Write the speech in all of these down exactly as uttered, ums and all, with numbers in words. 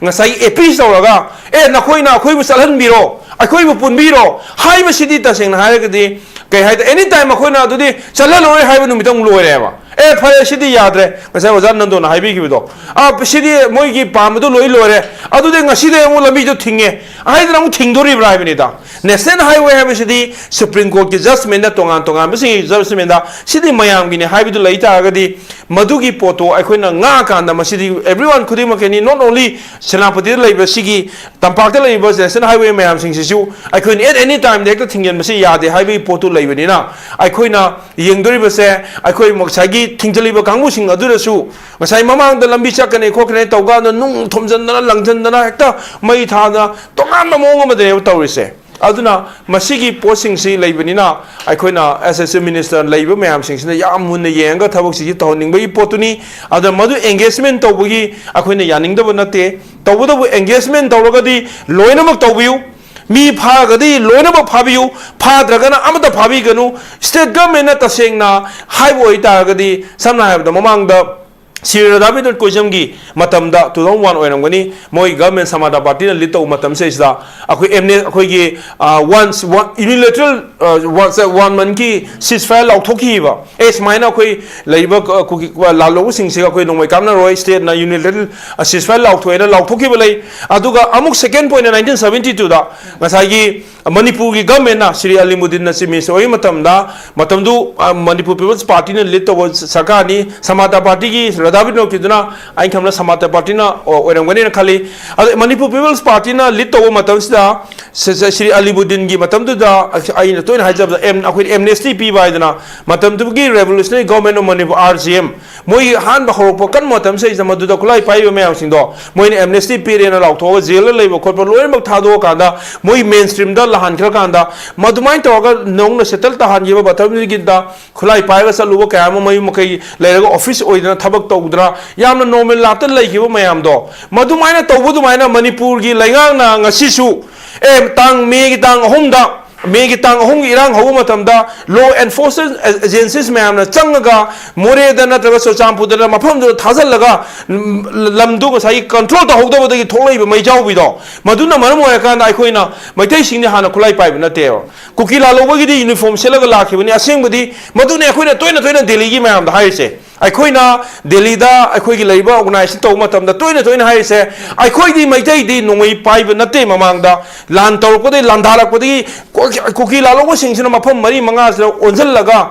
ꯉꯁꯥꯏꯒꯤ ꯑꯦꯄꯤꯁ ꯇꯧꯔꯒ, "ꯑꯦ, ꯅꯈꯣꯏꯅ ꯑꯩꯈꯣꯏꯕꯨ ꯆꯠꯍꯟꯕꯤꯔꯣ, ꯑꯩꯈꯣꯏꯕꯨ ꯄꯨꯟꯕꯤꯔꯣ" ꯍꯥꯏꯕꯁꯤꯗꯤ ꯇꯁꯦꯡꯅ ꯍꯥꯏꯔꯒꯗꯤ ꯀꯩ ꯍꯥꯏꯗ, ꯑꯦꯅꯤ ꯇꯥꯏꯝ ꯑꯩꯈꯣꯏꯅ ꯑꯗꯨꯗꯤ ꯆꯠꯍꯜꯂꯔꯣꯏ ꯍꯥꯏꯕ ꯅꯨꯃꯤꯠꯇ ꯑꯃꯨꯛ ꯂꯣꯏꯔꯦꯕ꯫ "ꯑꯦ, ꯐꯔꯦ, ꯁꯤꯗꯤ ꯌꯥꯗ꯭ꯔꯦ", ꯉꯁꯥꯏ ꯑꯣꯖꯥ ꯅꯟꯗꯣꯅ ꯍꯥꯏꯕꯤꯈꯤꯕꯗꯣ, "ꯑ, ꯁꯤꯗꯤ ꯃꯣꯏꯒꯤ ꯄꯥꯝꯕꯗꯣ ꯂꯣꯏ ꯂꯣꯏꯔꯦ, ꯑꯗꯨꯗꯤ ꯉꯁꯤꯗꯩ ꯑꯃꯨꯛ ꯂꯝꯕꯤꯗꯣ ꯊꯤꯡꯉꯦ" ꯍꯥꯏꯗꯅ ꯑꯃꯨꯛ ꯊꯤꯡꯗꯣꯔꯤꯕ꯭ꯔꯥ ꯍꯥꯏꯕꯅꯤꯗ꯫ ꯅꯦꯁꯅꯦꯜ ꯍꯥꯏꯋꯦ ꯍꯥꯏꯕꯁꯤꯗꯤ ꯁꯨꯄ꯭ꯔꯤꯝ ꯀꯣꯔꯠꯀꯤ ꯖꯁꯃꯦꯟꯗ, ꯇꯣꯉꯥꯟ ꯇꯣꯉꯥꯟꯕꯁꯤꯡꯒꯤ ꯖꯁꯃꯦꯟꯗ ꯁꯤꯗꯤ ꯃꯌꯥꯝꯒꯤꯅꯤ ꯍꯥꯏꯕꯗꯨ ꯂꯩ ꯇꯥꯔꯒꯗꯤ, ꯃꯗꯨꯒꯤ ꯄꯣꯠꯇꯣ ꯑꯩꯈꯣꯏꯅ ꯉꯥꯛꯑꯀꯥꯟꯗ, ꯃꯁꯤꯗꯤ ꯑꯦꯚ꯭ꯔꯤꯋꯥꯟ ꯈꯨꯗꯤꯡꯃꯛꯀꯤꯅꯤ, not only ꯁꯦꯅꯥꯄꯇꯤꯗ ꯂꯩꯕ, ꯁꯤꯒꯤ ꯇꯝꯄꯥꯛꯇ ꯂꯩꯔꯤꯕ ꯅꯦꯁꯅꯦꯜ ꯍꯥꯏꯋꯦ ꯃꯌꯥꯝꯁꯤꯡꯁꯤꯁꯨ ꯑꯩꯈꯣꯏꯅ ꯑꯦꯠ ꯑꯦꯅꯤ ꯇꯥꯏꯝꯗ ꯍꯦꯛꯇ ꯊꯤꯡꯖꯤꯟꯕꯁꯤ ꯌꯥꯗꯦ ꯍꯥꯏꯕꯒꯤ ꯄꯣꯠꯇꯨ ꯂꯩꯕꯅꯤꯅ, ꯑꯩꯈꯣꯏꯅ ꯌꯦꯡꯗꯣꯔꯤꯕꯁꯦ, ꯑꯩꯈꯣꯏ ꯉꯁꯥꯏꯒꯤ ꯊꯤꯡꯖꯤꯜꯂꯤꯕ ꯀꯥꯡꯕꯨꯁꯤꯡ ꯑꯗꯨꯗꯁꯨ, ꯉꯁꯥꯏ ꯃꯃꯥꯡꯗ ꯂꯝꯕꯤ ꯆꯠꯀꯅꯤ ꯈꯣꯠꯀꯅꯤ ꯇꯧ ꯀꯥꯟꯗ ꯅꯨꯡ ꯊꯣꯝꯖꯤꯟꯗꯅ, ꯂꯪꯁꯤꯟꯗꯅ, ꯍꯦꯛꯇ ꯃꯩ ꯊꯥꯗꯅ, ꯇꯣꯉꯥꯟꯕ ꯃꯑꯣꯡ ꯑꯃꯗꯅꯦꯕ ꯇꯧꯔꯤꯁꯦ꯫ ꯑꯗꯨꯅ ꯃꯁꯤꯒꯤ ꯄꯣꯠꯁꯤꯡꯁꯤ ꯂꯩꯕꯅꯤꯅ, ꯑꯩꯈꯣꯏꯅ ꯑꯦꯁ ꯑꯦꯁ ꯁꯤ ꯃꯤꯅꯤꯁꯇꯔ ꯂꯩꯔꯤꯕ ꯃꯌꯥꯝꯁꯤꯡꯁꯤꯅ ꯌꯥꯝ ꯃꯨꯟꯅ ꯌꯦꯡꯉꯒ ꯊꯕꯛꯁꯤꯁꯤ ꯇꯧꯍꯟꯅꯤꯡꯕꯒꯤ ꯄꯣꯠꯇꯨꯅꯤ꯫ ꯑꯗꯨꯅ ꯃꯗꯨ ꯑꯦꯡꯒꯦꯖꯃꯦꯟ ꯇꯧꯕꯒꯤ ꯑꯩꯈꯣꯏꯅ ꯌꯥꯅꯤꯡꯗꯕ ꯅꯠꯇꯦ꯫ ꯇꯧꯕꯇꯕꯨ ꯑꯦꯡꯒꯦꯖꯃꯦꯟ ꯇꯧꯔꯒꯗꯤ ꯂꯣꯏꯅꯃꯛ ꯇꯧꯕꯤꯌꯨ, ꯃꯤ ꯐꯥꯔꯒꯗꯤ ꯂꯣꯏꯅꯃꯛ ꯐꯥꯕꯤꯌꯨ, ꯐꯥꯗ꯭ꯔꯒꯅ ꯑꯃꯠꯇ ꯐꯥꯕꯤꯒꯅꯨ꯫ ꯁ꯭ꯇꯦꯠ ꯒꯚꯔꯟꯃꯦꯟꯅ ꯇꯁꯦꯡꯅ ꯍꯥꯏꯕ ꯑꯣꯏꯇꯥꯔꯒꯗꯤ, ꯁꯝꯅ ꯍꯥꯏꯔꯕꯗ, ꯃꯃꯥꯡꯗ ꯁ꯭ꯔꯤ ꯔꯥꯙꯥꯕꯤꯅꯣꯗ ꯀꯣꯏꯖꯝꯒꯤ ꯃꯇꯝꯗ, ꯇꯨ ꯊꯥꯎꯖꯟ ꯋꯥꯟ ꯑꯣꯏꯔꯝꯒꯅꯤ, ꯃꯣꯏ ꯒꯚꯔꯟꯃꯦꯟ ꯁꯃꯥꯖ ꯄꯥꯔꯇꯤꯅ ꯂꯤꯗ ꯇꯧꯕ ꯃꯇꯝꯁꯤꯗꯩꯁꯤꯗ ꯑꯩꯈꯣꯏ ꯑꯦꯝꯅꯦ-, ꯑꯩꯈꯣꯏꯒꯤ, ꯑ, ꯋꯥꯟ, ꯋꯥꯟ, ꯌꯨꯅꯤꯂꯦꯇꯔꯦꯜ, ꯑ, ꯋꯥꯟ, ꯋꯥꯟ ꯃꯟꯒꯤ ꯁꯤꯁ ꯐꯥꯌꯔ ꯂꯥꯎꯊꯣꯛꯈꯤꯕ꯫ ꯑꯦ, ꯁꯨꯃꯥꯏꯅ ꯑꯩꯈꯣꯏ ꯂꯩꯔꯤꯕ, ꯑ, ꯀꯨꯀꯤ, ꯑ, ꯂꯥꯜꯍꯧꯕꯁꯤꯡꯁꯤꯒ ꯑꯩꯈꯣꯏ ꯅꯣꯡꯃꯩ ꯀꯥꯞꯅꯔꯣꯏ, ꯁ꯭ꯇꯦꯠꯅ ꯌꯨꯅꯤꯂꯦꯇꯔꯦꯜ, ꯑ, ꯁꯤꯁ ꯐꯥꯌꯔ ꯂꯥꯎꯊꯣꯛꯑꯦꯅ ꯂꯥꯎꯊꯣꯛꯈꯤꯕ ꯂꯩ꯫ ꯑꯗꯨꯒ ꯑꯃꯨꯛ ꯁꯦꯀꯦꯟ ꯄꯣꯏꯟꯠꯅ ꯅꯥꯏꯟꯇꯤꯟ ꯁꯚꯦꯟꯇꯤ ꯇꯨꯗ ꯉꯁꯥꯏꯒꯤ ꯃꯅꯤꯄꯨꯔꯒꯤ ꯒꯚꯔꯟꯃꯦꯟꯅ, ꯁ꯭ꯔꯤ ꯑꯂꯤꯃꯨꯗꯤꯟꯅ ꯆꯤꯐ ꯃꯤꯅꯤꯁꯇꯔ ꯑꯣꯏꯕ ꯃꯇꯝꯗ, ꯃꯇꯝꯗꯨ, ꯑ, ꯃꯅꯤꯄꯨꯔ ꯄꯤꯄꯜꯁ ꯄꯥꯔꯇꯤꯅ ꯂꯤꯗ ꯇꯧꯕ ꯁꯔꯀꯥꯔꯅꯤ꯫ ꯁꯃꯥꯖ ꯄꯥꯔꯇꯤꯒꯤ ꯔꯥꯙꯥꯕꯤꯅꯣꯗꯀꯤꯗꯨꯅ, ꯑꯩꯅ ꯈꯟꯕꯗ ꯁꯃꯥꯖ ꯄꯥꯔꯇꯤꯅ, ꯑ, ꯑꯣꯏꯔꯝꯒꯅꯤꯅ ꯈꯜꯂꯤ꯫ ꯑꯗꯣ ꯃꯅꯤꯄꯨꯔ ꯄꯤꯄꯜꯁ ꯄꯥꯔꯇꯤꯅ ꯂꯤꯗ ꯇꯧꯕ ꯃꯇꯝꯁꯤꯗ, ꯁ-, ꯁ-, ꯁ꯭ꯔꯤ ꯑꯂꯤꯃꯨꯗꯤꯟꯒꯤ ꯃꯇꯝꯗꯨꯗ, ꯑ, ꯑꯩꯅ ꯇꯣꯏꯅ ꯍꯥꯏꯖꯕꯗ, ꯑꯦꯝ-, ꯑꯩꯈꯣꯏꯅ ꯑꯦꯝꯅꯦꯁꯇꯤ ꯄꯤꯕ ꯍꯥꯏꯗꯅ, ꯃꯇꯝꯗꯨꯒꯤ Revolutionary Government of Manipur, R G M, ꯃꯣꯏꯒꯤ ꯑꯍꯥꯟꯕ ꯍꯧꯔꯛꯄ ꯀꯟꯕ ꯃꯇꯝꯁꯤꯗꯩꯁꯤꯗ ꯃꯗꯨꯗ ꯈꯨꯠꯂꯥꯏ ꯄꯥꯏꯔꯤꯕ ꯃꯌꯥꯝꯁꯤꯡꯗꯣ ꯃꯣꯏꯅ ꯑꯦꯝꯅꯦꯁꯇꯤ ꯄꯤꯔꯦꯅ ꯂꯥꯎꯊꯣꯛꯑꯒ ꯖꯦꯜꯗ ꯂꯩꯕ ꯈꯣꯠꯄ ꯂꯣꯏꯅꯃꯛ ꯊꯥꯗꯣꯛꯑꯀꯥꯟꯗ, ꯃꯣꯏ ꯃꯦꯟ ꯁ꯭ꯇ꯭ꯔꯤꯝꯗ ꯂꯥꯛꯍꯟꯈ꯭ꯔꯀꯥꯟꯗ, ꯃꯗꯨꯃꯥꯏꯅ ꯇꯧꯔꯒ ꯅꯧꯅ ꯁꯦꯇꯜ ꯇꯥꯍꯟꯈꯤꯕ ꯃꯇꯝꯗꯨꯒꯤꯗ ꯈꯨꯠꯂꯥꯏ ꯄꯥꯏꯔꯒ ꯆꯠꯂꯨꯕ ꯀꯌꯥ ꯑꯃ, ꯃꯌꯨꯝ ꯃꯀꯩ ꯂꯩꯔꯒ ꯑꯣꯐꯤꯁ ꯑꯣꯏꯗꯅ ꯊꯕꯛ ꯇꯧꯗꯅ ꯌꯥꯝꯅ ꯅꯣꯔꯃꯦꯜ ꯂꯥꯏꯐꯇ ꯂꯩꯈꯤꯕ ꯃꯌꯥꯝꯗꯣ, ꯃꯗꯨꯃꯥꯏꯅ ꯇꯧꯕ ꯑꯗꯨꯃꯥꯏꯅ ꯃꯅꯤꯄꯨꯔꯒꯤ ꯂꯩꯉꯥꯛꯅ ꯉꯁꯤꯁꯨ, ꯑꯦ, ꯇꯥꯡ, ꯃꯦꯒꯤ ꯇꯥꯡ ꯑꯍꯨꯝꯗ ꯃꯦꯒꯤ ꯇꯥꯡ ꯑꯍꯨꯝꯒꯤ ꯏꯔꯥꯡ ꯍꯧꯕ ꯃꯇꯝꯗ law enforcement agencies ꯃꯌꯥꯝꯅ ꯆꯪꯉꯒ ꯃꯣꯔꯦꯗ ꯅꯠꯇ꯭ꯔꯒ ꯆꯨꯔꯆꯥꯟꯄꯨꯔꯗ ꯃꯐꯝꯗꯨꯗ ꯊꯥꯖꯤꯜꯂꯒ, ꯎꯝ, ꯂꯝꯗꯨ ꯉꯁꯥꯏꯒꯤ control ꯇꯧꯍꯧꯗꯕꯗꯒꯤ ꯊꯣꯛꯂꯛꯏꯕ ꯃꯩꯖꯥꯎꯕꯤꯗꯣ, ꯃꯗꯨꯅ ꯃꯔꯝ ꯑꯣꯏꯔꯀꯥꯟꯗ ꯑꯩꯈꯣꯏꯅ ꯃꯩꯇꯩꯁꯤꯡꯗꯤ ꯍꯥꯟꯅ ꯈꯨꯠꯂꯥꯏ ꯄꯥꯏꯕ ꯅꯠꯇꯦꯕ꯫ ꯀꯨꯀꯤ ꯂꯥꯂꯣꯡꯕꯒꯤꯗꯤ uniform ꯁꯦꯠꯂꯒ ꯂꯥꯛꯈꯤꯕꯅꯤ꯫ ꯑꯁꯦꯡꯕꯗꯤ ꯃꯗꯨꯅꯤ ꯑꯩꯈꯣꯏꯅ ꯇꯣꯏꯅ ꯇꯣꯏꯅ ꯗꯦꯜꯂꯤꯒꯤ ꯃꯌꯥꯝꯗ ꯍꯥꯏꯔꯤꯁꯦ꯫ ꯑꯩꯈꯣꯏꯅ ꯗꯦꯜꯂꯤꯗ ꯑꯩꯈꯣꯏꯒꯤ ꯂꯩꯔꯤꯕ organization ꯇꯧꯕ ꯃꯇꯝꯗ ꯇꯣꯏꯅ ꯇꯣꯏꯅ ꯍꯥꯏꯔꯤꯁꯦ, ꯑꯩꯈꯣꯏꯗꯤ ꯃꯩꯇꯩꯗꯤ ꯅꯣꯡꯃꯩ ꯄꯥꯏꯕ ꯅꯠꯇꯦ꯫ ꯃꯃꯥꯡꯗ ꯂꯥꯟ ꯇꯧꯔꯛꯄꯗꯒꯤ, ꯂꯥꯟꯗꯥꯔꯛꯄꯗꯒꯤ ꯀꯨ-, ꯀꯨꯀꯤ ꯂꯥꯂꯣꯡꯕꯁꯤꯡꯁꯤꯅ ꯃꯐꯝ ꯃꯔꯤ ꯃꯉꯥꯁꯤꯗ ꯑꯣꯟꯁꯤꯜꯂꯒ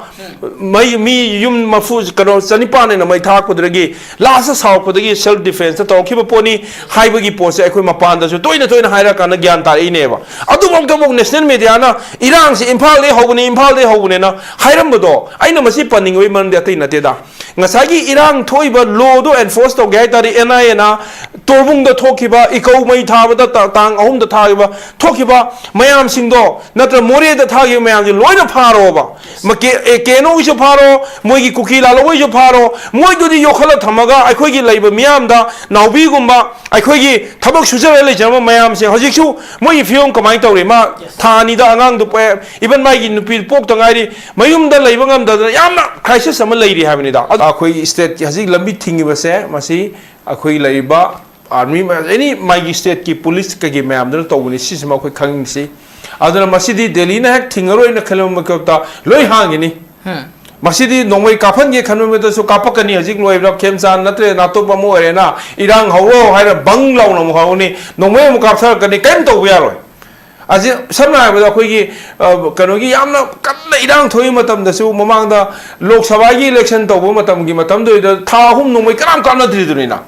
ꯃꯩ, ꯃꯤ ꯌꯨꯝ ꯃꯐꯨ, ꯀꯩꯅꯣ, ꯆꯅꯤꯄꯥꯟ ꯍꯦꯟꯅ ꯃꯩ ꯊꯥꯔꯛꯄꯗꯨꯗꯒꯤ last ꯁꯥꯎꯔꯛꯄꯗꯒꯤ self defenceꯇ ꯇꯧꯔꯛꯈꯤꯕ ꯄꯣꯠꯅꯤ ꯍꯥꯏꯕꯒꯤ ꯄꯣꯠꯁꯦ ꯑꯩꯈꯣꯏ ꯃꯄꯥꯟꯗꯁꯨ ꯇꯣꯏꯅ ꯇꯣꯏꯅ ꯍꯥꯏꯔꯀꯥꯟꯗ ꯒ꯭ꯌꯥꯟ ꯇꯥꯔꯛꯏꯅꯦꯕ꯫ ꯑꯗꯨꯐꯥꯎꯗꯃꯛ national mediaꯅ ꯏꯔꯥꯡꯁꯦ ꯏꯝꯐꯥꯜꯗꯩ ꯍꯧꯕꯅꯤ, ꯏꯝꯐꯥꯜꯗꯩ ꯍꯧꯕꯅꯦꯅ ꯍꯥꯏꯔꯝꯕꯗꯣ, ꯑꯩꯅ ꯃꯁꯤ ꯄꯟꯅꯤꯡꯕꯒꯤ ꯃꯔꯝꯗꯤ ꯑꯇꯩ ꯅꯠꯇꯦꯗ꯫ ꯉꯁꯥꯏꯒꯤ ꯏꯔꯥꯡ ꯊꯣꯛꯏꯕ lawꯗꯣ enforce ꯇꯧꯒꯦ ꯍꯥꯏ ꯇꯥꯔꯗꯤ NIAꯅ ꯇꯣꯔꯕꯨꯡꯗ ꯊꯣꯛꯈꯤꯕ, ꯏꯀꯧ ꯃꯩ ꯊꯥꯕꯗ ꯇ-, ꯇꯥꯡ ꯑꯍꯨꯝꯗ ꯊꯥꯈꯤꯕ, ꯊꯣꯛꯈꯤꯕ ꯃꯌꯥꯝꯁꯤꯡꯗꯣ, ꯅꯠꯇ꯭ꯔ ꯃꯣꯔꯦꯗ ꯊꯥꯈꯤꯕ ꯃꯌꯥꯝꯁꯦ ꯂꯣꯏꯅ ꯐꯥꯔꯣꯕ꯫ ꯃ-, ꯀꯦ-, ꯑꯦ, ꯀꯦꯅꯣꯒꯤꯁꯨ ꯐꯥꯔꯣ, ꯃꯣꯏꯒꯤ ꯀꯨꯀꯤ ꯂꯥꯂꯣꯡꯕꯒꯤꯁꯨ ꯐꯥꯔꯣ, ꯃꯣꯏꯗꯨꯗꯤ ꯌꯣꯛꯈꯠꯂ ꯊꯝꯃꯒ ꯑꯩꯈꯣꯏꯒꯤ ꯂꯩꯕ ꯃꯤꯌꯥꯝꯗ ꯅꯥꯎꯕꯤꯒꯨꯝꯕ ꯑꯩꯈꯣꯏꯒꯤ ꯊꯕꯛ ꯁꯨꯖꯔ ꯂꯩꯖꯔꯝꯕ ꯃꯌꯥꯝꯁꯦ ꯍꯧꯖꯤꯛꯁꯨ ꯃꯣꯏꯒꯤ ꯐꯤꯕꯝ ꯀꯃꯥꯏꯅ ꯇꯧꯔꯤ? ꯃꯥ ꯊꯥ ꯑꯅꯤꯗ ꯑꯉꯥꯡꯗꯨ ꯄꯣꯛꯑꯦ, even ꯃꯥꯒꯤ ꯅꯨꯄꯤ ꯄꯣꯛꯇ ꯉꯥꯏꯔꯤ, ꯃꯌꯨꯝꯗ ꯂꯩꯕ ꯉꯝꯗꯗꯅ ꯌꯥꯝꯅ crisis ꯑꯃ ꯂꯩꯔꯤ ꯍꯥꯏꯕꯅꯤꯗ꯫ ꯑꯗꯣ ꯑꯩꯈꯣꯏ stateꯀꯤ ꯍꯧꯖꯤꯛ ꯂꯝꯕꯤ ꯊꯤꯡꯉꯤꯕꯁꯦ ꯃꯁꯤ ꯑꯩꯈꯣꯏ ꯂꯩꯔꯤꯕ army, any ꯃꯥꯒꯤ stateꯀꯤ police ꯀꯩꯀꯩ ꯃꯌꯥꯝꯗꯨꯅ ꯇꯧꯕꯅꯤ꯫ ꯁꯤꯁꯤꯃ ꯑꯩꯈꯣꯏ ꯈꯪꯁꯤ꯫ ꯑꯗꯨꯅ ꯃꯁꯤꯗꯤ ꯗꯦꯜꯂꯤꯅ ꯍꯦꯛ ꯊꯤꯡꯉꯔꯣꯏꯅ ꯈꯜꯂꯕ ꯃꯤꯀꯨꯞꯇ ꯂꯣꯏ ꯍꯥꯡꯈꯤꯅꯤ꯫ ꯃꯁꯤꯗꯤ ꯅꯣꯡꯃꯩ ꯀꯥꯞꯍꯟꯒꯦ ꯈꯟꯕ ꯃꯤꯗꯁꯨ ꯀꯥꯞꯄꯛꯀꯅꯤ꯫ ꯍꯧꯖꯤꯛ ꯂꯣꯏꯕ꯭ꯔꯥ, ꯈꯦꯝꯆꯥꯟ ꯅꯠꯇ꯭ꯔꯦ ꯅꯥꯇꯣꯞ ꯑꯃ ꯑꯣꯏꯔꯦꯅ ꯏꯔꯥꯡ ꯍꯧꯔꯣ ꯍꯥꯏꯔ ꯕꯪ ꯂꯥꯎꯅ ꯑꯃꯨꯛ ꯍꯧꯔꯅꯤ, ꯅꯣꯡꯃꯩ ꯑꯃꯨꯛ ꯀꯥꯞꯊꯔꯛꯀꯅꯤ, ꯀꯔꯤꯝ ꯇꯧꯕ ꯌꯥꯔꯣꯏ꯫ ꯑꯁꯤ ꯁꯝꯅ ꯍꯥꯏꯔꯕꯗ ꯑꯩꯈꯣꯏꯒꯤ, ꯑ, ꯀꯩꯅꯣꯒꯤ ꯌꯥꯝꯅ ꯀꯟꯅ ꯏꯔꯥꯡ ꯊꯣꯛꯏ ꯃꯇꯝꯗꯁꯨ, ꯃꯃꯥꯡꯗ ꯂꯣꯛ ꯁꯚꯥꯒꯤ election ꯇꯧꯕ ꯃꯇꯝꯒꯤ ꯃꯇꯝꯗꯨꯗ ꯊꯥ ꯑꯍꯨꯝ ꯅꯣꯡꯃꯩ ꯀꯅꯥꯝ ꯀꯥꯞꯅꯗ꯭ꯔꯤꯗꯨꯅꯤꯅ꯫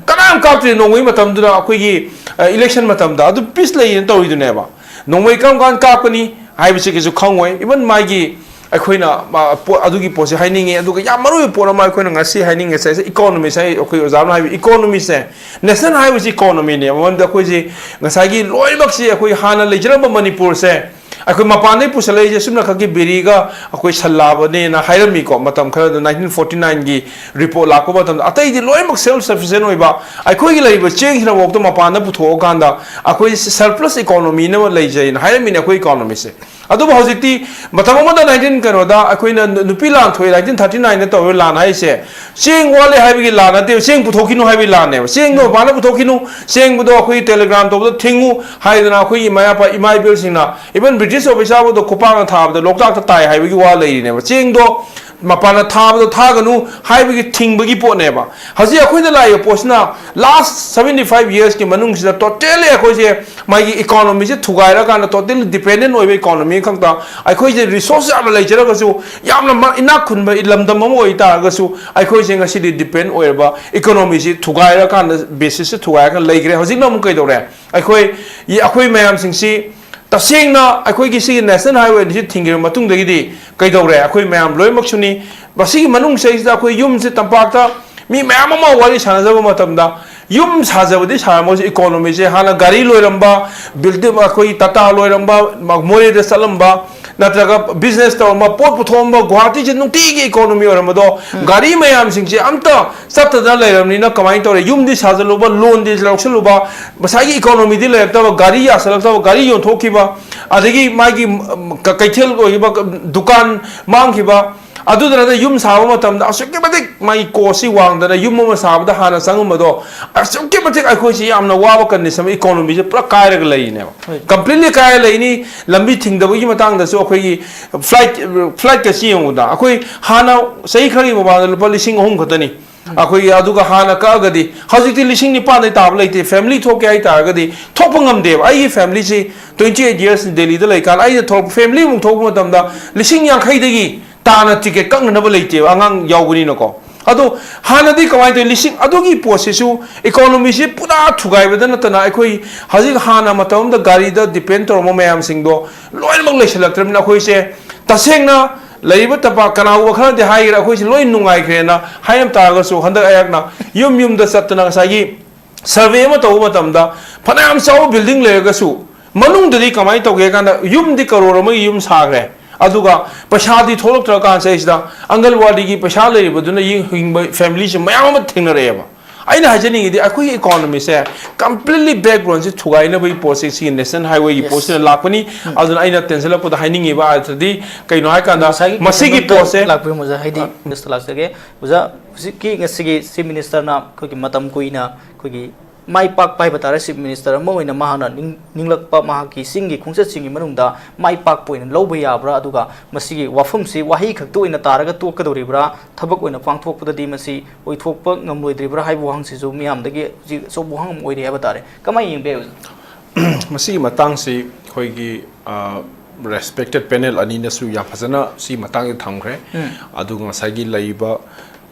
ꯀꯅꯥꯝ ꯀꯥꯞꯇ꯭ꯔꯤ ꯅꯣꯡꯃꯩ ꯃꯇꯝꯗꯨꯗ, ꯑꯩꯈꯣꯏꯒꯤ, ꯑ, election ꯃꯇꯝꯗ꯫ ꯑꯗꯨ peace ꯂꯩꯌꯦꯅ ꯇꯧꯔꯤꯗꯨꯅꯦꯕ꯫ ꯅꯣꯡꯃꯩ ꯀꯔꯝ ꯀꯥꯟꯗ ꯀꯥꯞꯀꯅꯤ ꯍꯥꯏꯕꯁꯤ ꯀꯩꯁꯨ ꯈꯪꯉꯣꯏ꯫ Even ꯃꯥꯒꯤ ꯑꯩꯈꯣꯏꯅ, ꯑ, ꯄꯣꯠ, ꯑꯗꯨꯒꯤ ꯄꯣꯠꯁꯦ ꯍꯥꯏꯅꯤꯡꯉꯤ꯫ ꯑꯗꯨꯒ ꯌꯥꯝ ꯃꯔꯨ ꯑꯣꯏꯕ ꯄꯣꯠ ꯑꯃ ꯑꯩꯈꯣꯏꯅ ꯉꯁꯤ ꯍꯥꯏꯅꯤꯡꯉꯤꯁꯦ, economy ꯁꯦ, ꯑꯩꯈꯣꯏ ꯑꯣꯖꯥꯅ ꯍꯥꯏꯕ economy ꯁꯦ, national highway ꯁꯤ economy ꯅꯦ꯫ ꯃꯔꯝꯗꯤ ꯑꯩꯈꯣꯏꯁꯤ ꯉꯁꯥꯏꯒꯤ ꯂꯣꯏꯅꯃꯛꯁꯤ ꯑꯩꯈꯣꯏ ꯍꯥꯟꯅ ꯂꯩꯖꯔꯝꯕ ꯃꯅꯤꯄꯨꯔꯁꯦ ꯑꯩꯈꯣꯏ ꯃꯄꯥꯟꯗꯒꯤ ꯄꯨꯁꯜꯂꯛꯏꯁꯦ ꯆꯨꯝꯅꯈꯛꯀꯤ ꯕꯦꯔꯤꯒ ꯑꯩꯈꯣꯏ ꯁꯜꯂꯥꯕꯅꯦꯅ ꯍꯥꯏꯔꯝꯃꯤꯀꯣ꯫ ꯃꯇꯝ ꯈꯔꯗ nineteen forty nine ꯒꯤ report ꯂꯥꯛꯄ ꯃꯇꯝꯗ ꯑꯇꯩꯗꯤ ꯂꯣꯏꯅꯃꯛ self sufficient ꯑꯣꯏꯕ, ꯑꯩꯈꯣꯏꯒꯤ ꯂꯩꯔꯤꯕ ꯆꯦꯡꯁꯤꯅꯐꯥꯎꯗ ꯃꯄꯥꯟꯗ ꯄꯨꯊꯣꯛꯑꯀꯥꯟꯗ ꯑꯩꯈꯣꯏ surplus economy ꯅ ꯂꯩꯖꯩꯅ ꯍꯥꯏꯔꯝꯃꯤꯅꯦ ꯑꯩꯈꯣꯏ economy ꯁꯦ꯫ ꯑꯗꯨꯕꯨ ꯍꯧꯖꯤꯛꯇꯤ ꯃꯇꯝ ꯑꯃꯗ ꯅꯥꯏꯟꯇꯤꯟ ꯀꯩꯅꯣꯗ ꯑꯩꯈꯣꯏꯅ ꯅꯨꯄꯤ ꯂꯥꯟ ꯊꯣꯛꯏ, ꯅꯥꯏꯟꯇꯤꯟ ꯊꯥꯔꯇꯤ ꯅꯥꯏꯟꯗ ꯇꯧꯔꯤꯕ ꯂꯥꯟ ꯍꯥꯏꯁꯦ ꯆꯦꯡ ꯋꯥꯠꯂꯦ ꯍꯥꯏꯕꯒꯤ ꯂꯥꯟ ꯅꯠꯇꯦꯕ, ꯆꯦꯡ ꯄꯨꯊꯣꯛꯈꯤꯅꯨ ꯍꯥꯏꯕꯒꯤ ꯂꯥꯟꯅꯦꯕ꯫ ꯆꯦꯡꯗꯣ ꯃꯄꯥꯟꯗ ꯄꯨꯊꯣꯛꯈꯤꯅꯨ, ꯆꯦꯡꯕꯗꯣ ꯑꯩꯈꯣꯏꯒꯤ ꯇꯦꯂꯤꯒ꯭ꯔꯥꯝ ꯇꯧꯕꯗ ꯊꯤꯡꯉꯨ ꯍꯥꯏꯗꯅ ꯑꯩꯈꯣꯏꯒꯤ ꯏꯃꯥ ꯏꯄꯥ, ꯏꯃꯥ ꯏꯕꯦꯜꯁꯤꯡꯅ, even British officerꯕꯨꯗ ꯈꯨꯄꯥꯛꯅ ꯊꯥꯕꯗ ꯂꯣꯛꯇꯥꯛꯇ ꯇꯥꯏ ꯍꯥꯏꯕꯒꯤ ꯋꯥ ꯂꯩꯔꯤꯅꯦꯕ꯫ ꯆꯦꯡꯗꯣ ꯃꯄꯥꯟꯗ ꯊꯥꯕꯗꯣ ꯊꯥꯒꯅꯨ ꯍꯥꯏꯕꯒꯤ ꯊꯤꯡꯕꯒꯤ ꯄꯣꯠꯅꯦꯕ꯫ ꯍꯧꯖꯤꯛ ꯑꯩꯈꯣꯏꯅ ꯂꯥꯛꯏꯕ ꯄꯣꯠꯁꯤꯅ last seventy five yearsꯀꯤ ꯃꯅꯨꯡꯁꯤꯗ totally ꯑꯩꯈꯣꯏꯁꯦ ꯃꯥꯒꯤ economyꯁꯦ ꯊꯨꯒꯥꯏꯔꯀꯥꯟꯗ totally dependent ꯑꯣꯏꯕ economy ꯈꯛꯇ, ꯑꯩꯈꯣꯏꯁꯦ resource ꯌꯥꯝꯅ ꯂꯩꯖꯔꯒꯁꯨ, ꯌꯥꯝꯅ ꯃ-, ꯏꯅꯥꯛ ꯈꯨꯟꯕ ꯂꯝꯗꯝ ꯑꯃ ꯑꯣꯏꯇꯥꯔꯒꯁꯨ, ꯑꯩꯈꯣꯏꯁꯦ ꯉꯁꯤꯗꯤ depend ꯑꯣꯏꯔꯕ economyꯁꯦ ꯊꯨꯒꯥꯏꯔꯀꯥꯟꯗ, basisꯁꯦ ꯊꯨꯒꯥꯏꯔꯀꯥꯟꯗ ꯂꯩꯈ꯭ꯔꯦ꯫ ꯍꯧꯖꯤꯛꯅ ꯑꯃꯨꯛ ꯀꯩꯗꯧꯔꯦ? ꯑꯩꯈꯣꯏ, ꯑꯩꯈꯣꯏ ꯃꯌꯥꯝꯁꯤꯡꯁꯤ ꯇꯁꯦꯡꯅ ꯑꯩꯈꯣꯏꯒꯤ ꯁꯤꯒꯤ national highway ꯑꯅꯤꯁꯤ ꯊꯤꯡꯈꯤꯕ ꯃꯇꯨꯡꯗꯒꯤꯗꯤ ꯀꯩꯗꯧꯔꯦ? ꯑꯩꯈꯣꯏ ꯃꯌꯥꯝ ꯂꯣꯏꯅꯃꯛꯁꯨꯅꯤ꯫ ꯃꯁꯤꯒꯤ ꯃꯅꯨꯡꯁꯤꯗꯩꯁꯤꯗ ꯑꯩꯈꯣꯏ ꯌꯨꯝꯁꯦ ꯇꯝꯄꯥꯛꯇ ꯃꯤ ꯃꯌꯥꯝ ꯑꯃ ꯋꯥꯔꯤ ꯁꯥꯟꯅꯖꯕ ꯃꯇꯝꯗ, ꯌꯨꯝ ꯁꯥꯖꯕꯗꯤ ꯁꯥꯔꯝꯃꯒꯁꯨ economyꯁꯦ, ꯍꯥꯟꯅ ꯒꯥꯔꯤ ꯂꯣꯏꯔꯝꯕ, building, ꯑꯩꯈꯣꯏ ꯇꯥꯇꯥ ꯂꯣꯏꯔꯝꯕ, ꯃ-, ꯃꯣꯔꯦꯗ ꯆꯠꯂꯝꯕ, ꯅꯠꯇ꯭ꯔꯒ business ꯇꯧꯔꯝꯕ, ꯄꯣꯠ ꯄꯨꯊꯣꯛꯑꯝꯕ, ꯒꯨꯍꯥꯇꯤꯁꯦ ꯅꯨꯡꯇꯤꯒꯤ economy ꯑꯣꯏꯔꯝꯕꯗꯣ, ꯒꯥꯔꯤ ꯃꯌꯥꯝꯁꯤꯡꯁꯦ ꯑꯝꯇ ꯆꯠꯇꯗꯅ ꯂꯩꯔꯕꯅꯤꯅ ꯀꯃꯥꯏꯅ ꯇꯧꯔꯦ? ꯌꯨꯝꯗꯤ ꯁꯥꯖꯜꯂꯨꯕ, loanꯗꯤ ꯂꯧꯁꯜꯂꯨꯕ, ꯉꯁꯥꯏꯒꯤ economyꯗꯤ ꯂꯩꯔꯛꯇꯕ, ꯒꯥꯔꯤ ꯌꯥꯁꯜꯂꯛꯇꯕ, ꯒꯥꯔꯤ ꯌꯣꯟꯊꯣꯛꯈꯤꯕ, ꯑꯗꯒꯤ ꯃꯥꯒꯤ, ꯎꯝ, ꯀ-, ꯀꯩꯊꯦꯜ ꯑꯣꯏꯈꯤꯕ, ꯀ-, ꯗꯨꯀꯥꯟ ꯃꯥꯡꯈꯤꯕ, ꯑꯗꯨꯗ ꯅꯠꯇꯅ ꯌꯨꯝ ꯁꯥꯕ ꯃꯇꯝꯗ ꯑꯁꯨꯛꯀꯤ ꯃꯇꯤꯛ ꯃꯥꯒꯤ costꯁꯤ ꯋꯥꯡꯗꯅ ꯌꯨꯝ ꯑꯃ ꯁꯥꯕꯗ ꯍꯥꯟꯅ ꯆꯪꯉꯝꯕꯗꯣ ꯑꯁꯨꯛꯀꯤ ꯃꯇꯤꯛ ꯑꯩꯈꯣꯏꯁꯤ ꯌꯥꯝꯅ ꯋꯥꯕ condition ꯑꯃ, economyꯁꯦ ꯄꯨꯔꯥ ꯀꯥꯏꯔꯒ ꯂꯩꯔꯤꯅꯦꯕ꯫ ꯍꯣꯏ꯫ Completely ꯀꯥꯏꯔ ꯂꯩꯅꯤ꯫ ꯂꯝꯕꯤ ꯊꯤꯡꯗꯕꯒꯤ ꯃꯇꯥꯡꯗꯁꯨ ꯑꯩꯈꯣꯏꯒꯤ flight, flightꯀꯁꯤ ꯌꯦꯡꯉꯨꯗ, ꯑꯩꯈꯣꯏ ꯍꯥꯟꯅ ꯆꯍꯤ ꯈꯔꯒꯤ ꯃꯃꯥꯡꯗ ꯂꯨꯄꯥ ꯂꯤꯁꯤꯡ ꯑꯍꯨꯝ ꯈꯛꯇꯅꯤ꯫ ꯑꯩꯈꯣꯏꯒꯤ ꯑꯗꯨꯒ ꯍꯥꯟꯅ ꯀꯛꯑꯒꯗꯤ ꯍꯧꯖꯤꯛꯇꯤ ꯂꯤꯁꯤꯡ ꯅꯤꯄꯥꯟꯗꯩ ꯇꯥꯕ ꯂꯩꯇꯦ꯫ Family ꯊꯣꯛꯀꯦ ꯍꯥꯏꯇꯥꯔꯒꯗꯤ ꯊꯣꯛꯄ ꯉꯝꯗꯦꯕ꯫ ꯑꯩꯒꯤ familyꯁꯤ twenty eight years ꯗꯦꯜꯂꯤꯗ ꯂꯩꯀꯥꯟꯗ ꯑꯩꯅ ꯊꯣꯛꯂꯛꯄ, family ꯑꯃꯨꯛ ꯊꯣꯛꯄ ꯃꯇꯝꯗ ꯂꯤꯁꯤꯡ ꯌꯥꯡꯈꯩꯗꯒꯤ ꯇꯥꯅ ticket ꯀꯛꯅꯅꯕ ꯂꯩꯇꯦꯕ, ꯑꯉꯥꯡ ꯌꯥꯎꯕꯅꯤꯅꯀꯣ꯫ ꯑꯗꯣ ꯍꯥꯟꯅꯗꯤ ꯀꯃꯥꯏꯅ ꯇꯧꯋꯤ? ꯂꯤꯁꯤꯡ, ꯑꯗꯨꯒꯤ ꯄꯣꯠꯁꯤꯁꯨ economyꯁꯤ ꯄꯨꯔꯥ ꯊꯨꯒꯥꯏꯕꯗ ꯅꯠꯇꯅ ꯑꯩꯈꯣꯏ ꯍꯧꯖꯤꯛ ꯍꯥꯟꯅ ꯃꯇꯝ ꯑꯃꯗ ꯒꯥꯔꯤꯗ depend ꯇꯧꯔꯝꯕ ꯃꯌꯥꯝꯁꯤꯡꯗꯣ ꯂꯣꯏꯅꯃꯛ ꯂꯩꯁꯤꯜꯂꯛꯇ꯭ꯔꯕꯅꯤꯅ ꯑꯩꯈꯣꯏꯁꯦ ꯇꯁꯦꯡꯅ ꯂꯩꯔꯤꯕ ꯇꯝꯄꯥꯛ, ꯀꯅꯥꯒꯨꯝꯕ ꯈꯔꯗꯤ ꯍꯥꯏꯒꯦꯔꯥ, ꯑꯩꯈꯣꯏꯁꯦ ꯂꯣꯏ ꯅꯨꯡꯉꯥꯏꯈ꯭ꯔꯦꯅ ꯍꯥꯏꯔꯝ ꯇꯥꯔꯒꯁꯨ, ꯍꯟꯗꯛ ꯑꯩꯍꯥꯛꯅ ꯌꯨꯝ ꯌꯨꯝꯗ ꯆꯠꯇꯅ ꯉꯁꯥꯏꯒꯤ survey ꯑꯃ ꯇꯧꯕ ꯃꯇꯝꯗ ꯐꯅꯌꯥꯝ ꯆꯥꯎꯕ building ꯂꯩꯔꯒꯁꯨ ꯃꯅꯨꯡꯗꯗꯤ ꯀꯃꯥꯏꯅ ꯇꯧꯒꯦ ꯍꯥꯏ ꯀꯥꯟꯗ ꯌꯨꯝꯗꯤ ꯀꯔꯣꯔ ꯑꯃꯒꯤ ꯌꯨꯝ ꯁꯥꯈ꯭ꯔꯦ, ꯑꯗꯨꯒ ꯄꯩꯁꯥꯗꯤ ꯊꯣꯛꯂꯛꯇ꯭ꯔꯀꯥꯟꯁꯤꯗꯩꯁꯤꯗ ꯑꯪꯒꯜꯋꯥꯗꯤꯒꯤ ꯄꯩꯁꯥ ꯂꯩꯔꯤꯕꯗꯨꯅ ꯌꯦꯡ-, ꯍꯤꯡꯕ familyꯁꯤ ꯃꯌꯥꯝ ꯑꯃ ꯊꯦꯡꯅꯔꯛꯑꯦꯕ꯫ ꯑꯩꯅ ꯍꯥꯏꯖꯅꯤꯡꯉꯤꯗꯤ ꯑꯩꯈꯣꯏꯒꯤ economy ꯁꯦ completely backbone ꯁꯦ ꯊꯨꯒꯥꯏꯅꯕꯒꯤ ꯄꯣꯠꯁꯦ ꯁꯤꯒꯤ national highway ꯒꯤ ꯄꯣꯠꯁꯤꯅ ꯂꯥꯛꯄꯅꯤ꯫ ꯑꯗꯨꯅ ꯑꯩꯅ ꯇꯦꯟꯁꯤꯜꯂꯛꯄꯗ ꯍꯥꯏꯅꯤꯡꯉꯤꯕ ꯑꯗꯨꯗꯤ ꯀꯩꯅꯣ ꯍꯥꯏꯀꯥꯟꯗ ꯃꯁꯤꯒꯤ ꯄꯣꯠꯁꯦ ꯂꯥꯛꯄꯤꯌꯨ ꯑꯣꯖꯥ, ꯍꯥꯏꯗꯤ ꯃꯤꯅꯤꯁꯇꯔ ꯂꯥꯛꯆꯒꯦ꯫ ꯑꯣꯖꯥ, ꯍꯧꯖꯤꯛꯀꯤ ꯉꯁꯤꯒꯤ Chief Minister ꯅ ꯑꯩꯈꯣꯏꯒꯤ ꯃꯇꯝ ꯀꯨꯏꯅ ꯑꯩꯈꯣꯏꯒꯤ ꯃꯥꯏ ꯄꯥꯛꯄ ꯍꯥꯏꯕ ꯇꯥꯔꯦ, Chief Minister ꯑꯃ ꯑꯣꯏꯅ ꯃꯍꯥꯛꯅ ꯅꯤꯡ-, ꯅꯤꯡꯂꯛꯄ ꯃꯍꯥꯛꯀꯤ ꯆꯤꯡꯒꯤ ꯈꯣꯡꯆꯠꯁꯤꯡꯒꯤ ꯃꯅꯨꯡꯗ ꯃꯥꯏ ꯄꯥꯛꯄ ꯑꯣꯏꯅ ꯂꯧꯕ ꯌꯥꯕ꯭ꯔꯥ? ꯑꯗꯨꯒ ꯃꯁꯤꯒꯤ ꯋꯥꯐꯝꯁꯤ ꯋꯥꯍꯩ ꯈꯛꯇ ꯑꯣꯏꯅ ꯇꯥꯔꯒ ꯇꯣꯛꯀꯗꯧꯔꯤꯕ꯭ꯔꯥ? ꯊꯕꯛ ꯑꯣꯏꯅ ꯄꯥꯡꯊꯣꯛꯄꯗꯗꯤ ꯃꯁꯤ ꯑꯣꯏꯊꯣꯛꯄ ꯉꯝꯂꯣꯏꯗ꯭ꯔꯤꯕ꯭ꯔꯥ ꯍꯥꯏꯕ ꯋꯥꯍꯪꯁꯤꯁꯨ ꯃꯤꯌꯥꯝꯗꯒꯤ ꯍꯧꯖꯤꯛ ꯑꯆꯧꯕ ꯋꯥꯍꯪ ꯑꯃ ꯑꯣꯏꯔꯤ ꯍꯥꯏꯕ ꯇꯥꯔꯦ꯫ ꯀꯃꯥꯏꯅ ꯌꯦꯡꯕ ꯌꯥꯏ ꯑꯣꯖꯥ? ꯃꯁꯤꯒꯤ ꯃꯇꯥꯡꯁꯤ ꯑꯩꯈꯣꯏꯒꯤ, ꯑ, respected panel ꯑꯅꯤꯅꯁꯨ ꯌꯥꯝ ꯐꯖꯅ ꯁꯤ ꯃꯇꯥꯡꯗ ꯊꯝꯈ꯭ꯔꯦ꯫ ꯎꯝ꯫ ꯑꯗꯨꯒ ꯉꯁꯥꯏꯒꯤ ꯂꯩꯔꯤꯕ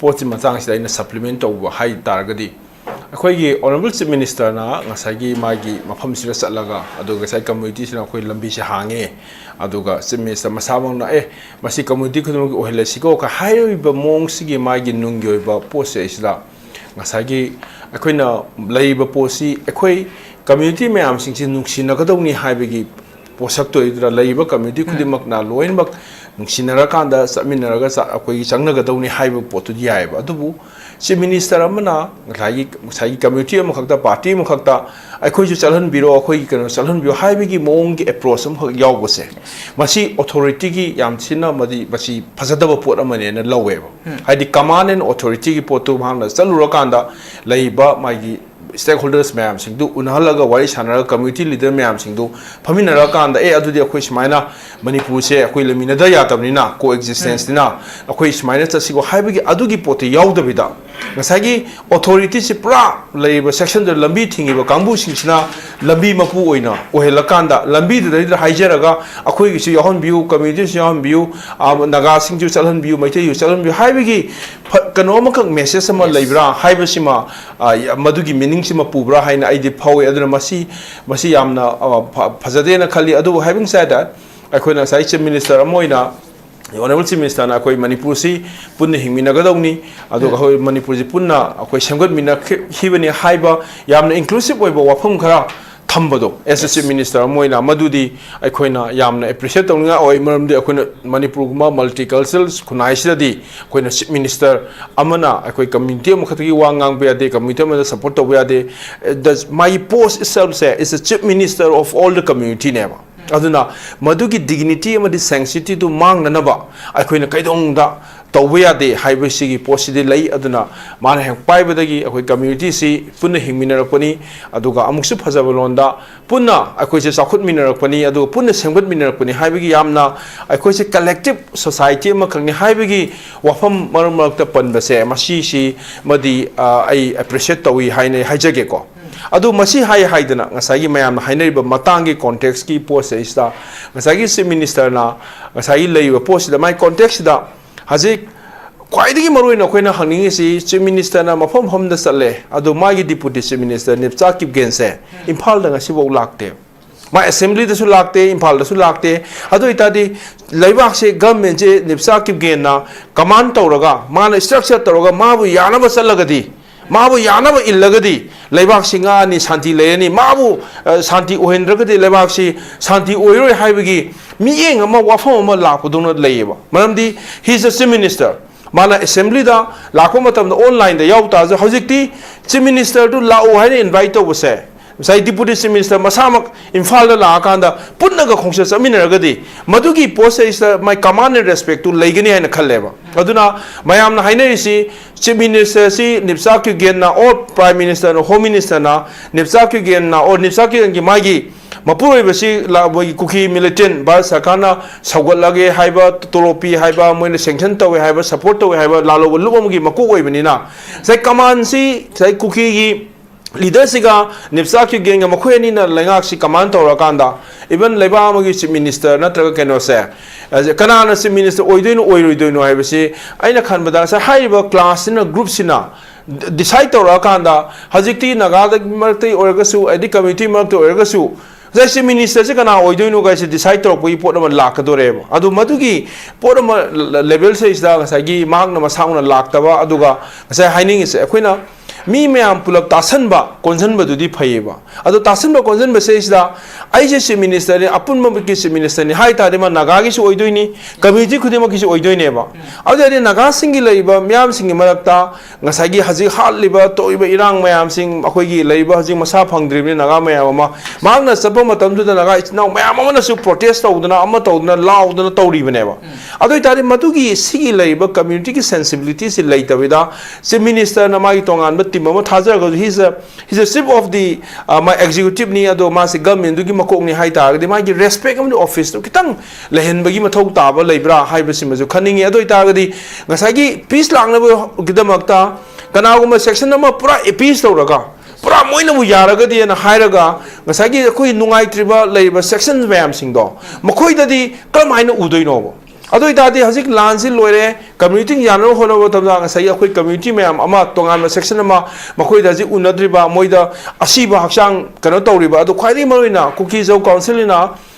ꯄꯣꯠꯁꯤ ꯃꯇꯥꯡꯁꯤꯗ ꯑꯩꯅ supplement ꯇꯧꯕ ꯍꯥꯏ ꯇꯥꯔꯒꯗꯤ, ꯑꯩꯈꯣꯏꯒꯤ Honourable Chief Minister ꯅ ꯉꯁꯥꯏꯒꯤ ꯃꯥꯒꯤ ꯃꯐꯝꯁꯤꯗ ꯆꯠꯂꯒ, ꯑꯗꯨꯒ ꯉꯁꯥꯏ community ꯁꯤꯅ ꯑꯩꯈꯣꯏ ꯂꯝꯕꯤꯁꯦ ꯍꯥꯡꯉꯦ, ꯑꯗꯨꯒ Chief Minister ꯃꯁꯥꯃꯛꯅ, "ꯑꯦ, ꯃꯁꯤ community ꯈꯨꯗꯤꯡꯃꯛꯀꯤ ꯑꯣꯏꯍꯜꯂꯁꯤꯀꯣ" ꯀ ꯍꯥꯏꯔꯤꯕ ꯃꯑꯣꯡꯁꯤꯒꯤ ꯃꯥꯒꯤ ꯅꯨꯡꯒꯤ ꯑꯣꯏꯕ ꯄꯣꯠꯁꯦ ꯑꯁꯤꯗ ꯉꯁꯥꯏꯒꯤ ꯑꯩꯈꯣꯏꯅ ꯂꯩꯔꯤꯕ ꯄꯣꯠꯁꯤ ꯑꯩꯈꯣꯏ community ꯃꯌꯥꯝꯁꯤꯡꯁꯤ ꯅꯨꯡꯁꯤꯅꯒꯗꯧꯅꯤ ꯍꯥꯏꯕꯒꯤ ꯄꯣꯠꯁꯛꯇꯨ ꯑꯣꯏꯗꯨꯅ ꯂꯩꯔꯤꯕ community ꯎꯝ꯫ ꯈꯨꯗꯤꯡꯃꯛꯅ ꯂꯣꯏꯅꯃꯛ ꯅꯨꯡꯁꯤꯅꯔꯀꯥꯟꯗ ꯆꯠꯃꯤꯟꯅꯔꯒ ꯆ-, ꯑꯩꯈꯣꯏꯒꯤ ꯆꯪꯅꯒꯗꯧꯅꯤ ꯍꯥꯏꯕ ꯄꯣꯠꯇꯨꯗꯤ ꯌꯥꯏꯑꯕ꯫ ꯑꯗꯨꯕꯨ Chief Minister ꯑꯃꯅ ꯉꯁꯥꯏꯒꯤ, ꯉꯁꯥꯏꯒꯤ community ꯑꯃꯈꯛꯇ, party ꯑꯃꯈꯛꯇ ꯑꯩꯈꯣꯏꯁꯨ ꯆꯠꯍꯟꯕꯤꯔꯣ, ꯑꯩꯈꯣꯏꯒꯤ ꯀꯩꯅꯣ ꯆꯠꯍꯟꯕꯤꯌꯣ ꯍꯥꯏꯕꯒꯤ ꯃꯑꯣꯡꯒꯤ approach ꯑꯃꯈꯛ ꯌꯥꯎꯕꯁꯦ, ꯃꯁꯤ authority ꯒꯤ ꯌꯥꯝ ꯊꯤꯅ ꯃꯗꯤ, ꯃꯁꯤ ꯐꯖꯗꯕ ꯄꯣꯠ ꯑꯃꯅꯦꯅ ꯂꯧꯋꯦꯕ꯫ ꯎꯝ꯫ ꯍꯥꯏꯗꯤ command and authority ꯒꯤ ꯄꯣꯠꯇꯨ ꯃꯍꯥꯛꯅ ꯆꯠꯂꯨꯔꯀꯥꯟꯗ ꯂꯩꯔꯤꯕ ꯃꯥꯒꯤ stakeholders ꯃꯌꯥꯝꯁꯤꯡꯗꯨ ꯎꯅꯍꯜꯂꯒ ꯋꯥꯔꯤ ꯁꯥꯟꯅꯔꯒ community leader ꯃꯌꯥꯝꯁꯤꯡꯗꯨ ꯐꯝꯃꯤꯟꯅꯔꯀꯥꯟꯗ, "ꯑꯦ, ꯑꯗꯨꯗꯤ ꯑꯩꯈꯣꯏ ꯁꯨꯃꯥꯏꯅ ꯃꯅꯤꯄꯨꯔꯁꯦ ꯑꯩꯈꯣꯏ ꯂꯩꯃꯤꯟꯅꯗ ꯌꯥꯗꯕꯅꯤꯅ, co-existence ꯅꯤꯅ, ꯑꯩꯈꯣꯏ ꯁꯨꯃꯥꯏꯅ ꯆꯠꯁꯤꯀꯣ" ꯍꯥꯏꯕꯒꯤ ꯑꯗꯨꯒꯤ ꯄꯣꯠꯇꯨ ꯌꯥꯎꯗꯕꯤꯗ, ꯉꯁꯥꯏꯒꯤ authority ꯁꯤ ꯄꯨꯔꯥ ꯂꯩꯔꯤꯕ section ꯗꯨꯗ ꯂꯝꯕꯤ ꯊꯤꯡꯉꯤꯕ ꯀꯥꯡꯕꯨꯁꯤꯡꯁꯤꯅ ꯂꯝꯕꯤ ꯃꯄꯨ ꯑꯣꯏꯅ ꯑꯣꯏꯍꯜꯂꯀꯥꯟꯗ, ꯂꯝꯕꯤꯗꯨꯗꯩꯗ ꯍꯥꯏꯖꯔꯒ, "ꯑꯩꯈꯣꯏꯒꯤꯁꯨ ꯌꯥꯎꯍꯟꯕꯤꯌꯨ, community ꯁꯨ ꯌꯥꯎꯍꯟꯕꯤꯌꯨ, ꯑ, ꯅꯥꯒꯥꯁꯤꯡꯁꯨ ꯆꯠꯍꯟꯕꯤꯌꯨ, ꯃꯩꯇꯩꯁꯨ ꯆꯠꯍꯟꯕꯤꯌꯨ" ꯍꯥꯏꯕꯒꯤ ꯐ-, ꯀꯩꯅꯣ ꯑꯃꯈꯛ message ꯑꯃ Yes. ꯂꯩꯕ꯭ꯔꯥ ꯍꯥꯏꯕꯁꯤꯃ, ꯑ, ꯌ-, ꯃꯗꯨꯒꯤ meaning ꯁꯤꯃ ꯄꯨꯕ꯭ꯔꯥ ꯍꯥꯏꯅ ꯑꯩꯗꯤ ꯐꯥꯎꯏ꯫ ꯑꯗꯨꯅ ꯃꯁꯤ, ꯃꯁꯤ ꯌꯥꯝꯅ, ꯑ, ꯐ-, ꯐꯖꯗꯦꯅ ꯈꯜꯂꯤ꯫ ꯑꯗꯨꯕꯨ having said that, ꯑꯩꯈꯣꯏꯅ ꯉꯁꯥꯏ Chief Minister ꯑꯃ ꯑꯣꯏꯅ, Honourable Chief Minister ꯅ ꯑꯩꯈꯣꯏ ꯃꯅꯤꯄꯨꯔꯁꯤ ꯄꯨꯟꯅ ꯍꯤꯡꯃꯤꯟꯅꯒꯗꯧꯅꯤ, ꯑꯗꯨꯒ ꯎꯝ꯫ ꯑꯩꯈꯣꯏ ꯃꯅꯤꯄꯨꯔꯁꯤ ꯄꯨꯟꯅ ꯑꯩꯈꯣꯏ ꯁꯦꯝꯒꯠꯃꯤꯟꯅꯈꯤꯕꯅꯤ ꯍꯥꯏꯕ ꯌꯥꯝꯅ inclusive ꯑꯣꯏꯕ ꯋꯥꯐꯝ ꯈꯔ ꯊꯝꯕꯗꯣ, as a chief minister ꯑꯃ ꯑꯣꯏꯅ, ꯃꯗꯨꯗꯤ ꯑꯩꯈꯣꯏꯅ ꯌꯥꯝꯅ appreciate ꯇꯧꯅꯤꯡꯉꯥꯏ ꯑꯣꯏ꯫ ꯃꯔꯝꯗꯤ ꯑꯩꯈꯣꯏꯅ ꯃꯅꯤꯄꯨꯔꯒꯨꯝꯕ multicultural ꯈꯨꯟꯅꯥꯏꯁꯤꯗꯗꯤ ꯑꯩꯈꯣꯏꯅ chief minister ꯑꯃꯅ ꯑꯩꯈꯣꯏ community ꯑꯃꯈꯛꯇꯒꯤ ꯋꯥ ꯉꯥꯡꯕ ꯌꯥꯗꯦ, community ꯑꯃꯗ support ꯇꯧꯕ ꯌꯥꯗꯦ꯫ The, ꯃꯥꯒꯤ post itself say is a chief minister of all the community ꯅꯦꯕ꯫ ꯑꯗꯨꯅ ꯃꯗꯨꯒꯤ dignity ꯑꯃꯗꯤ sanctity ꯗꯨ ꯃꯥꯡꯅꯅꯕ ꯑꯩꯈꯣꯏꯅ ꯀꯩꯗꯧꯅꯨꯡꯗ ꯇꯧꯕ ꯌꯥꯗꯦ ꯍꯥꯏꯕꯁꯤꯒꯤ ꯄꯣꯠꯁꯤꯗꯤ ꯂꯩ꯫ ꯑꯗꯨꯅ ꯃꯥꯅ ꯍꯦꯛ ꯄꯥꯏꯕꯗꯒꯤ ꯑꯩꯈꯣꯏ community ꯁꯤ ꯄꯨꯟꯅ ꯍꯤꯡꯃꯤꯟꯅꯔꯛꯄꯅꯤ, ꯑꯗꯨꯒ ꯑꯃꯨꯛꯁꯨ ꯐꯖꯕ ꯂꯣꯟꯗ ꯄꯨꯟꯅ ꯑꯩꯈꯣꯏꯁꯦ ꯆꯥꯎꯈꯠꯃꯤꯟꯅꯔꯛꯄꯅꯤ, ꯑꯗꯨꯒ ꯄꯨꯟꯅ ꯁꯦꯝꯒꯠꯃꯤꯟꯅꯔꯛꯄꯅꯤ ꯍꯥꯏꯕꯒꯤ ꯌꯥꯝꯅ ꯑꯩꯈꯣꯏꯁꯦ collective society ꯑꯃꯈꯛꯅꯤ ꯍꯥꯏꯕꯒꯤ ꯋꯥꯐꯝ ꯃꯔꯛ ꯃꯔꯛꯇ ꯄꯟꯕꯁꯦ, ꯃꯁꯤꯁꯤ ꯃꯗꯤ, ꯑ, ꯑꯩ appreciate ꯇꯧꯏ ꯍꯥꯏꯅ ꯍꯥꯏꯖꯒꯦꯀꯣ꯫ ꯑꯗꯨ ꯃꯁꯤ ꯍꯥꯏ ꯍꯥꯏꯗꯅ ꯉꯁꯥꯏꯒꯤ ꯃꯌꯥꯝꯅ ꯍꯥꯏꯅꯔꯤꯕ ꯃꯇꯥꯡꯒꯤ context ꯀꯤ ꯄꯣꯠꯁꯤꯗꯩꯁꯤꯗ ꯉꯁꯥꯏꯒꯤ chief minister ꯅ ꯉꯁꯥꯏꯒꯤ ꯂꯩꯔꯤꯕ ꯄꯣꯠꯁꯤꯗ, ꯃꯥꯏ context ꯁꯤꯗ ꯍꯧꯖꯤꯛ ꯈ꯭ꯋꯥꯏꯗꯒꯤ ꯃꯔꯨꯑꯣꯏꯅ ꯑꯩꯈꯣꯏꯅ ꯍꯪꯅꯤꯡꯉꯤꯁꯤ, chief minister ꯅ ꯃꯐꯝ ꯃꯐꯝꯗ ꯆꯠꯂꯦ, ꯑꯗꯣ ꯃꯥꯒꯤ deputy chief minister ꯅꯤꯞꯆꯥ ꯀꯤꯞꯒꯦꯟꯁꯦ ꯏꯝꯐꯥꯜꯗ ꯉꯁꯤꯐꯥꯎ ꯂꯥꯛꯇꯦ꯫ ꯃꯥ assembly ꯗꯁꯨ ꯂꯥꯛꯇꯦ, ꯏꯝꯐꯥꯜꯗꯁꯨ ꯂꯥꯛꯇꯦ꯫ ꯑꯗꯨ ꯑꯣꯏꯇꯥꯔꯗꯤ ꯂꯩꯕꯥꯛꯁꯦ, government ꯁꯦ ꯅꯤꯞꯆꯥ ꯀꯤꯞꯒꯦꯟꯅ command ꯇꯧꯔꯒ, ꯃꯥꯅ structure ꯇꯧꯔꯒ ꯃꯥꯕꯨ ꯌꯥꯅꯕ ꯆꯠꯂꯒꯗꯤ, ꯃꯥꯕꯨ ꯌꯥꯅꯕ ꯏꯜꯂꯒꯗꯤ ꯂꯩꯕꯥꯛꯁꯤ ꯉꯥꯛꯑꯅꯤ, ꯁꯥꯟꯇꯤ ꯂꯩꯔꯅꯤ꯫ ꯃꯥꯕꯨ, ꯑ, ꯁꯥꯟꯇꯤ ꯑꯣꯏꯍꯟꯗ꯭ꯔꯒꯗꯤ ꯂꯩꯕꯥꯛꯁꯤ ꯁꯥꯟꯇꯤ ꯑꯣꯏꯔꯣꯏ ꯍꯥꯏꯕꯒꯤ ꯃꯤꯠꯌꯦꯡ ꯑꯃ, ꯋꯥꯐꯝ ꯑꯃ ꯂꯥꯛꯄꯗꯧꯅ ꯂꯩꯌꯦꯕ꯫ ꯃꯔꯝꯗꯤ he is a chief minister꯫ ꯃꯥꯅ assembly ꯗ ꯂꯥꯛꯄ ꯃꯇꯝꯗ online ꯗ ꯌꯥꯎ ꯇꯥꯔꯁꯨ, ꯍꯧꯖꯤꯛꯇꯤ chief minister ꯗꯨ ꯂꯥꯛꯑꯣ ꯍꯥꯏꯅ invite ꯇꯧꯕꯁꯦ, ꯉꯁꯥꯏ deputy chief minister ꯃꯁꯥꯃꯛ ꯏꯝꯐꯥꯜꯗ ꯂꯥꯛꯑꯀꯥꯟꯗ ꯄꯨꯟꯅꯒ ꯈꯣꯡꯆꯠ ꯆꯠꯃꯤꯟꯅꯔꯒꯗꯤ ꯃꯗꯨꯒꯤ post ꯁꯤꯗꯩꯁꯤꯗ ꯃꯥꯏ command and respect ꯇꯨ ꯂꯩꯒꯅꯤ ꯍꯥꯏꯅ ꯈꯜꯂꯦꯕ꯫ ꯑꯗꯨꯅ ꯃꯌꯥꯝꯅ ꯍꯥꯏꯅꯔꯤꯁꯤ, chief minister ꯁꯤ ꯅꯤꯞꯆꯥ ꯀꯤꯞꯒꯦꯟꯅ or prime minister ꯅ, home minister ꯅ ꯅꯤꯞꯆꯥ ꯀꯤꯞꯒꯦꯟꯅ or ꯅꯤꯞꯆꯥ ꯀꯤꯞꯒꯦꯟꯒꯤ ꯃꯥꯒꯤ ꯃꯄꯨꯔꯣꯏꯕꯁꯤ ꯂꯥ-, ꯃꯣꯏꯒꯤ ꯀꯨꯀꯤ militant ꯚꯥꯔꯠ ꯁꯔꯀꯥꯔꯅ ꯁꯧꯒꯠꯂꯒꯦ ꯍꯥꯏꯕ, ꯇꯣꯂꯣꯞ ꯄꯤ ꯍꯥꯏꯕ, ꯃꯣꯏꯅ sanction ꯇꯧꯋꯦ ꯍꯥꯏꯕ, support ꯇꯧꯋꯦ ꯍꯥꯏꯕ ꯂꯥꯜꯍꯧꯕ ꯂꯨꯞ ꯑꯃꯒꯤ ꯃꯀꯣꯛ ꯑꯣꯏꯕꯅꯤꯅ, ꯉꯁꯥꯏ command ꯁꯤ ꯉꯁꯥꯏ ꯀꯨꯀꯤꯒꯤ leader ꯁꯤꯒ ꯅꯤꯞꯆꯥ ꯀꯤꯞꯒꯦꯟꯒ ꯃꯈꯣꯏ ꯑꯅꯤꯅ ꯂꯩꯉꯥꯛꯁꯤ command ꯇꯧꯔꯀꯥꯟꯗ, even ꯂꯩꯕꯥꯛ ꯑꯃꯒꯤ chief minister ꯅꯠꯇ꯭ꯔꯒ ꯀꯩꯅꯣꯁꯦ, ꯑ, ꯀꯅꯥꯅ chief minister ꯑꯣꯏꯗꯣꯏꯅꯣ, ꯑꯣꯏꯔꯣꯏꯗꯣꯏꯅꯣ ꯍꯥꯏꯕꯁꯤ ꯑꯩꯅ ꯈꯟꯕꯗ ꯉꯁꯥꯏ ꯍꯥꯏꯔꯤꯕ class ꯁꯤꯅ, group ꯁꯤꯅ decide ꯇꯧꯔꯛꯑꯀꯥꯟꯗ, ꯍꯧꯖꯤꯛꯇꯤ ꯅꯥꯒꯥꯗ ꯃꯔꯛꯇ ꯑꯣꯏꯔꯒꯁꯨ, ꯑꯗꯩ community ꯃꯔꯛꯇ ꯑꯣꯏꯔꯒꯁꯨ, ꯉꯁꯥꯏ chief minister ꯁꯤ ꯀꯅꯥ ꯑꯣꯏꯗꯣꯏꯅꯣ ꯀꯥꯏꯁꯦ decide ꯇꯧꯔꯛꯄꯒꯤ ꯄꯣꯠ ꯑꯃ ꯂꯥꯛꯀꯗꯣꯔꯦꯕ꯫ ꯑꯗꯨ ꯃꯗꯨꯒꯤ ꯄꯣꯠ ꯑꯃ ꯂ-, level ꯁꯤꯗꯩꯁꯤꯗ ꯉꯁꯥꯏꯒꯤ ꯃꯍꯥꯛꯅ ꯃꯁꯥꯃꯛꯅ ꯂꯥꯛꯇꯕ, ꯑꯗꯨꯒ ꯉꯁꯥꯏ ꯍꯥꯏꯅꯤꯡꯉꯤꯁꯦ, ꯑꯩꯈꯣꯏꯅ ꯃꯤ ꯃꯌꯥꯝ ꯄꯨꯂꯞ ꯇꯥꯁꯟꯕ ꯀꯣꯟꯁꯤꯟꯕꯗꯨꯗꯤ ꯐꯩꯌꯦꯕ꯫ ꯑꯗꯣ ꯇꯥꯁꯟꯕ ꯀꯣꯟꯁꯤꯟꯕꯁꯦ ꯁꯤꯗ ꯑꯩꯁꯦ ꯆꯤꯐ ꯃꯤꯅꯤꯁꯇꯔꯅꯤ, ꯑꯄꯨꯟꯕꯒꯤ ꯆꯤꯐ ꯃꯤꯅꯤꯁꯇꯔꯅꯤ ꯍꯥꯏ ꯇꯥꯔꯗꯤ ꯃꯥ ꯅꯥꯒꯥꯒꯤꯁꯨ ꯑꯣꯏꯗꯣꯏꯅꯤ, ꯀꯝꯃ꯭ꯌꯨꯅꯤꯇꯤ ꯈꯨꯗꯤꯡꯃꯛꯀꯤꯁꯨ ꯑꯣꯏꯗꯣꯏꯅꯦꯕ꯫ ꯑꯗꯨ ꯑꯣꯏꯔꯗꯤ ꯅꯥꯒꯥꯁꯤꯡꯒꯤ ꯂꯩꯔꯤꯕ ꯃꯤꯌꯥꯝꯁꯤꯡꯒꯤ ꯃꯔꯛꯇ ꯉꯁꯥꯏꯒꯤ ꯍꯧꯖꯤꯛ ꯍꯥꯠꯂꯤꯕ ꯇꯧꯔꯤꯕ ꯏꯔꯥꯡ ꯃꯌꯥꯝꯁꯤꯡ, ꯑꯩꯈꯣꯏꯒꯤ ꯂꯩꯔꯤꯕ ꯍꯧꯖꯤꯛ ꯃꯁꯥ ꯐꯪꯗ꯭ꯔꯤꯕꯅꯤ ꯅꯥꯒꯥ ꯃꯌꯥꯝ ꯑꯃ, ꯃꯍꯥꯛꯅ ꯆꯠꯄ ꯃꯇꯝꯗꯨꯗ ꯅꯥꯒꯥ ꯏꯆꯤꯟ ꯏꯅꯥꯎ ꯃꯌꯥꯝ ꯑꯃꯅꯁꯨ ꯄ꯭ꯔꯣꯇꯦꯁ ꯇꯧꯗꯅ, ꯑꯃ ꯇꯧꯗꯅ, ꯂꯥꯎꯗꯅ ꯇꯧꯔꯤꯕꯅꯦꯕ꯫ ꯑꯗꯨ ꯑꯣꯏꯇꯥꯔꯗꯤ ꯃꯗꯨꯒꯤ ꯁꯤꯒꯤ ꯂꯩꯔꯤꯕ ꯀꯝꯃ꯭ꯌꯨꯅꯤꯇꯤꯒꯤ ꯁꯦꯟꯁꯤꯕꯤꯂꯤꯇꯤꯁꯤ ꯂꯩꯇꯕꯤꯗ, ꯆꯤꯐ ꯃꯤꯅꯤꯁꯇꯔꯅ ꯃꯥꯒꯤ ꯇꯣꯉꯥꯟꯕ ꯇꯤꯝ ꯑꯃ ꯊꯥꯖꯔꯒꯁꯨ, he's a, he's a chief of the, uh, ꯃꯥ ꯑꯦꯛꯖꯤꯀ꯭ꯌꯨꯇꯤꯚꯅꯤ, ꯑꯗꯣ ꯃꯥꯁꯦ ꯒꯃꯦꯟꯗꯨꯒꯤ ꯃꯀꯣꯛꯅꯤ ꯍꯥꯏ ꯇꯥꯔꯒꯗꯤ, ꯃꯥꯒꯤ ꯔꯦꯁꯄꯦꯛ ꯑꯃꯗꯤ ꯑꯣꯐꯤꯁꯇꯨ ꯈꯤꯇꯪ ꯂꯩꯍꯟꯕꯒꯤ ꯃꯊꯧ ꯇꯥꯕ ꯂꯩꯕ꯭ꯔꯥ ꯍꯥꯏꯕꯁꯤꯃꯁꯨ ꯈꯟꯅꯤꯡꯉꯤ꯫ ꯑꯗꯨ ꯑꯣꯏꯇꯥꯔꯒꯗꯤ ꯉꯁꯥꯏꯒꯤ ꯄꯤꯁ ꯂꯥꯛꯅꯕꯒꯤꯗꯃꯛꯇ ꯀꯅꯥꯒꯨꯝꯕ ꯁꯦꯛꯁꯟ ꯑꯃ ꯄꯨꯔꯥ ꯑꯦꯄꯤꯁ ꯇꯧꯔꯒ, ꯄꯨꯔꯥ ꯃꯣꯏꯅꯕꯨ ꯌꯥꯔꯒꯗꯤꯅ ꯍꯥꯏꯔꯒ, ꯉꯁꯥꯏꯒꯤ ꯑꯩꯈꯣꯏ ꯅꯨꯡꯉꯥꯏꯇ꯭ꯔꯤꯕ ꯂꯩꯔꯤꯕ ꯁꯦꯛꯁꯟ ꯃꯌꯥꯝꯁꯤꯡꯗꯣ, ꯃꯈꯣꯏꯗꯗꯤ ꯀꯔꯝ ꯍꯥꯏꯅ ꯎꯗꯣꯏꯅꯣꯕ? ꯑꯗꯨ ꯑꯣꯏꯇꯥꯔꯗꯤ ꯍꯧꯖꯤꯛ ꯂꯥꯟꯁꯤ ꯂꯣꯏꯔꯦ, ꯀꯝꯃ꯭ꯌꯨꯅꯤꯇꯤ ꯌꯥꯅꯕ ꯍꯣꯠꯅꯕ ꯃꯇꯝꯗ ꯉꯁꯥꯏꯒꯤ ꯑꯩꯈꯣꯏ ꯀꯝꯃ꯭ꯌꯨꯅꯤꯇꯤ ꯃꯌꯥꯝ ꯑꯃ, ꯇꯣꯉꯥꯟꯕ ꯁꯦꯛꯁꯟ ꯑꯃ, ꯃꯈꯣꯏꯗ ꯍꯧꯖꯤꯛ ꯎꯅꯗ꯭ꯔꯤꯕ, ꯃꯣꯏꯗ ꯑꯁꯤꯕ ꯍꯛꯆꯥꯡ ꯀꯩꯅꯣ ꯇꯧꯔꯤꯕ, ꯑꯗꯨ ꯈ꯭ꯋꯥꯏꯗꯒꯤ ꯃꯔꯨꯑꯣꯏꯅ ꯀꯨꯀꯤ ꯖꯧ ꯀꯥꯎꯟꯁꯤꯜꯅ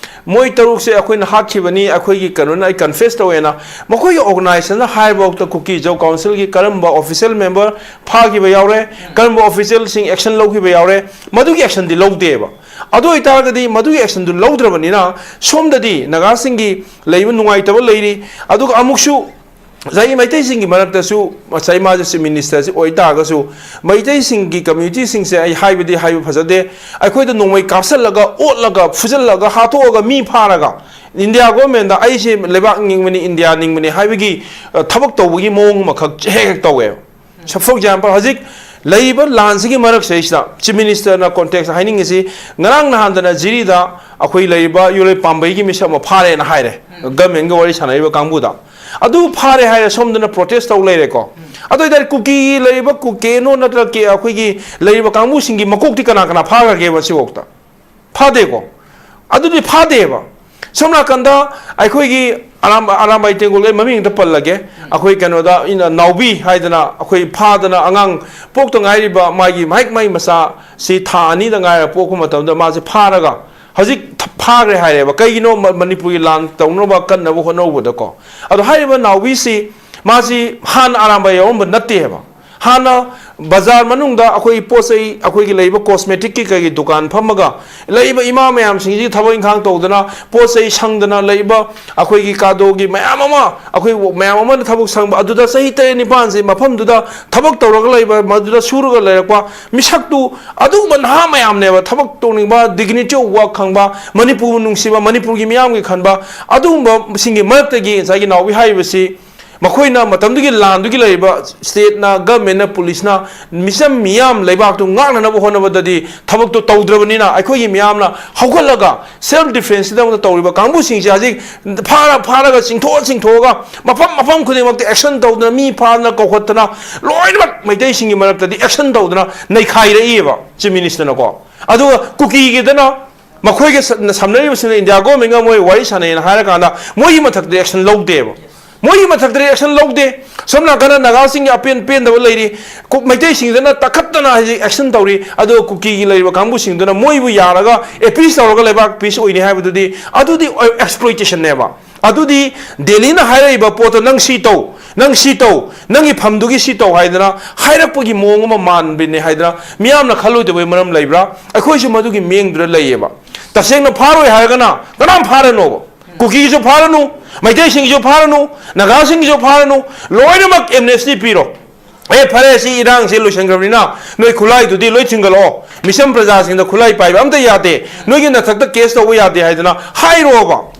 ꯃꯣꯏ ꯇꯔꯨꯛꯁꯦ ꯑꯩꯈꯣꯏꯅ ꯍꯥꯠꯈꯤꯕꯅꯤ, ꯑꯩꯈꯣꯏꯒꯤ ꯀꯩꯅꯣꯅ ꯑꯩ ꯀꯟꯐꯦꯁ ꯇꯧꯋꯦꯅ ꯃꯈꯣꯏꯒꯤ ꯑꯣꯔꯒꯅꯥꯏꯖꯦꯁꯟꯅ ꯍꯥꯏꯔꯤꯕꯐꯥꯎꯗ ꯀꯨꯀꯤ ꯖꯧ ꯀꯥꯎꯟꯁꯤꯜꯒꯤ ꯀꯔꯝꯕ ꯑꯣꯐꯤꯁꯤꯌꯦꯜ ꯃꯦꯝꯕꯔ ꯐꯥꯈꯤꯕ ꯌꯥꯎꯔꯦ, ꯀꯔꯝꯕ ꯑꯣꯐꯤꯁꯤꯌꯦꯜꯁꯤꯡ ꯑꯦꯛꯁꯟ ꯂꯧꯈꯤꯕ ꯌꯥꯎꯔꯦ, ꯃꯗꯨꯒꯤ ꯑꯦꯛꯁꯟꯗꯤ ꯂꯧꯗꯦꯕ꯫ ꯑꯗꯨ ꯑꯣꯏꯇꯥꯔꯒꯗꯤ ꯃꯗꯨꯒꯤ ꯑꯦꯛꯁꯟꯗꯨ ꯂꯧꯗ꯭ꯔꯕꯅꯤꯅ ꯁꯣꯝꯗꯗꯤ ꯅꯥꯒꯥꯁꯤꯡꯒꯤ ꯂꯩꯕ ꯅꯨꯡꯉꯥꯏꯇꯕ ꯂꯩꯔꯤ, ꯑꯗꯨꯒ ꯑꯃꯨꯛꯁꯨ ꯉꯁꯥꯏꯒꯤ ꯃꯩꯇꯩꯁꯤꯡꯒꯤ ꯃꯔꯛꯇꯁꯨ, ꯉꯁꯥꯏ ꯃꯥꯁꯦ ꯆꯤꯐ ꯃꯤꯅꯤꯁꯇꯔꯁꯤ ꯑꯣꯏꯇꯥꯔꯒꯁꯨ, ꯃꯩꯇꯩꯁꯤꯡꯒꯤ ꯀꯝꯃ꯭ꯌꯨꯅꯤꯇꯤꯁꯤꯡꯁꯦ ꯑꯩ ꯍꯥꯏꯕꯗꯤ ꯍꯥꯏꯕ ꯐꯖꯗꯦ, ꯑꯩꯈꯣꯏꯗ ꯅꯣꯡꯃꯩ ꯀꯥꯞꯁꯜꯂꯒ, ꯑꯣꯠꯂꯒ, ꯐꯨꯖꯜꯂꯒ, ꯍꯥꯠꯇꯣꯛꯑꯒ, ꯃꯤ ꯐꯥꯔꯒ, ꯏꯟꯗꯤꯌꯥ ꯒꯣꯔꯃꯦꯟꯗ ꯑꯩꯁꯦ ꯂꯩꯕꯥꯛ ꯅꯤꯡꯕꯅꯤ, ꯏꯟꯗꯤꯌꯥ ꯅꯤꯡꯕꯅꯤ ꯍꯥꯏꯕꯒꯤ, ꯑ, ꯊꯕꯛ ꯇꯧꯕꯒꯤ ꯃꯑꯣꯡ ꯑꯃꯈꯛ ꯍꯦꯛ ꯍꯦꯛ ꯇꯧꯋꯦꯕ꯫ So, for example, ꯍꯧꯖꯤꯛ ꯂꯩꯔꯤꯕ ꯂꯥꯟꯁꯤꯒꯤ ꯃꯔꯛꯁꯤꯗꯩꯁꯤꯗ ꯆꯤꯐ ꯃꯤꯅꯤꯁꯇꯔꯅ ꯀꯣꯟꯇꯦꯛꯁ ꯍꯥꯏꯅꯤꯡꯉꯤꯁꯤ, ꯉꯔꯥꯡ ꯅꯍꯥꯟꯗꯅ ꯖꯤꯔꯤꯗ ꯑꯩꯈꯣꯏ ꯂꯩꯔꯤꯕ ꯌꯨꯔꯩ ꯄꯥꯝꯕꯩꯒꯤ ꯃꯤꯁꯛ ꯑꯃ ꯐꯥꯔꯦꯅ ꯍꯥꯏꯔꯦ, ꯒꯃꯦꯟꯒ ꯋꯥꯔꯤ ꯁꯥꯟꯅꯔꯤꯕ ꯀꯥꯡꯕꯨꯗ꯫ ꯑꯗꯨ ꯐꯥꯔꯦ ꯍꯥꯏꯔꯦ, ꯁꯣꯝꯗꯅ ꯄ꯭ꯔꯣꯇꯦꯁ ꯇꯧ ꯂꯩꯔꯦꯀꯣ꯫ ꯑꯗꯨ ꯑꯣꯏꯇꯥꯔꯗꯤ ꯀꯨꯀꯤꯒꯤ ꯂꯩꯔꯤꯕ ꯀꯨ-, ꯀꯦꯅꯣ ꯅꯠꯇ꯭ꯔꯒ ꯀꯦ-, ꯑꯩꯈꯣꯏꯒꯤ ꯂꯩꯔꯤꯕ ꯀꯥꯡꯕꯨꯁꯤꯡꯒꯤ ꯃꯀꯣꯛꯇꯤ ꯀꯅꯥ ꯀꯅꯥ ꯐꯥꯈ꯭ꯔꯒꯦꯕ ꯁꯤꯐꯥꯎꯗ? ꯐꯥꯗꯦꯀꯣ꯫ ꯑꯗꯨꯗꯤ ꯐꯥꯗꯦꯕ꯫ ꯁꯣꯝ ꯅꯥꯀꯟꯗ ꯑꯩꯈꯣꯏꯒꯤ ꯑꯔꯥꯝ-, ꯑꯔꯥꯝꯕꯥꯏ ꯇꯦꯡꯒꯣꯜꯒꯤ ꯃꯃꯤꯡ ꯑꯝꯇ ꯄꯜꯂꯒꯦ꯫ ꯑꯩꯈꯣꯏ ꯀꯩꯅꯣꯗ, ꯏꯟ-, ꯅꯥꯎꯕꯤ ꯍꯥꯏꯗꯅ ꯑꯩꯈꯣꯏ ꯐꯥꯗꯅ, ꯑꯉꯥꯡ ꯄꯣꯛꯇ ꯉꯥꯏꯔꯤꯕ ꯃꯥꯒꯤ ꯃꯍꯤꯛ ꯃꯍꯩ ꯃꯆꯥꯁꯤ ꯊꯥ ꯑꯅꯤꯗ ꯉꯥꯏꯔ ꯄꯣꯛꯄ ꯃꯇꯝꯗ ꯃꯥꯁꯦ ꯐꯥꯔꯒ ꯍꯧꯖꯤꯛ ꯊ-, ꯐꯥꯈ꯭ꯔꯦ ꯍꯥꯏꯔꯦꯕ꯫ ꯀꯩꯒꯤꯅꯣ? ꯃ-, ꯃꯅꯤꯄꯨꯔꯒꯤ ꯂꯥꯟ ꯇꯧꯅꯕ ꯀꯟꯅꯕ ꯍꯣꯠꯅꯧꯕꯗꯀꯣ꯫ ꯑꯗꯣ ꯍꯥꯏꯔꯤꯕ ꯅꯥꯎꯕꯤꯁꯤ ꯃꯥꯁꯤ ꯍꯥꯟꯅ ꯑꯔꯥꯝꯕꯥꯏ ꯌꯥꯎꯔꯝꯕ ꯅꯠꯇꯦꯕ꯫ ꯍꯥꯟꯅ ꯕꯖꯥꯔ ꯃꯅꯨꯡꯗ ꯑꯩꯈꯣꯏ ꯄꯣꯠ ꯆꯩ, ꯑꯩꯈꯣꯏꯒꯤ ꯂꯩꯔꯤꯕ cosmetic ꯀꯤ ꯀꯩꯒꯤ ꯗꯨꯀꯥꯟ ꯐꯝꯃꯒ ꯂꯩꯔꯤꯕ ꯏꯃꯥ ꯃꯌꯥꯝꯁꯤꯡꯁꯤ ꯊꯕꯛ ꯏꯪꯈꯥꯡ ꯇꯧꯗꯅ, ꯄꯣꯠ ꯆꯩ ꯁꯪꯗꯅ ꯂꯩꯔꯤꯕ ꯑꯩꯈꯣꯏꯒꯤ ꯀꯥꯗꯣꯒꯤ ꯃꯌꯥꯝ ꯑꯃ, ꯑꯩꯈꯣꯏ ꯃꯌꯥꯝ ꯑꯃꯅ ꯊꯕꯛ ꯁꯪꯕ, ꯑꯗꯨꯗ ꯆꯍꯤ ꯇꯔꯦꯠ ꯅꯤꯄꯥꯟꯁꯤ ꯃꯐꯝꯗꯨꯗ ꯊꯕꯛ ꯇꯧꯔꯒ ꯂꯩꯕ, ꯃꯗꯨꯗ ꯁꯨꯔꯒ ꯂꯩꯔꯛꯄ ꯃꯤꯁꯛꯇꯨ, ꯑꯗꯨꯒꯨꯝꯕ ꯅꯍꯥ ꯃꯌꯥꯝꯅꯦꯕ ꯊꯕꯛ ꯇꯧꯅꯤꯡꯕ, dignity of work ꯈꯪꯕ, ꯃꯅꯤꯄꯨꯔꯕꯨ ꯅꯨꯡꯁꯤꯕ, ꯃꯅꯤꯄꯨꯔꯒꯤ ꯃꯤꯌꯥꯝꯒꯤ ꯈꯟꯕ, ꯑꯗꯨꯒꯨꯝꯕꯁꯤꯡꯒꯤ ꯃꯔꯛꯇꯒꯤ ꯉꯁꯥꯏꯒꯤ ꯅꯥꯎꯕꯤ ꯍꯥꯏꯔꯤꯕꯁꯤ ꯃꯈꯣꯏꯅ ꯃꯇꯝꯗꯨꯒꯤ ꯂꯥꯟꯗꯨꯒꯤ ꯂꯩꯔꯤꯕ state ꯅ, government ꯅ, police ꯅ ꯃꯤꯆꯝ ꯃꯤꯌꯥꯝ ꯂꯩꯕꯥꯛꯇꯨ ꯉꯥꯛꯅꯅꯕ ꯍꯣꯠꯅꯕꯗꯗꯤ ꯊꯕꯛꯇꯨ ꯇꯧꯗ꯭ꯔꯕꯅꯤꯅ, ꯑꯩꯈꯣꯏꯒꯤ ꯃꯤꯌꯥꯝꯅ ꯍꯧꯒꯠꯂꯒ self defence ꯀꯤꯗꯃꯛꯇ ꯇꯧꯔꯤꯕ ꯀꯥꯡꯕꯨꯁꯤꯡꯁꯦ ꯍꯧꯖꯤꯛ ꯐꯥꯔ ꯐꯥꯔꯒ, ꯆꯤꯡꯊꯣꯛꯑ ꯆꯤꯡꯊꯣꯛꯑꯒ, ꯃꯐꯝ ꯃꯐꯝ ꯈꯨꯗꯤꯡꯃꯛꯇ action ꯇꯧꯗꯅ, ꯃꯤ ꯐꯥꯗꯅ ꯀꯧꯈꯠꯇꯅ, ꯂꯣꯏꯅꯃꯛ ꯃꯩꯇꯩꯁꯤꯡꯒꯤ ꯃꯔꯛꯇꯗꯤ action ꯇꯧꯗꯅ ꯅꯩꯈꯥꯏꯔꯛꯏꯕ Chief Minister ꯅꯀꯣ꯫ ꯑꯗꯨꯒ ꯀꯨꯀꯤꯒꯤꯗꯅ ꯃꯈꯣꯏꯒ ꯁ-, ꯁꯝꯅꯔꯤꯕꯁꯤꯡꯅ India government ꯒ ꯃꯣꯏ ꯋꯥꯔꯤ ꯁꯥꯟꯅꯩꯅ ꯍꯥꯏꯔꯀꯥꯟꯗ ꯃꯣꯏꯒꯤ ꯃꯊꯛꯇꯗꯤ action ꯂꯧꯗꯦꯕ꯫ ꯃꯣꯏꯒꯤ ꯃꯊꯛꯇꯗꯤ action ꯂꯧꯗꯦ꯫ ꯁꯣꯝ ꯅꯥꯀꯟꯗ ꯅꯥꯒꯥꯁꯤꯡꯒꯤ ꯑꯄꯦꯟ ꯄꯦꯟꯗꯕ ꯂꯩꯔꯤ꯫ ꯀꯨ-, ꯃꯩꯇꯩꯁꯤꯡꯗꯨꯅ ꯇꯛꯈꯠꯇꯅ ꯍꯧꯖꯤꯛ action ꯇꯧꯔꯤ꯫ ꯑꯗꯨꯒ ꯀꯨꯀꯤꯒꯤ ꯂꯩꯔꯤꯕ ꯀꯥꯡꯕꯨꯁꯤꯡꯗꯨꯅ ꯃꯣꯏꯕꯨ ꯌꯥꯔꯒ appease ꯇꯧꯔꯒ ꯂꯩꯕꯥꯛ peace ꯑꯣꯏꯅꯤ ꯍꯥꯏꯕꯗꯨꯗꯤ, ꯑꯗꯨꯗꯤ exploitation ꯅꯦꯕ꯫ ꯑꯗꯨꯗꯤ ꯗꯦꯜꯂꯤꯅ ꯍꯥꯏꯔꯛꯏꯕ ꯄꯣꯠꯇꯣ, "ꯅꯪ ꯁꯤ ꯇꯧ, ꯅꯪ ꯁꯤ ꯇꯧ, ꯅꯪꯒꯤ ꯐꯝꯗꯨꯒꯤ ꯁꯤ ꯇꯧ" ꯍꯥꯏꯗꯅ ꯍꯥꯏꯔꯛꯄꯒꯤ ꯃꯑꯣꯡ ꯑꯃ ꯃꯥꯟꯕꯅꯦ ꯍꯥꯏꯗꯅ ꯃꯤꯌꯥꯝꯅ ꯈꯜꯂꯣꯏꯗꯕꯒꯤ ꯃꯔꯝ ꯂꯩꯕ꯭ꯔꯥ? ꯑꯩꯈꯣꯏꯁꯨ ꯃꯗꯨꯒꯤ ꯃꯤꯌꯦꯡꯗꯨꯗ ꯂꯩꯌꯦꯕ꯫ ꯇꯁꯦꯡꯅ ꯐꯥꯔꯣꯏ ꯍꯥꯏꯔꯒꯅ ꯀꯅꯥꯝ ꯐꯥꯔꯅꯣꯕ꯫ ꯀꯨꯀꯤꯒꯤꯁꯨ ꯐꯥꯔꯅꯨ, ꯃꯩꯇꯩꯁꯤꯡꯒꯤꯁꯨ ꯐꯥꯔꯅꯨ, ꯅꯥꯒꯥꯁꯤꯡꯒꯤꯁꯨ ꯐꯥꯔꯅꯨ, ꯂꯣꯏꯅꯃꯛ amnesty ꯄꯤꯔꯣ꯫ "ꯑꯦ, ꯐꯔꯦ, ꯁꯤ ꯏꯔꯥꯡꯁꯦ ꯂꯣꯏꯁꯤꯟꯈ꯭ꯔꯕꯅꯤꯅ ꯅꯣꯏ ꯈꯨꯠꯂꯥꯏꯗꯨꯗꯤ ꯂꯣꯏ ꯊꯤꯡꯒꯠꯂꯛꯑꯣ, ꯃꯤꯆꯝ ꯄ꯭ꯔꯖꯥꯁꯤꯡꯗ ꯈꯨꯠꯂꯥꯏ ꯄꯥꯏꯕ ꯑꯝꯇ ꯌꯥꯗꯦ, ꯅꯣꯏꯒꯤ ꯅꯊꯛꯇ case ꯇꯧꯕ ꯌꯥꯗꯦ" ꯍꯥꯏꯗꯅ ꯍꯥꯏꯔꯣꯕ꯫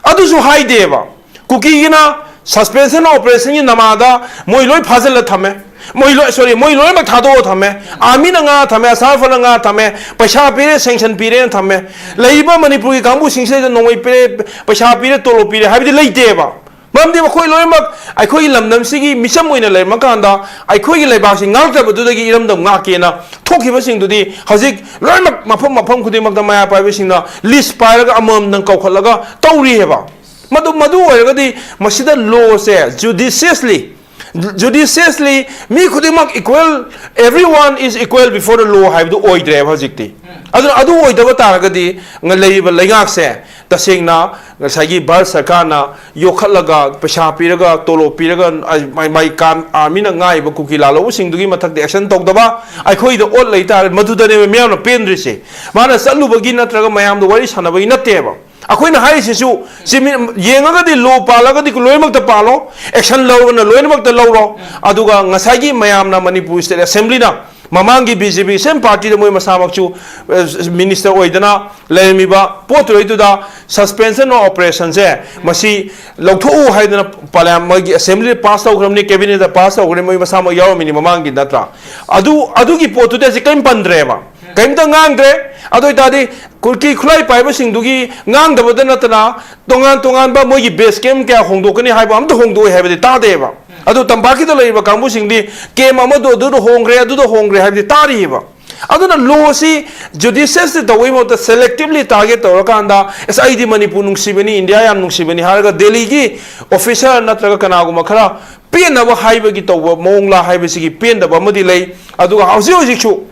ꯑꯗꯨꯁꯨ ꯍꯥꯏꯗꯦꯕ꯫ ꯀꯨꯀꯤꯒꯤꯅ suspension operation ꯒꯤ ꯅꯃꯥꯗ ꯃꯣꯏ ꯂꯣꯏ ꯐꯥꯖꯤꯜꯂ ꯊꯝꯃꯦ꯫ ꯃꯣꯏ ꯂꯣꯏ, sorry, ꯃꯣꯏ ꯂꯣꯏꯅꯃꯛ ꯊꯥꯗꯣꯛꯑ ꯊꯝꯃꯦ꯫ Army ꯅ ꯉꯥ ꯊꯝꯃꯦ, ꯑꯁꯥꯝ ꯔꯥꯏꯐꯜꯅ ꯉꯥ ꯊꯝꯃꯦ, ꯄꯩꯁꯥ ꯄꯤꯔꯦ, sanction ꯄꯤꯔꯦꯅ ꯊꯝꯃꯦ꯫ ꯂꯩꯔꯤꯕ ꯃꯅꯤꯄꯨꯔꯒꯤ ꯀꯥꯡꯕꯨꯁꯤꯡꯁꯤꯗ ꯅꯣꯡꯃꯩ ꯄꯤꯔꯦ, ꯄꯩꯁꯥ ꯄꯤꯔꯦ, ꯇꯣꯂꯣꯞ ꯄꯤꯔꯦ ꯍꯥꯏꯕꯗꯤ ꯂꯩꯇꯦꯕ꯫ ꯃꯔꯝꯗꯤ ꯃꯈꯣꯏ ꯂꯣꯏꯅꯃꯛ ꯑꯩꯈꯣꯏꯒꯤ ꯂꯝꯗꯝꯁꯤꯒꯤ ꯃꯤꯆꯝ ꯑꯣꯏꯅ ꯂꯩꯔꯝꯃꯀꯥꯟꯗ, ꯑꯩꯈꯣꯏꯒꯤ ꯂꯩꯕꯥꯛꯁꯤ ꯉꯥꯛꯆꯕꯗꯨꯗꯒꯤ ꯏꯔꯝꯗꯝ ꯉꯥꯛꯀꯦꯅ ꯊꯣꯛꯈꯤꯕꯁꯤꯡꯗꯨꯗꯤ ꯍꯧꯖꯤꯛ ꯂꯣꯏꯅꯃꯛ ꯃꯐꯝ ꯃꯐꯝ ꯈꯨꯗꯤꯡꯃꯛꯇ ꯃꯩꯔꯥ ꯄꯥꯏꯕꯁꯤꯡꯅ list ꯄꯥꯏꯔꯒ ꯑꯃꯃꯝꯗꯪ ꯀꯧꯈꯠꯂꯒ ꯇꯧꯔꯤꯑꯕ꯫ ꯃꯗꯨ, ꯃꯗꯨ ꯑꯣꯏꯔꯒꯗꯤ ꯃꯁꯤꯗ law ꯁꯦ judiciously Judiciously, ꯃꯤ ꯈꯨꯗꯤꯡꯃꯛ equal, everyone is equal before the law ꯍꯥꯏꯕꯗꯨ ꯑꯣꯏꯗ꯭ꯔꯦꯕ ꯍꯧꯖꯤꯛꯇꯤ꯫ ꯑꯗꯨꯅ ꯑꯗꯨ ꯑꯣꯏꯗꯕ ꯇꯥꯔꯒꯗꯤ ꯉ-, ꯂꯩꯔꯤꯕ ꯂꯩꯉꯥꯛꯁꯦ ꯇꯁꯦꯡꯅ ꯉꯁꯥꯏꯒꯤ ꯚꯥꯔꯠ ꯁꯔꯀꯥꯔꯅ ꯌꯣꯛꯈꯠꯂꯒ, ꯄꯩꯁꯥ ꯄꯤꯔꯒ, ꯇꯣꯂꯣꯞ ꯄꯤꯔꯒ, ꯑ, ꯃꯥꯏ, ꯃꯥꯏ ꯀꯥꯝ-, armyꯅ ꯉꯥꯏꯕ ꯀꯨꯀꯤ ꯂꯥꯜꯍꯧꯕꯁꯤꯡꯗꯨꯒꯤ ꯃꯊꯛꯇ action ꯇꯧꯗꯕ, ꯑꯩꯈꯣꯏꯗ ꯑꯣꯠ ꯂꯩ ꯇꯥꯔꯗꯤ, ꯃꯗꯨꯗꯅꯦꯕ ꯃꯤꯌꯥꯝꯅ ꯄꯦꯟꯗ꯭ꯔꯤꯁꯦ꯫ ꯃꯥꯅ ꯆꯠꯂꯨꯕꯒꯤ ꯅꯠꯇ꯭ꯔꯒ ꯃꯌꯥꯝꯗ ꯋꯥꯔꯤ ꯁꯥꯟꯅꯕꯒꯤ ꯅꯠꯇꯦꯕ꯫ ꯑꯩꯈꯣꯏꯅ ꯍꯥꯏꯔꯤꯁꯤꯁꯨ ꯁꯤ ꯃꯤ-, ꯌꯦꯡꯉꯒꯗꯤ law ꯄꯥꯜꯂꯒꯗꯤ ꯂꯣꯏꯅꯃꯛꯇ ꯄꯥꯜꯂꯣ, action ꯂꯧꯔꯒꯅ ꯂꯣꯏꯅꯃꯛꯇ ꯂꯧꯔꯣ꯫ ꯑꯗꯨꯒ ꯉꯁꯥꯏꯒꯤ ꯃꯌꯥꯝꯅ ꯃꯅꯤꯄꯨꯔ State Assemblyꯅ ꯃꯃꯥꯡꯒꯤ B J P same partyꯗ ꯃꯣꯏ ꯃꯁꯥꯃꯛꯁꯨ, ꯑ, minister ꯑꯣꯏꯗꯅ ꯂꯩꯔꯝꯃꯤꯕ ꯄꯣꯠꯇꯨꯗꯩꯗꯨꯗ suspension of operationꯁꯦ ꯃꯁꯤ ꯂꯧꯊꯣꯛꯎ ꯍꯥꯏꯗꯅ ꯄꯥꯔꯂꯤꯌꯥ-, ꯃꯣꯏꯒꯤ assembly pass ꯇꯧꯈ꯭ꯔꯕꯅꯤ, cabinetꯇ pass ꯇꯧꯈ꯭ꯔꯦ, ꯃꯣꯏ ꯃꯁꯥꯃꯛ ꯌꯥꯎꯔꯝꯃꯤꯅꯤ ꯃꯃꯥꯡꯒꯤ, ꯅꯠꯇ꯭ꯔꯥ? ꯑꯗꯨ, ꯑꯗꯨꯒꯤ ꯄꯣꯠꯇꯨꯗꯤ ꯍꯧꯖꯤꯛ ꯀꯔꯤꯝ ꯄꯟꯗ꯭ꯔꯦꯕ, ꯀꯔꯤꯝꯇ ꯉꯥꯡꯗ꯭ꯔꯦ꯫ ꯑꯗꯨ ꯑꯣꯏꯇꯥꯔꯗꯤ ꯀꯨꯀꯤ ꯈꯨꯠꯂꯥꯏ ꯄꯥꯏꯕꯁꯤꯡꯗꯨꯒꯤ ꯉꯥꯡꯗꯕꯗ ꯅꯠꯇꯅ ꯇꯣꯉꯥꯟ ꯇꯣꯉꯥꯟꯕ ꯃꯣꯏꯒꯤ base camp ꯀꯌꯥ ꯍꯣꯡꯗꯣꯛꯀꯅꯤ ꯍꯥꯏꯕ ꯑꯝꯇ ꯍꯣꯡꯗꯣꯛꯑꯣꯏ ꯍꯥꯏꯕꯗꯤ ꯇꯥꯗꯦꯕ꯫ ꯑꯗꯨ ꯇꯝꯄꯥꯛꯀꯤꯗ ꯂꯩꯔꯤꯕ ꯀꯥꯡꯕꯨꯁꯤꯡꯗꯤ camp ꯑꯃꯗꯣ ꯑꯗꯨꯗ ꯍꯣꯡꯈ꯭ꯔꯦ, ꯑꯗꯨꯗ ꯍꯣꯡꯈ꯭ꯔꯦ ꯍꯥꯏꯕꯗꯤ ꯇꯥꯔꯤꯑꯕ꯫ ꯑꯗꯨꯅ lawꯁꯤ judiciously ꯇꯧꯕꯒꯤ ꯃꯍꯨꯠꯇ selectively target ꯇꯧꯔꯀꯥꯟꯗ, "ꯑꯁ, ꯑꯩꯗꯤ ꯃꯅꯤꯄꯨꯔ ꯅꯨꯡꯁꯤꯕꯅꯤ, ꯏꯟꯗꯤꯌꯥ ꯌꯥꯝ ꯅꯨꯡꯁꯤꯕꯅꯤ" ꯍꯥꯏꯔꯒ ꯗꯦꯜꯂꯤꯒꯤ officer ꯅꯠꯇ꯭ꯔꯒ ꯀꯅꯥꯒꯨꯝꯕ ꯈꯔ ꯄꯦꯟꯅꯕ ꯍꯥꯏꯕꯒꯤ ꯇꯧꯕ ꯃꯑꯣꯡꯂꯥ ꯍꯥꯏꯕꯁꯤꯒꯤ ꯄꯦꯟꯗꯕ ꯑꯃꯗꯤ ꯂꯩ꯫ ꯑꯗꯨꯒ ꯍꯧꯖꯤꯛ ꯍꯧꯖꯤꯛꯁꯨ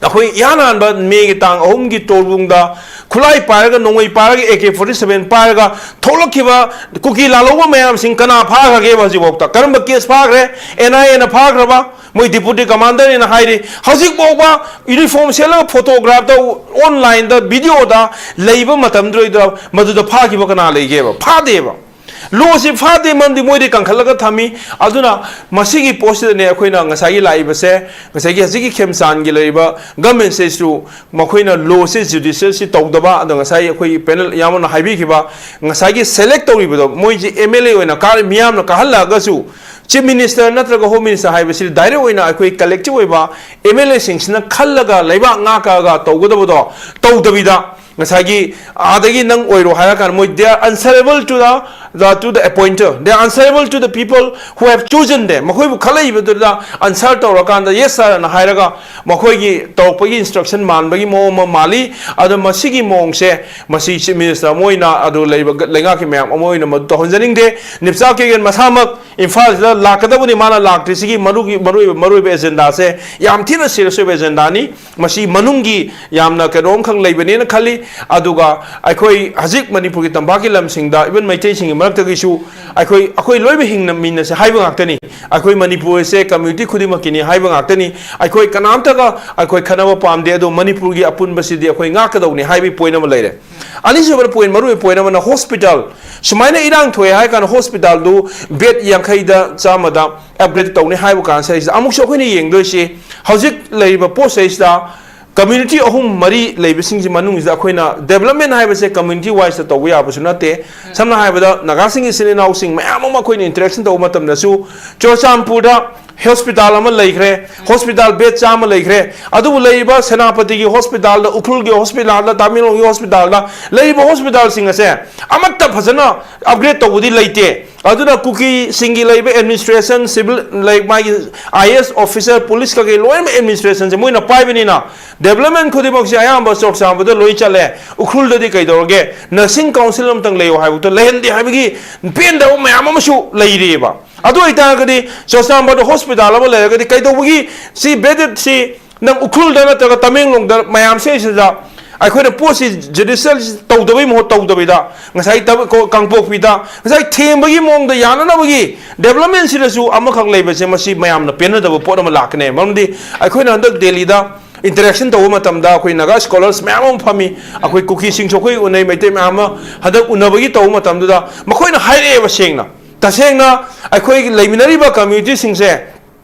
ꯑꯩꯈꯣꯏ ꯏꯍꯥꯟ ꯍꯥꯟꯕ ꯃꯦꯒꯤ ꯇꯥꯡ ꯑꯍꯨꯝꯒꯤ ꯇꯣꯔꯕꯨꯡꯗ ꯈꯨꯠꯂꯥꯏ ꯄꯥꯏꯔꯒ, ꯅꯣꯡꯃꯩ ꯄꯥꯏꯔꯒ, A K forty seven ꯄꯥꯏꯔꯒ ꯊꯣꯛꯂꯛꯈꯤꯕ ꯀꯨꯀꯤ ꯂꯥꯜꯍꯧꯕ ꯃꯌꯥꯝꯁꯤꯡ ꯀꯅꯥ ꯐꯥꯈ꯭ꯔꯒꯦꯕ ꯍꯧꯖꯤꯛꯐꯥꯎꯗ? ꯀꯔꯝꯕ case ꯐꯥꯈ꯭ꯔꯦ? N I Aꯅ ꯐꯥꯈ꯭ꯔꯕ? ꯃꯣꯏ deputy commanderꯅ ꯍꯥꯏꯔꯤ, ꯍꯧꯖꯤꯛ ꯐꯥꯎꯕ uniform ꯁꯦꯠꯂꯒ photographꯇ, onlineꯗ, videoꯗ ꯂꯩꯕ ꯃꯇꯝꯗꯨꯗ ꯃꯗꯨꯗ ꯐꯥꯈꯤꯕ ꯀꯅꯥ ꯂꯩꯒꯦꯕ? ꯐꯥꯗꯦꯕ꯫ Lawꯁꯤ ꯐꯥꯗꯦ, ꯃꯔꯝꯗꯤ ꯃꯣꯏꯗꯤ ꯀꯟꯈꯠꯂꯒ ꯊꯝꯃꯤ꯫ ꯑꯗꯨꯅ ꯃꯁꯤꯒꯤ ꯄꯣꯠꯁꯤꯗꯅꯦ ꯑꯩꯈꯣꯏꯅ ꯉꯁꯥꯏꯒꯤ ꯂꯥꯛꯏꯕꯁꯦ, ꯉꯁꯥꯏꯒꯤ ꯍꯧꯖꯤꯛꯀꯤ ꯈꯦꯝꯆꯥꯟꯒꯤ ꯂꯩꯔꯤꯕ governmentꯁꯤꯁꯨ ꯃꯈꯣꯏꯅ lawꯁꯤ, judicialꯁꯤ ꯇꯧꯗꯕ, ꯑꯗꯣ ꯉꯁꯥꯏ ꯑꯩꯈꯣꯏꯒꯤ panel ꯏꯌꯥꯝꯕꯅ ꯍꯥꯏꯕꯤꯈꯤꯕ, ꯉꯁꯥꯏꯒꯤ select ꯇꯧꯔꯤꯕꯗꯣ, ꯃꯣꯏꯁꯤ M L A ꯑꯣꯏꯅ ꯀꯥꯔ-, ꯃꯤꯌꯥꯝꯅ ꯀꯥꯍꯜꯂꯛꯑꯒꯁꯨ, Chief Minister ꯅꯠꯇ꯭ꯔꯒ Home Minister ꯍꯥꯏꯕꯁꯤ direct ꯑꯣꯏꯅ ꯑꯩꯈꯣꯏ collective ꯑꯣꯏꯕ M L Aꯁꯤꯡꯁꯤꯅ ꯈꯜꯂꯒ ꯂꯩꯕꯥꯛ ꯉꯥꯛꯀꯑꯒ ꯇꯧꯒꯗꯕꯗꯣ ꯇꯧꯗꯕꯤꯗ, ꯉꯁꯥꯏꯒꯤ ꯑꯥꯗꯒꯤ ꯅꯪ ꯑꯣꯏꯔꯣ ꯍꯥꯏꯔꯀꯥꯟꯗ ꯃꯣꯏ they are answerable to the the, to the appointer, they are answerable to the people who have chosen them. ꯃꯈꯣꯏꯕꯨ ꯈꯜꯂꯛꯏꯕꯗꯨꯗ answer ꯇꯧꯔꯀꯥꯟꯗ yes sir ꯑꯅ ꯍꯥꯏꯔꯒ ꯃꯈꯣꯏꯒꯤ ꯇꯧꯔꯛꯄꯒꯤ instruction ꯃꯥꯟꯕꯒꯤ ꯃꯑꯣꯡ ꯑꯃ ꯃꯥꯜꯂꯤ꯫ ꯑꯗꯣ ꯃꯁꯤꯒꯤ ꯃꯑꯣꯡꯁꯦ, ꯃꯁꯤ Chief Minister ꯑꯃ ꯑꯣꯏꯅ, ꯑꯗꯨ ꯂꯩꯔꯤꯕ ꯂꯩꯉꯥꯛꯀꯤ ꯃꯌꯥꯝ ꯑꯃ ꯑꯣꯏꯅ ꯃꯗꯨ ꯇꯧꯍꯟꯖꯅꯤꯡꯗꯦ꯫ ꯅꯤꯞꯆꯥ ꯀꯦꯒꯦꯟ ꯃꯁꯥꯃꯛ ꯏꯝꯐꯥꯜꯁꯤꯗ ꯂꯥꯛꯀꯗꯕꯅꯤ, ꯃꯥꯅ ꯂꯥꯛꯇ꯭ꯔꯤꯁꯤꯒꯤ ꯃꯔꯨꯒꯤ ꯃꯔꯨꯑꯣꯏꯕ ꯃꯔꯨꯑꯣꯏꯕ agendaꯁꯦ ꯌꯥꯝ ꯊꯤꯅ serious ꯑꯣꯏꯕ agendaꯅꯤ꯫ ꯃꯁꯤ ꯃꯅꯨꯡꯒꯤ ꯌꯥꯝꯅ ꯀꯩꯅꯣꯝꯈꯛ ꯂꯩꯕꯅꯦꯅ ꯈꯜꯂꯤ꯫ ꯑꯗꯨꯒ ꯑꯩꯈꯣꯏ ꯍꯧꯖꯤꯛ ꯃꯅꯤꯄꯨꯔꯒꯤ ꯇꯝꯄꯥꯛꯀꯤ ꯂꯝꯁꯤꯡꯗ, even ꯃꯩꯇꯩꯁꯤꯡꯒꯤ ꯃꯔꯛꯇꯒꯤꯁꯨ, ꯑꯩꯈꯣꯏ, ꯑꯩꯈꯣꯏ ꯂꯣꯏꯅ ꯍꯤꯡꯅꯃꯤꯟꯅꯁꯦ ꯍꯥꯏꯕ ꯉꯥꯛꯇꯅꯤ꯫ ꯑꯩꯈꯣꯏ ꯃꯅꯤꯄꯨꯔꯁꯦ community ꯈꯨꯗꯤꯡꯃꯛꯀꯤꯅꯤ ꯍꯥꯏꯕ ꯉꯥꯛꯇꯅꯤ꯫ ꯑꯩꯈꯣꯏ ꯀꯅꯥꯝꯇꯒ ꯑꯩꯈꯣꯏ ꯈꯠꯅꯕ ꯄꯥꯝꯗꯦ꯫ ꯑꯗꯣ ꯃꯅꯤꯄꯨꯔꯒꯤ ꯑꯄꯨꯟꯕꯁꯤꯗꯤ ꯑꯩꯈꯣꯏ ꯉꯥꯛꯀꯗꯧꯅꯤ ꯍꯥꯏꯕꯒꯤ point ꯑꯃ ꯂꯩꯔꯦ꯫ ꯑꯅꯤꯁꯨꯕꯗ point, ꯃꯔꯨꯑꯣꯏꯕ point ꯑꯃꯅ hospital꯫ ꯁꯨꯃꯥꯏꯅ ꯏꯔꯥꯡ ꯊꯣꯛꯑꯦ ꯍꯥꯏ ꯀꯥꯟꯗ hospitalꯗꯨ bed ꯌꯥꯡꯈꯩꯗ ꯆꯥꯝꯃꯗ upgrade ꯇꯧꯅꯤ ꯍꯥꯏꯕ ꯀꯥꯟꯁꯤꯗꯩꯁꯤꯗ ꯑꯃꯨꯛꯁꯨ ꯑꯩꯈꯣꯏꯅ ꯌꯦꯡꯗꯣꯏꯁꯤ, ꯍꯧꯖꯤꯛ ꯂꯩꯔꯤꯕ ꯄꯣꯠꯁꯤꯗꯩꯁꯤꯗ community ꯑꯍꯨꯝ ꯃꯔꯤ ꯂꯩꯕꯁꯤꯡꯁꯤ ꯃꯅꯨꯡꯁꯤꯗ ꯑꯩꯈꯣꯏꯅ development ꯍꯥꯏꯕꯁꯦ community wiseꯇ ꯇꯧꯕ ꯌꯥꯕꯁꯨ ꯅꯠꯇꯦ꯫ ꯁꯝꯅ ꯍꯥꯏꯔꯕꯗ, ꯅꯥꯒꯥꯁꯤꯡ ꯏꯆꯤꯟ ꯏꯅꯥꯎꯁꯤꯡ ꯃꯌꯥꯝ ꯑꯃ ꯑꯩꯈꯣꯏꯅ interaction ꯇꯧꯕ ꯃꯇꯝꯗꯁꯨ, ꯆꯨꯔꯆꯥꯟꯄꯨꯔꯗ hospital ꯑꯃ ꯂꯩꯈ꯭ꯔꯦ, hospital bed ꯆꯥꯝꯃ ꯂꯩꯈ꯭ꯔꯦ, ꯑꯗꯨꯕꯨ ꯂꯩꯔꯤꯕ ꯁꯦꯅꯥꯄꯇꯤꯒꯤ hospitalꯗ, ꯎꯈ꯭ꯔꯨꯜꯒꯤ hospitalꯗ, ꯇꯥꯃꯦꯡꯂꯣꯡꯒꯤ hospitalꯗ ꯂꯩꯔꯤꯕ hospitalꯁꯤꯡ ꯑꯁꯦ ꯑꯃꯠꯇ ꯐꯖꯅ upgrade ꯇꯧꯕꯗꯤ ꯂꯩꯇꯦ꯫ ꯑꯗꯨꯅ ꯀꯨꯀꯤꯁꯤꯡꯒꯤ ꯂꯩꯕ administration, civil, ꯂꯩ, ꯃꯥꯒꯤ I A S officer, police ꯀꯩꯀꯩ ꯂꯣꯏꯅꯃꯛ administrationꯁꯦ ꯃꯣꯏꯅ ꯄꯥꯏꯕꯅꯤꯅ, development ꯈꯨꯗꯤꯡꯃꯛꯁꯦ ꯑꯌꯥꯝꯕ ꯆꯨꯔꯆꯥꯟꯄꯨꯔꯗ ꯂꯣꯏ ꯆꯠꯂꯦ꯫ ꯎꯈ꯭ꯔꯨꯜꯗꯗꯤ ꯀꯩꯗꯧꯔꯒꯦ? Nursing council ꯑꯃꯇꯪ ꯂꯩꯌꯣ ꯍꯥꯏꯕꯗꯣ ꯂꯩꯍꯟꯗꯦ ꯍꯥꯏꯕꯒꯤ ꯄꯦꯟꯗꯕ ꯃꯌꯥꯝ ꯑꯃꯁꯨ ꯂꯩꯔꯤꯑꯕ꯫ ꯑꯗꯨ ꯑꯣꯏꯇꯥꯔꯒꯗꯤ ꯆꯨꯔꯆꯥꯟꯄꯨꯔꯗ hospital ꯑꯃ ꯂꯩꯔꯒꯗꯤ ꯀꯩꯗꯧꯕꯒꯤ ꯁꯤ bedꯗ ꯁꯤ ꯅꯪ ꯎꯈ꯭ꯔꯨꯜꯗ ꯅꯠꯇ꯭ꯔꯒ ꯇꯃꯦꯡꯂꯣꯡꯗ ꯃꯌꯥꯝ ꯁꯤꯗꯩꯁꯤꯗ ꯑꯩꯈꯣꯏꯅ ꯄꯣꯠꯁꯤ judicial ꯇꯧꯗꯕꯩ ꯃꯍꯨꯠ ꯇꯧꯗꯕꯤꯗ, ꯉꯁꯥꯏ ꯇꯕ-, ꯀꯣ-, ꯀꯥꯡꯄꯣꯛꯄꯤꯗ ꯉꯁꯥꯏ ꯊꯦꯝꯕꯒꯤ ꯃꯑꯣꯡꯗ ꯌꯥꯅꯅꯕꯒꯤ developmentꯁꯤꯗꯁꯨ ꯑꯃꯈꯛ ꯂꯩꯕꯁꯦ, ꯃꯁꯤ ꯃꯌꯥꯝꯅ ꯄꯦꯟꯅꯗꯕ ꯄꯣꯠ ꯑꯃ ꯂꯥꯛꯀꯅꯦ꯫ ꯃꯔꯝꯗꯤ ꯑꯩꯈꯣꯏꯅ ꯍꯟꯗꯛ ꯗꯦꯜꯂꯤꯗ interaction ꯇꯧꯕ ꯃꯇꯝꯗ ꯑꯩꯈꯣꯏ ꯅꯥꯒꯥ scholars ꯃꯌꯥꯝ ꯑꯃ ꯐꯝꯃꯤ, ꯑꯩꯈꯣꯏ ꯀꯨꯀꯤꯁꯤꯡꯁꯨ ꯑꯩꯈꯣꯏ ꯎꯅꯩ, ꯃꯩꯇꯩ ꯃꯌꯥꯝ ꯑꯃ ꯍꯟꯗꯛ ꯎꯅꯕꯒꯤ ꯇꯧꯕ ꯃꯇꯝꯗꯨꯗ ꯃꯈꯣꯏꯅ ꯍꯥꯏꯔꯛꯑꯦꯕ ꯁꯦꯡꯅ, ꯇꯁꯦꯡꯅ ꯑꯩꯈꯣꯏꯒꯤ ꯂꯩꯃꯤꯟꯅꯔꯤꯕ communityꯁꯤꯡꯁꯦ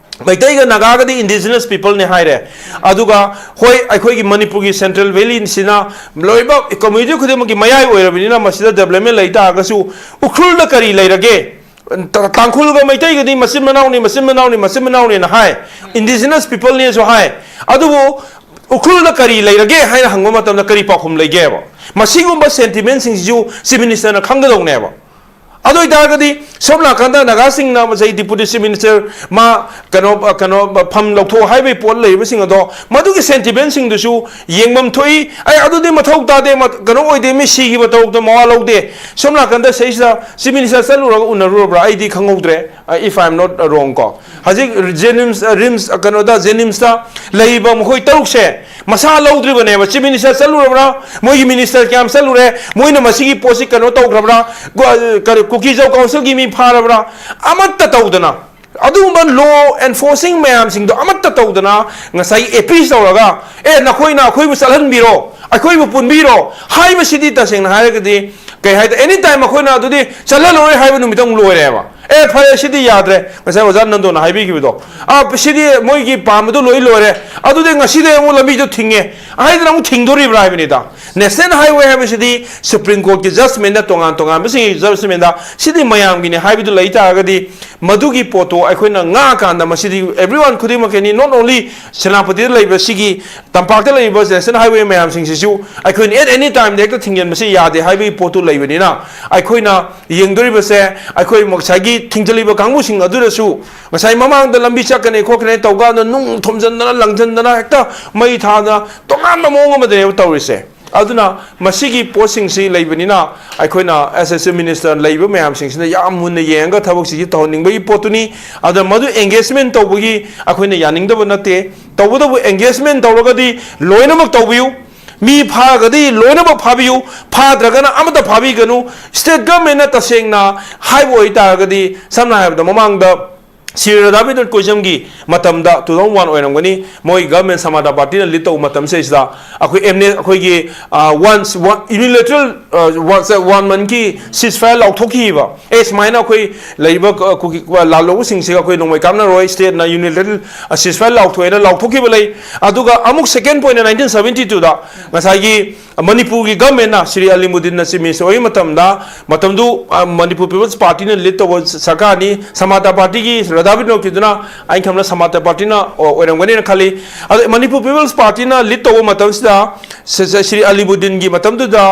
ꯃꯩꯇꯩꯒ ꯅꯥꯒꯥꯒꯗꯤ indigenous peopleꯅꯦ ꯍꯥꯏꯔꯦ꯫ ꯑꯗꯨꯒ ꯍꯣꯏ, ꯑꯩꯈꯣꯏꯒꯤ ꯃꯅꯤꯄꯨꯔꯒꯤ Central Valleyꯁꯤꯅ ꯂꯣꯏꯅꯃꯛ community ꯈꯨꯗꯤꯡꯃꯛꯀꯤ ꯃꯌꯥꯏ ꯑꯣꯏꯔꯕꯅꯤꯅ ꯃꯁꯤꯗ development ꯂꯩ ꯇꯥꯔꯒꯁꯨ ꯎꯈ꯭ꯔꯨꯜꯗ ꯀꯔꯤ ꯂꯩꯔꯒꯦ? ꯇꯥꯡꯈꯨꯜꯒ ꯃꯩꯇꯩꯒꯗꯤ ꯃꯆꯤꯟ ꯃꯅꯥꯎꯅꯤ, ꯃꯆꯤꯟ ꯃꯅꯥꯎꯅꯤ, ꯃꯆꯤꯟ ꯃꯅꯥꯎꯅꯤꯅ ꯍꯥꯏ, indigenous peopleꯅꯦꯁꯨ ꯍꯥꯏ꯫ ꯑꯗꯨꯕꯨ ꯎꯈ꯭ꯔꯨꯜꯗ ꯀꯔꯤ ꯂꯩꯔꯒꯦ ꯍꯥꯏꯅ ꯍꯪꯕ ꯃꯇꯝꯗ ꯀꯔꯤ ꯄꯥꯎꯈꯨꯝ ꯂꯩꯒꯦꯕ? ꯃꯁꯤꯒꯨꯝꯕ sentimentꯁꯤꯡꯁꯤꯁꯨ Chief Ministerꯅ ꯈꯪꯒꯗꯧꯅꯦꯕ꯫ ꯑꯗꯨ ꯑꯣꯏꯇꯥꯔꯒꯗꯤ ꯁꯣꯝ ꯅꯥꯀꯟꯗ ꯅꯥꯒꯥꯁꯤꯡꯅ ꯉꯁꯥꯏ Deputy Chief Minister ꯃꯥ ꯀꯩꯅꯣ ꯀꯩꯅꯣ ꯐꯝ ꯂꯧꯊꯣꯛ ꯍꯥꯏꯕꯒꯤ ꯄꯣꯠ ꯂꯩꯔꯤꯕꯁꯤꯡ ꯑꯗꯣ, ꯃꯗꯨꯒꯤ sentimentꯁꯤꯡꯗꯨꯁꯨ ꯌꯦꯡꯐꯝ ꯊꯣꯛꯏ꯫ ꯑꯩ ꯑꯗꯨꯗꯤ ꯃꯊꯧ ꯇꯥꯗꯦ, ꯃ- ꯀꯩꯅꯣ ꯑꯣꯏꯗꯦ, ꯃꯤ ꯁꯤꯈꯤꯕ ꯇꯧꯕꯗ ꯃꯋꯥ ꯂꯧꯗꯦ꯫ ꯁꯣꯝ ꯅꯥꯀꯟꯗ ꯁꯤꯗꯩꯁꯤꯗ Chief Minister ꯆꯠꯂꯨꯔꯒ ꯎꯅꯔꯨꯔꯕ꯭ꯔꯥ? ꯑꯩꯗꯤ ꯈꯪꯍꯧꯗ꯭ꯔꯦ, if I am not wrong ꯀꯣ꯫ ꯍꯧꯖꯤꯛ ꯖꯦꯅꯤꯝꯁ, ꯔꯤꯝꯁ, ꯀꯩꯅꯣꯗ, ꯖꯦꯅꯤꯝꯁꯇ ꯂꯩꯔꯤꯕ ꯃꯈꯣꯏ ꯇꯔꯨꯛꯁꯦ ꯃꯁꯥ ꯂꯧꯗ꯭ꯔꯤꯕꯅꯦꯕ꯫ Chief Minister ꯆꯠꯂꯨꯔꯕ꯭ꯔꯥ? ꯃꯣꯏꯒꯤ minister ꯀꯌꯥꯝ ꯆꯠꯂꯨꯔꯦ? ꯃꯣꯏꯅ ꯃꯁꯤꯒꯤ ꯄꯣꯠꯁꯤ ꯀꯩꯅꯣ ꯇꯧꯈ꯭ꯔꯕ꯭ꯔꯥ? ꯀꯨꯀꯤꯖꯧ councilꯒꯤ ꯃꯤ ꯐꯥꯔꯕ꯭ꯔꯥ? ꯑꯃꯠꯇ ꯇꯧꯗꯅ, ꯑꯗꯨꯒꯨꯝꯕ law enforcing ꯃꯌꯥꯝꯁꯤꯡꯗꯣ ꯑꯃꯠꯇ ꯇꯧꯗꯅ, ꯉꯁꯥꯏꯒꯤ appease ꯇꯧꯔꯒ, "ꯑꯦ, ꯅꯈꯣꯏꯅ ꯑꯩꯈꯣꯏꯕꯨ ꯆꯠꯍꯟꯕꯤꯔꯣ, ꯑꯩꯈꯣꯏꯕꯨ ꯄꯨꯟꯕꯤꯔꯣ" ꯍꯥꯏꯕꯁꯤꯗꯤ, ꯇꯁꯦꯡꯅ ꯍꯥꯏꯔꯒꯗꯤ, ꯀꯩ ꯍꯥꯏꯇꯥꯔꯦ, any time ꯑꯩꯈꯣꯏꯅ ꯑꯗꯨꯗꯤ ꯆꯠꯍꯜꯂꯔꯣꯏ ꯍꯥꯏꯕ ꯅꯨꯃꯤꯠꯇ ꯑꯃꯨꯛ ꯂꯣꯏꯔꯦꯕ꯫ "ꯑꯦ, ꯐꯔꯦ, ꯁꯤꯗꯤ ꯌꯥꯗ꯭ꯔꯦ", ꯉꯁꯥꯏ ꯑꯣꯖꯥ ꯅꯟꯗꯣꯅ ꯍꯥꯏꯕꯤꯈꯤꯕꯗꯣ, "ꯑ, ꯁꯤꯗꯤ ꯃꯣꯏꯒꯤ ꯄꯥꯝꯕꯗꯣ ꯂꯣꯏ ꯂꯣꯏꯔꯦ, ꯑꯗꯨꯗꯤ ꯉꯁꯤꯗꯩ ꯑꯃꯨꯛ ꯂꯝꯕꯤꯗꯣ ꯊꯤꯡꯉꯦ" ꯍꯥꯏꯗꯅ ꯑꯃꯨꯛ ꯊꯤꯡꯗꯣꯔꯤꯕ꯭ꯔꯥ ꯍꯥꯏꯕꯅꯤꯗ꯫ National Highway ꯍꯥꯏꯕꯁꯤꯗꯤ Supreme Courtꯀꯤ judgmentꯅ, ꯇꯣꯉꯥꯟ ꯇꯣꯉꯥꯟꯕꯁꯤꯡꯒꯤ judgmentꯗ ꯁꯤꯗꯤ ꯃꯌꯥꯝꯒꯤꯅꯤ ꯍꯥꯏꯕꯗꯨ ꯂꯩ ꯇꯥꯔꯒꯗꯤ, ꯃꯗꯨꯒꯤ ꯄꯣꯠꯇꯣ ꯑꯩꯈꯣꯏꯅ ꯉꯥꯛꯑꯀꯥꯟꯗ, ꯃꯁꯤꯗꯤ everyone ꯈꯨꯗꯤꯡꯃꯛꯀꯤꯅꯤ, not only ꯁꯦꯅꯥꯄꯇꯤꯗ ꯂꯩꯕ ꯁꯤꯒꯤ ꯇꯝꯄꯥꯛꯇ ꯂꯩꯔꯤꯕ National Highway ꯃꯌꯥꯝꯁꯤꯡꯁꯤꯁꯨ ꯑꯩꯈꯣꯏꯅ at any timeꯗ ꯍꯦꯛꯇ ꯊꯤꯡꯖꯤꯟꯕꯁꯤ ꯌꯥꯗꯦ ꯍꯥꯏꯕꯒꯤ ꯄꯣꯠꯇꯨ ꯂꯩꯕꯅꯤꯅ, ꯑꯩꯈꯣꯏꯅ ꯌꯦꯡꯗꯣꯔꯤꯕꯁꯦ, ꯑꯩꯈꯣꯏ ꯉꯁꯥꯏꯒꯤ ꯊꯤꯡꯖꯤꯜꯂꯤꯕ ꯀꯥꯡꯕꯨꯁꯤꯡ ꯑꯗꯨꯗꯁꯨ, ꯉꯁꯥꯏ ꯃꯃꯥꯡꯗ ꯂꯝꯕꯤ ꯆꯠꯀꯅꯤ ꯈꯣꯠꯀꯅꯤ ꯇꯧꯀꯥꯟꯗ ꯅꯨꯡ ꯊꯣꯝꯖꯤꯟꯗꯅ, ꯂꯪꯁꯤꯟꯗꯅ, ꯍꯦꯛꯇ ꯃꯩ ꯊꯥꯗꯅ, ꯇꯣꯉꯥꯟꯕ ꯃꯑꯣꯡ ꯑꯃꯗꯅꯦꯕ ꯇꯧꯔꯤꯁꯦ꯫ ꯑꯗꯨꯅ ꯃꯁꯤꯒꯤ ꯄꯣꯠꯁꯤꯡꯁꯤ ꯂꯩꯕꯅꯤꯅ, ꯑꯩꯈꯣꯏꯅ Associate Minister ꯂꯩꯕ ꯃꯌꯥꯝꯁꯤꯡꯁꯤꯅ ꯌꯥꯝ ꯃꯨꯟꯅ ꯌꯦꯡꯉꯒ ꯊꯕꯛꯁꯤꯡꯁꯤ ꯇꯧꯍꯟꯅꯤꯡꯕꯒꯤ ꯄꯣꯠꯇꯨꯅꯤ꯫ ꯑꯗꯨꯅ ꯃꯗꯨ engagement ꯇꯧꯕꯒꯤ ꯑꯩꯈꯣꯏꯅ ꯌꯥꯅꯤꯡꯗꯕ ꯅꯠꯇꯦ꯫ ꯇꯧꯕꯇꯕꯨ engagement ꯇꯧꯔꯒꯗꯤ ꯂꯣꯏꯅꯃꯛ ꯇꯧꯕꯤꯌꯨ꯫ ꯃꯤ ꯐꯥꯔꯒꯗꯤ ꯂꯣꯏꯅꯃꯛ ꯐꯥꯕꯤꯌꯨ, ꯐꯥꯗ꯭ꯔꯒꯅ ꯑꯃꯠꯇ ꯐꯥꯕꯤꯒꯅꯨ꯫ State governmentꯅ ꯇꯁꯦꯡꯅ ꯍꯥꯏꯕ ꯑꯣꯏꯇꯥꯔꯒꯗꯤ, ꯁꯝꯅ ꯍꯥꯏꯔꯕꯗ, ꯃꯃꯥꯡꯗ ꯁ꯭ꯔꯤ ꯔꯥꯙꯥꯕꯤꯟꯗ꯭ꯔꯟ ꯀꯣꯏꯖꯝꯒꯤ ꯃꯇꯝꯗ, two thousand one ꯑꯣꯏꯔꯝꯒꯅꯤ, ꯃꯣꯏ government, ꯁꯃꯥꯖ ꯄꯥꯔꯇꯤꯅ lead ꯇꯧꯕ ꯃꯇꯝꯁꯤꯗꯩꯁꯤꯗ ꯑꯩꯈꯣꯏ ꯑꯦꯝꯅꯦ-, ꯑꯩꯈꯣꯏꯒꯤ, ꯑ, one, one, unilateral, ꯑ, one, one monthꯀꯤ ceasefire ꯂꯥꯎꯊꯣꯛꯈꯤꯕ꯫ ꯑꯦ, ꯁꯨꯃꯥꯏꯅ ꯑꯩꯈꯣꯏ ꯂꯩꯔꯤꯕ, ꯑ, ꯀꯨꯀꯤ-, ꯂꯥꯜꯍꯧꯕꯁꯤꯡꯁꯤꯒ ꯑꯩꯈꯣꯏ ꯅꯣꯡꯃꯩ ꯀꯥꯞꯅꯔꯣꯏ, stateꯅ unilateral, ꯑ, ceasefire ꯂꯥꯎꯊꯣꯛꯑꯦꯅ ꯂꯥꯎꯊꯣꯛꯈꯤꯕ ꯂꯩ꯫ ꯑꯗꯨꯒ ꯑꯃꯨꯛ second pointꯅ nineteen seventy twoꯗ ꯉꯁꯥꯏꯒꯤ ꯃꯅꯤꯄꯨꯔꯒꯤ governmentꯅ, ꯁ꯭ꯔꯤ ꯑꯂꯤꯃꯨꯗꯤꯟꯅ Chief Minister ꯑꯣꯏꯕ ꯃꯇꯝꯗ, ꯃꯇꯝꯗꯨ, ꯑ, ꯃꯅꯤꯄꯨꯔ People's Partyꯅ lead ꯇꯧꯕ ꯁꯔꯀꯥꯔꯅꯤ, ꯁꯃꯥꯖ ꯄꯥꯔꯇꯤꯒꯤ ꯗꯥꯕꯤꯗ ꯅꯣꯛꯀꯤꯗꯨꯅ ꯑꯩꯅ ꯈꯟꯕꯗ ꯁꯃꯥꯖ ꯄꯥꯔꯇꯤꯅ ꯑꯣꯏꯔꯝꯒꯅꯤꯅ ꯈꯜꯂꯤ꯫ ꯑꯗꯣ ꯃꯅꯤꯄꯨꯔ ꯄꯤꯄꯜꯁ ꯄꯥꯔꯇꯤꯅ ꯂꯤꯗ ꯇꯧꯕ ꯃꯇꯝꯁꯤꯗ ꯁ-, ꯁ-, ꯁ꯭ꯔꯤ ꯑꯂꯤꯕꯨꯗꯤꯟꯒꯤ ꯃꯇꯝꯗꯨꯗ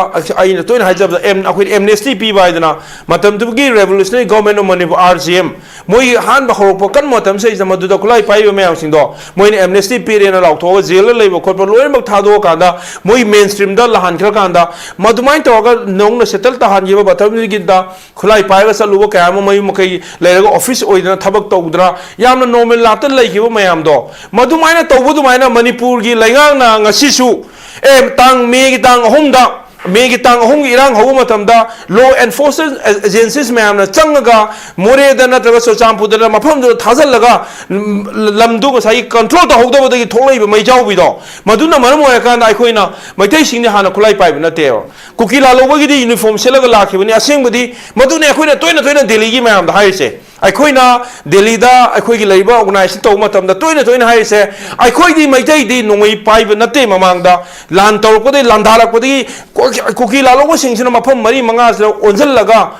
ꯑꯩꯅ ꯇꯣꯏꯅ ꯍꯥꯏꯖꯕꯗ ꯑꯦꯝ-, ꯑꯩꯈꯣꯏꯅ ꯑꯦꯝꯅꯦꯁꯇꯤ ꯄꯤꯕ ꯍꯥꯏꯗꯅ ꯃꯇꯝꯗꯨꯒꯤ Revolutionary Government of Manipur, R G M, ꯃꯣꯏꯒꯤ ꯑꯍꯥꯟꯕ ꯍꯧꯔꯛꯄ ꯀꯟꯕ ꯃꯇꯝꯁꯤꯗꯩꯁꯤꯗ ꯃꯗꯨꯗ ꯈꯨꯠꯂꯥꯏ ꯄꯥꯏꯔꯤꯕ ꯃꯌꯥꯝꯁꯤꯡꯗꯣ ꯃꯣꯏꯅ ꯑꯦꯝꯅꯦꯁꯇꯤ ꯄꯤꯔꯦꯅ ꯂꯥꯎꯊꯣꯛꯑꯒ ꯖꯦꯜꯗ ꯂꯩꯕ ꯈꯣꯠꯄ ꯂꯣꯏꯅꯃꯛ ꯊꯥꯗꯣꯛꯑꯀꯥꯟꯗ ꯃꯣꯏ ꯃꯦꯟ ꯁ꯭ꯇ꯭ꯔꯤꯝꯗ ꯂꯥꯛꯍꯟꯈ꯭ꯔꯀꯥꯟꯗ ꯃꯗꯨꯃꯥꯏꯅ ꯇꯧꯔꯒ ꯅꯧꯅ ꯁꯦꯇꯜ ꯇꯥꯍꯟꯈꯤꯕ ꯃꯇꯝꯗꯨꯒꯤꯗ ꯈꯨꯠꯂꯥꯏ ꯄꯥꯏꯔꯒ ꯆꯠꯂꯨꯕ ꯀꯌꯥ ꯑꯃ ꯃꯌꯨꯝ ꯃꯀꯩ ꯂꯩꯔꯒ ꯑꯣꯐꯤꯁ ꯑꯣꯏꯗꯅ ꯊꯕꯛ ꯇꯧꯗꯅ ꯌꯥꯝꯅ ꯅꯣꯔꯃꯦꯜ ꯂꯥꯏꯐꯇ ꯂꯩꯈꯤꯕ ꯃꯌꯥꯝꯗꯣ, ꯃꯗꯨꯃꯥꯏꯅ ꯇꯧꯕ ꯑꯗꯨꯃꯥꯏꯅ ꯃꯅꯤꯄꯨꯔꯒꯤ ꯂꯩꯉꯥꯛꯅ ꯉꯁꯤꯁꯨ, ꯑꯦ, ꯇꯥꯡ, ꯃꯦꯒꯤ ꯇꯥꯡ ꯑꯍꯨꯝꯗ, ꯃꯦꯒꯤ ꯇꯥꯡ ꯑꯍꯨꯝꯒꯤ ꯏꯔꯥꯡ ꯍꯧꯕ ꯃꯇꯝꯗ law enforcement agencies ꯃꯌꯥꯝꯅ ꯆꯪꯉꯒ ꯃꯣꯔꯦꯗ ꯅꯠꯇ꯭ꯔꯒ ꯆꯨꯔꯆꯥꯟꯄꯨꯔꯗ ꯃꯐꯝꯗꯨꯗ ꯊꯥꯖꯤꯜꯂꯒ, ꯎꯝ, ꯂꯝꯗꯨ ꯉꯁꯥꯏꯒꯤ ꯀꯟꯇ꯭ꯔꯣꯜ ꯇꯧꯍꯧꯗꯕꯗꯒꯤ ꯊꯣꯛꯂꯛꯏꯕ ꯃꯩꯖꯥꯎꯕꯤꯗꯣ, ꯃꯗꯨꯅ ꯃꯔꯝ ꯑꯣꯏꯔꯀꯥꯟꯗ ꯑꯩꯈꯣꯏꯅ ꯃꯩꯇꯩꯁꯤꯡꯗꯤ ꯍꯥꯟꯅ ꯈꯨꯠꯂꯥꯏ ꯄꯥꯏꯕ ꯅꯠꯇꯦꯕ꯫ ꯀꯨꯀꯤ ꯂꯥꯜꯍꯧꯕꯒꯤꯗꯤ ꯌꯨꯅꯤꯐꯣꯔꯝ ꯁꯦꯠꯂꯒ ꯂꯥꯛꯈꯤꯕꯅꯤ꯫ ꯑꯁꯦꯡꯕꯗꯤ ꯃꯗꯨꯅꯦ ꯑꯩꯈꯣꯏꯅ ꯇꯣꯏꯅ ꯇꯣꯏꯅ ꯗꯦꯜꯂꯤꯒꯤ ꯃꯌꯥꯝꯗ ꯍꯥꯏꯔꯤꯁꯦ꯫ ꯑꯩꯈꯣꯏꯅ ꯗꯦꯜꯂꯤꯗ ꯑꯩꯈꯣꯏꯒꯤ ꯂꯩꯔꯤꯕ ꯑꯣꯔꯒꯅꯥꯏꯖꯦꯁꯟ ꯇꯧꯕ ꯃꯇꯝꯗ ꯇꯣꯏꯅ ꯇꯣꯏꯅ ꯍꯥꯏꯔꯤꯁꯦ, ꯑꯩꯈꯣꯏꯗꯤ ꯃꯩꯇꯩꯗꯤ ꯅꯣꯡꯃꯩ ꯄꯥꯏꯕ ꯅꯠꯇꯦ꯫ ꯃꯃꯥꯡꯗ ꯂꯥꯟ ꯇꯧꯔꯛꯄꯗꯒꯤ, ꯂꯥꯟꯗꯥꯔꯛꯄꯗꯒꯤ ꯀꯨ-, ꯀꯨꯀꯤ ꯂꯥꯜꯍꯧꯕꯁꯤꯡꯁꯤꯅ ꯃꯐꯝ ꯃꯔꯤ ꯃꯉꯥꯁꯤꯗ ꯑꯣꯟꯁꯤꯜꯂꯒ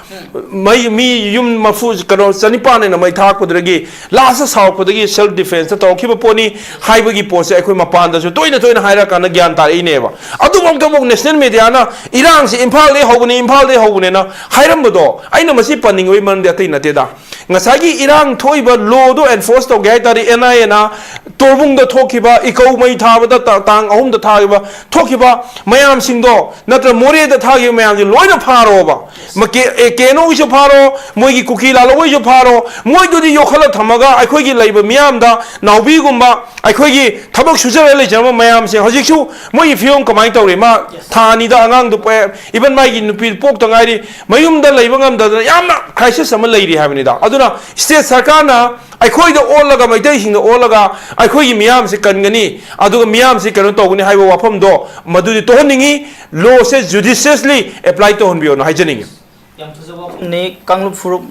ꯃꯩ, ꯃꯤ ꯌꯨꯝ ꯃꯐꯨ, ꯀꯩꯅꯣ, ꯆꯅꯤꯄꯥꯟ ꯍꯦꯟꯅ ꯃꯩ ꯊꯥꯔꯛꯄꯗꯨꯗꯒꯤ ꯂꯥꯁꯇ ꯁꯥꯎꯔꯛꯄꯗꯒꯤ ꯁꯦꯜꯐ ꯗꯤꯐꯦꯟꯁꯇ ꯇꯧꯔꯛꯈꯤꯕ ꯄꯣꯠꯅꯤ ꯍꯥꯏꯕꯒꯤ ꯄꯣꯠꯁꯦ ꯑꯩꯈꯣꯏ ꯃꯄꯥꯟꯗꯁꯨ ꯇꯣꯏꯅ ꯇꯣꯏꯅ ꯍꯥꯏꯔꯀꯥꯟꯗ ꯒ꯭ꯌꯥꯟ ꯇꯥꯔꯛꯏꯅꯦꯕ꯫ ꯑꯗꯨꯐꯥꯎꯗꯃꯛ ꯅꯦꯁꯅꯦꯜ ꯃꯦꯗꯤꯌꯥꯅ ꯏꯔꯥꯡꯁꯤ ꯏꯝꯐꯥꯜꯗꯩ ꯍꯧꯕꯅꯤ, ꯏꯝꯐꯥꯜꯗꯩ ꯍꯧꯕꯅꯦꯅ ꯍꯥꯏꯔꯝꯕꯗꯣ ꯑꯩꯅ ꯃꯁꯤ ꯄꯟꯅꯤꯡꯕꯒꯤ ꯃꯔꯝꯗꯤ ꯑꯇꯩ ꯅꯠꯇꯦꯗ꯫ ꯉꯁꯥꯏꯒꯤ ꯏꯔꯥꯡ ꯊꯣꯛꯏꯕ ꯂꯣꯗꯣ ꯑꯦꯟꯐꯣꯔꯁ ꯇꯧꯒꯦ ꯍꯥꯏ ꯇꯥꯔꯗꯤ ꯑꯦꯟ ꯑꯥꯏ ꯑꯦꯅ ꯇꯣꯔꯕꯨꯡꯗ ꯊꯣꯛꯈꯤꯕ, ꯏꯀꯧ ꯃꯩ ꯊꯥꯕꯗ ꯇ-, ꯇꯥꯡ ꯑꯍꯨꯝꯗ ꯊꯥꯈꯤꯕ, ꯊꯣꯛꯈꯤꯕ ꯃꯌꯥꯝꯁꯤꯡꯗꯣ ꯅꯠꯇ꯭ꯔ ꯃꯣꯔꯦꯗ ꯊꯥꯈꯤꯕ ꯃꯌꯥꯝꯁꯤ ꯂꯣꯏꯅ ꯐꯥꯔꯣꯕ꯫ ꯃ-, ꯀꯦ-, ꯑꯦ, ꯀꯦꯅꯣꯒꯤꯁꯨ ꯐꯥꯔꯣ, ꯃꯣꯏꯒꯤ ꯀꯨꯀꯤ ꯂꯥꯂꯣꯡꯒꯤꯁꯨ ꯐꯥꯔꯣ, ꯃꯣꯏꯗꯨꯗꯤ ꯌꯣꯛꯈꯠꯂ ꯊꯝꯃꯒ ꯑꯩꯈꯣꯏꯒꯤ ꯂꯩꯕ ꯃꯤꯌꯥꯝꯗ, ꯅꯥꯎꯕꯤꯒꯨꯝꯕ ꯑꯩꯈꯣꯏꯒꯤ ꯊꯕꯛ ꯁꯨꯖꯔ ꯂꯩꯖꯔꯝꯕ ꯃꯌꯥꯝꯁꯦ ꯍꯧꯖꯤꯛꯁꯨ ꯃꯣꯏꯒꯤ ꯐꯤꯕꯝ ꯀꯃꯥꯏꯅ ꯇꯧꯔꯤ? ꯃꯥ ꯊꯥ ꯑꯅꯤꯗ ꯑꯉꯥꯡꯗꯨ ꯄꯣꯛꯑꯦ, ꯏꯚꯟ ꯃꯥꯒꯤ ꯅꯨꯄꯤ ꯄꯣꯛꯇ ꯉꯥꯏꯔꯤ, ꯃꯌꯨꯝꯗ ꯂꯩꯕ ꯉꯝꯗꯗꯅ ꯌꯥꯝꯅ ꯀ꯭ꯔꯥꯏꯁꯤꯁ ꯑꯃ ꯂꯩꯔꯤ ꯍꯥꯏꯕꯅꯤꯗ꯫ ꯑꯗꯨꯅ ꯁ꯭ꯇꯦꯠ ꯁꯔꯀꯥꯔꯅ ꯑꯩꯈꯣꯏꯗ ꯑꯣꯜꯂꯒ, ꯃꯩꯇꯩꯁꯤꯡꯗ ꯑꯣꯜꯂꯒ ꯑꯩꯈꯣꯏꯒꯤ ꯃꯤꯌꯥꯝꯁꯤ ꯀꯟꯒꯅꯤ, ꯑꯗꯨꯒ ꯃꯤꯌꯥꯝꯁꯤ ꯀꯩꯅꯣ ꯇꯧꯒꯅꯤ ꯍꯥꯏꯕ ꯋꯥꯐꯝꯗꯣ ꯃꯗꯨꯗꯤ ꯇꯣꯛꯍꯟꯅꯤꯡꯉꯤ꯫ ꯂꯣꯁꯦ ꯖꯨꯗꯤꯁꯤꯌꯁꯂꯤ ꯑꯦꯄ꯭ꯂꯥꯏ ꯇꯧꯍꯟꯕꯤꯌꯣꯅ ꯍꯥꯏꯖꯅꯤꯡꯉꯤ꯫ ꯌꯥꯝ ꯐꯖꯕ ꯋꯥꯐꯝꯅꯤ꯫ ꯀꯥꯡꯂꯨꯞ ꯐꯨꯔꯨꯞ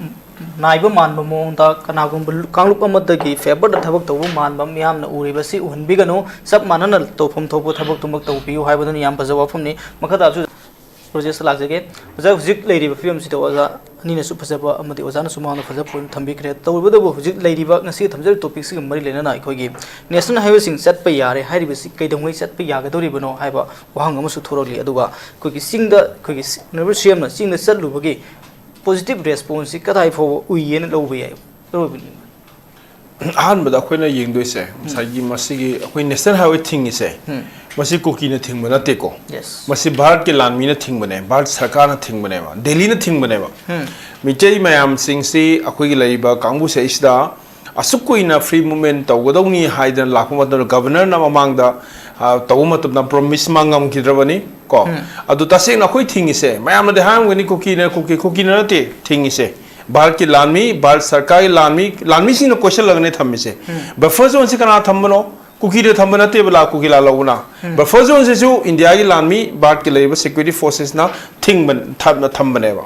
ꯅꯥꯏꯕ ꯃꯥꯟꯕ ꯃꯑꯣꯡꯗ ꯀꯅꯥꯒꯨꯝꯕ ꯀꯥꯡꯂꯨꯞ ꯑꯃꯗꯒꯤ ꯐꯦꯚꯔꯗ ꯊꯕꯛ ꯇꯧꯕ ꯃꯥꯟꯕ ꯃꯤꯌꯥꯝꯅ ꯎꯔꯤꯕꯁꯤ ꯎꯍꯟꯕꯤꯒꯅꯨ꯫ ꯆꯞ ꯃꯥꯟꯅꯅ ꯇꯧꯐꯝ ꯊꯣꯛꯄ ꯊꯕꯛꯇꯨꯃꯛ ꯇꯧꯕꯤꯌꯨ ꯍꯥꯏꯕꯗꯨꯅꯤ꯫ ꯌꯥꯝ ꯐꯖꯕ ꯋꯥꯐꯝꯅꯤ꯫ ꯃꯈꯥ ꯇꯥꯕꯁꯨ ꯔꯣꯖꯦꯁꯇ ꯂꯥꯛꯆꯒꯦ꯫ ꯑꯣꯖꯥ, ꯍꯧꯖꯤꯛ ꯂꯩꯔꯤꯕ ꯐꯤꯕꯝꯁꯤꯗ ꯑꯣꯖꯥ ꯑꯅꯤꯅꯁꯨ ꯐꯖꯕ ꯑꯃꯗꯤ ꯑꯣꯖꯥꯅꯁꯨ ꯃꯃꯥꯡꯗ ꯐꯖꯕ ꯄꯣꯏꯟꯠ ꯊꯝꯕꯤꯈ꯭ꯔꯦ꯫ ꯇꯧꯕꯇꯕꯨ ꯍꯧꯖꯤꯛ ꯂꯩꯔꯤꯕ ꯉꯁꯤꯒꯤ ꯊꯝꯖꯔꯤꯕ ꯇꯣꯄꯤꯛꯁꯤꯒ ꯃꯔꯤ ꯂꯩꯅꯅ ꯑꯩꯈꯣꯏꯒꯤ ꯅꯦꯁꯅꯦꯜ ꯍꯥꯏꯋꯦꯁꯤꯡ ꯆꯠꯄ ꯌꯥꯔꯦ ꯍꯥꯏꯔꯤꯕꯁꯤ ꯀꯩꯗꯧꯉꯩ ꯆꯠꯄ ꯌꯥꯒꯗꯧꯔꯤꯕꯅꯣ ꯍꯥꯏꯕ ꯋꯥꯍꯪ ꯑꯃꯁꯨ ꯊꯣꯔꯛꯂꯤ꯫ ꯑꯗꯨꯒ ꯑꯩꯈꯣꯏꯒꯤ ꯆꯤꯡꯗ, ꯑꯩꯈꯣꯏꯒꯤ ꯁꯤ-, ꯑꯣꯅꯔꯦꯕꯜ ꯁꯤ ꯑꯦꯝꯅ ꯆꯤꯡꯗ ꯆꯠꯂꯨꯕꯒꯤ ꯄꯣꯖꯤꯇꯤꯚ ꯔꯦꯁꯄꯣꯟꯁꯁꯤ ꯀꯗꯥꯏ ꯐꯥꯎꯕ ꯎꯏꯌꯦꯅ ꯂꯧꯕ ꯌꯥꯏ? ꯑꯔꯣꯏꯕꯅꯤ꯫ ꯑꯍꯥꯟꯕꯗ ꯑꯩꯈꯣꯏꯅ ꯌꯦꯡꯗꯣꯏꯁꯦ ꯉꯁꯥꯏꯒꯤ ꯃꯁꯤꯒꯤ ꯑꯩꯈꯣꯏ ꯅꯦꯁꯅꯦꯜ ꯍꯥꯏꯋꯦ ꯊꯤꯡꯉꯤꯁꯦ, ꯎꯝ꯫ ꯃꯁꯤ ꯀꯨꯀꯤꯅ ꯊꯤꯡꯕ ꯅꯠꯇꯦꯀꯣ꯫ Yes. ꯃꯁꯤ ꯚꯥꯔꯠꯀꯤ ꯂꯥꯟꯃꯤꯅ ꯊꯤꯡꯕꯅꯦ, ꯚꯥꯔꯠ ꯁꯔꯀꯥꯔꯅ ꯊꯤꯡꯕꯅꯦꯕ, ꯗꯦꯜꯂꯤꯅ ꯊꯤꯡꯕꯅꯦꯕ꯫ ꯎꯝ꯫ ꯃꯤꯇꯩ ꯃꯌꯥꯝꯁꯤꯡꯁꯤ ꯑꯩꯈꯣꯏꯒꯤ ꯂꯩꯔꯤꯕ ꯀꯥꯡꯕꯨꯁꯦ ꯑꯁꯤꯗ ꯑꯁꯨꯛ ꯀꯨꯏꯅ ꯐ꯭ꯔꯤ ꯃꯨꯚꯃꯦꯟ ꯇꯧꯒꯗꯧꯅꯤ ꯍꯥꯏꯗꯅ ꯂꯥꯛꯄ ꯃꯇꯝꯗ ꯒꯕꯔꯅꯔꯅ ꯃꯃꯥꯡꯗ, ꯑ, ꯇꯧꯕ ꯃꯇꯝꯗ ꯄ꯭ꯔꯣꯃꯤꯁ ꯃꯥ ꯉꯝꯈꯤꯗ꯭ꯔꯕꯅꯤ ꯀꯣ꯫ ꯎꯝ꯫ ꯑꯗꯨ ꯇꯁꯦꯡꯅ ꯑꯩꯈꯣꯏ ꯊꯤꯡꯉꯤꯁꯦ, ꯃꯌꯥꯝꯅꯗꯤ ꯍꯥꯏꯔꯝꯒꯅꯤ ꯀꯨꯀꯤꯅ, ꯀꯨꯀꯤ, ꯀꯨꯀꯤꯅ ꯅꯠꯇꯦ ꯊꯤꯡꯉꯤꯁꯦ꯫ ꯚꯥꯔꯠꯀꯤ ꯂꯥꯟꯃꯤ, ꯚꯥꯔꯠ ꯁꯔꯀꯥꯔꯒꯤ ꯂꯥꯟꯃꯤ, ꯂꯥꯟꯃꯤꯁꯤꯡꯅ ꯀꯣꯏꯁꯜꯂꯒꯅꯦ ꯊꯝꯃꯤꯁꯦ꯫ ꯕꯐꯔ ꯖꯣꯟꯁꯤ ꯀꯅꯥ ꯊꯝꯕꯅꯣ? ꯀꯨꯀꯤꯗ ꯊꯝꯕ ꯅꯠꯇꯦꯕ ꯂꯥ ꯀꯨꯀꯤ ꯂꯥꯜꯍꯧꯕꯅ꯫ ꯕꯐꯔ ꯖꯣꯟꯁꯤꯁꯨ ꯏꯟꯗꯤꯌꯥꯒꯤ ꯂꯥꯟꯃꯤ, ꯚꯥꯔꯠꯀꯤ ꯂꯩꯔꯤꯕ ꯁꯦꯀ꯭ꯌꯨꯔꯤꯇꯤ ꯐꯣꯔꯁꯦꯁꯅ ꯊꯤꯡꯕ, ꯊꯝ-, ꯊꯝꯕꯅꯦꯕ꯫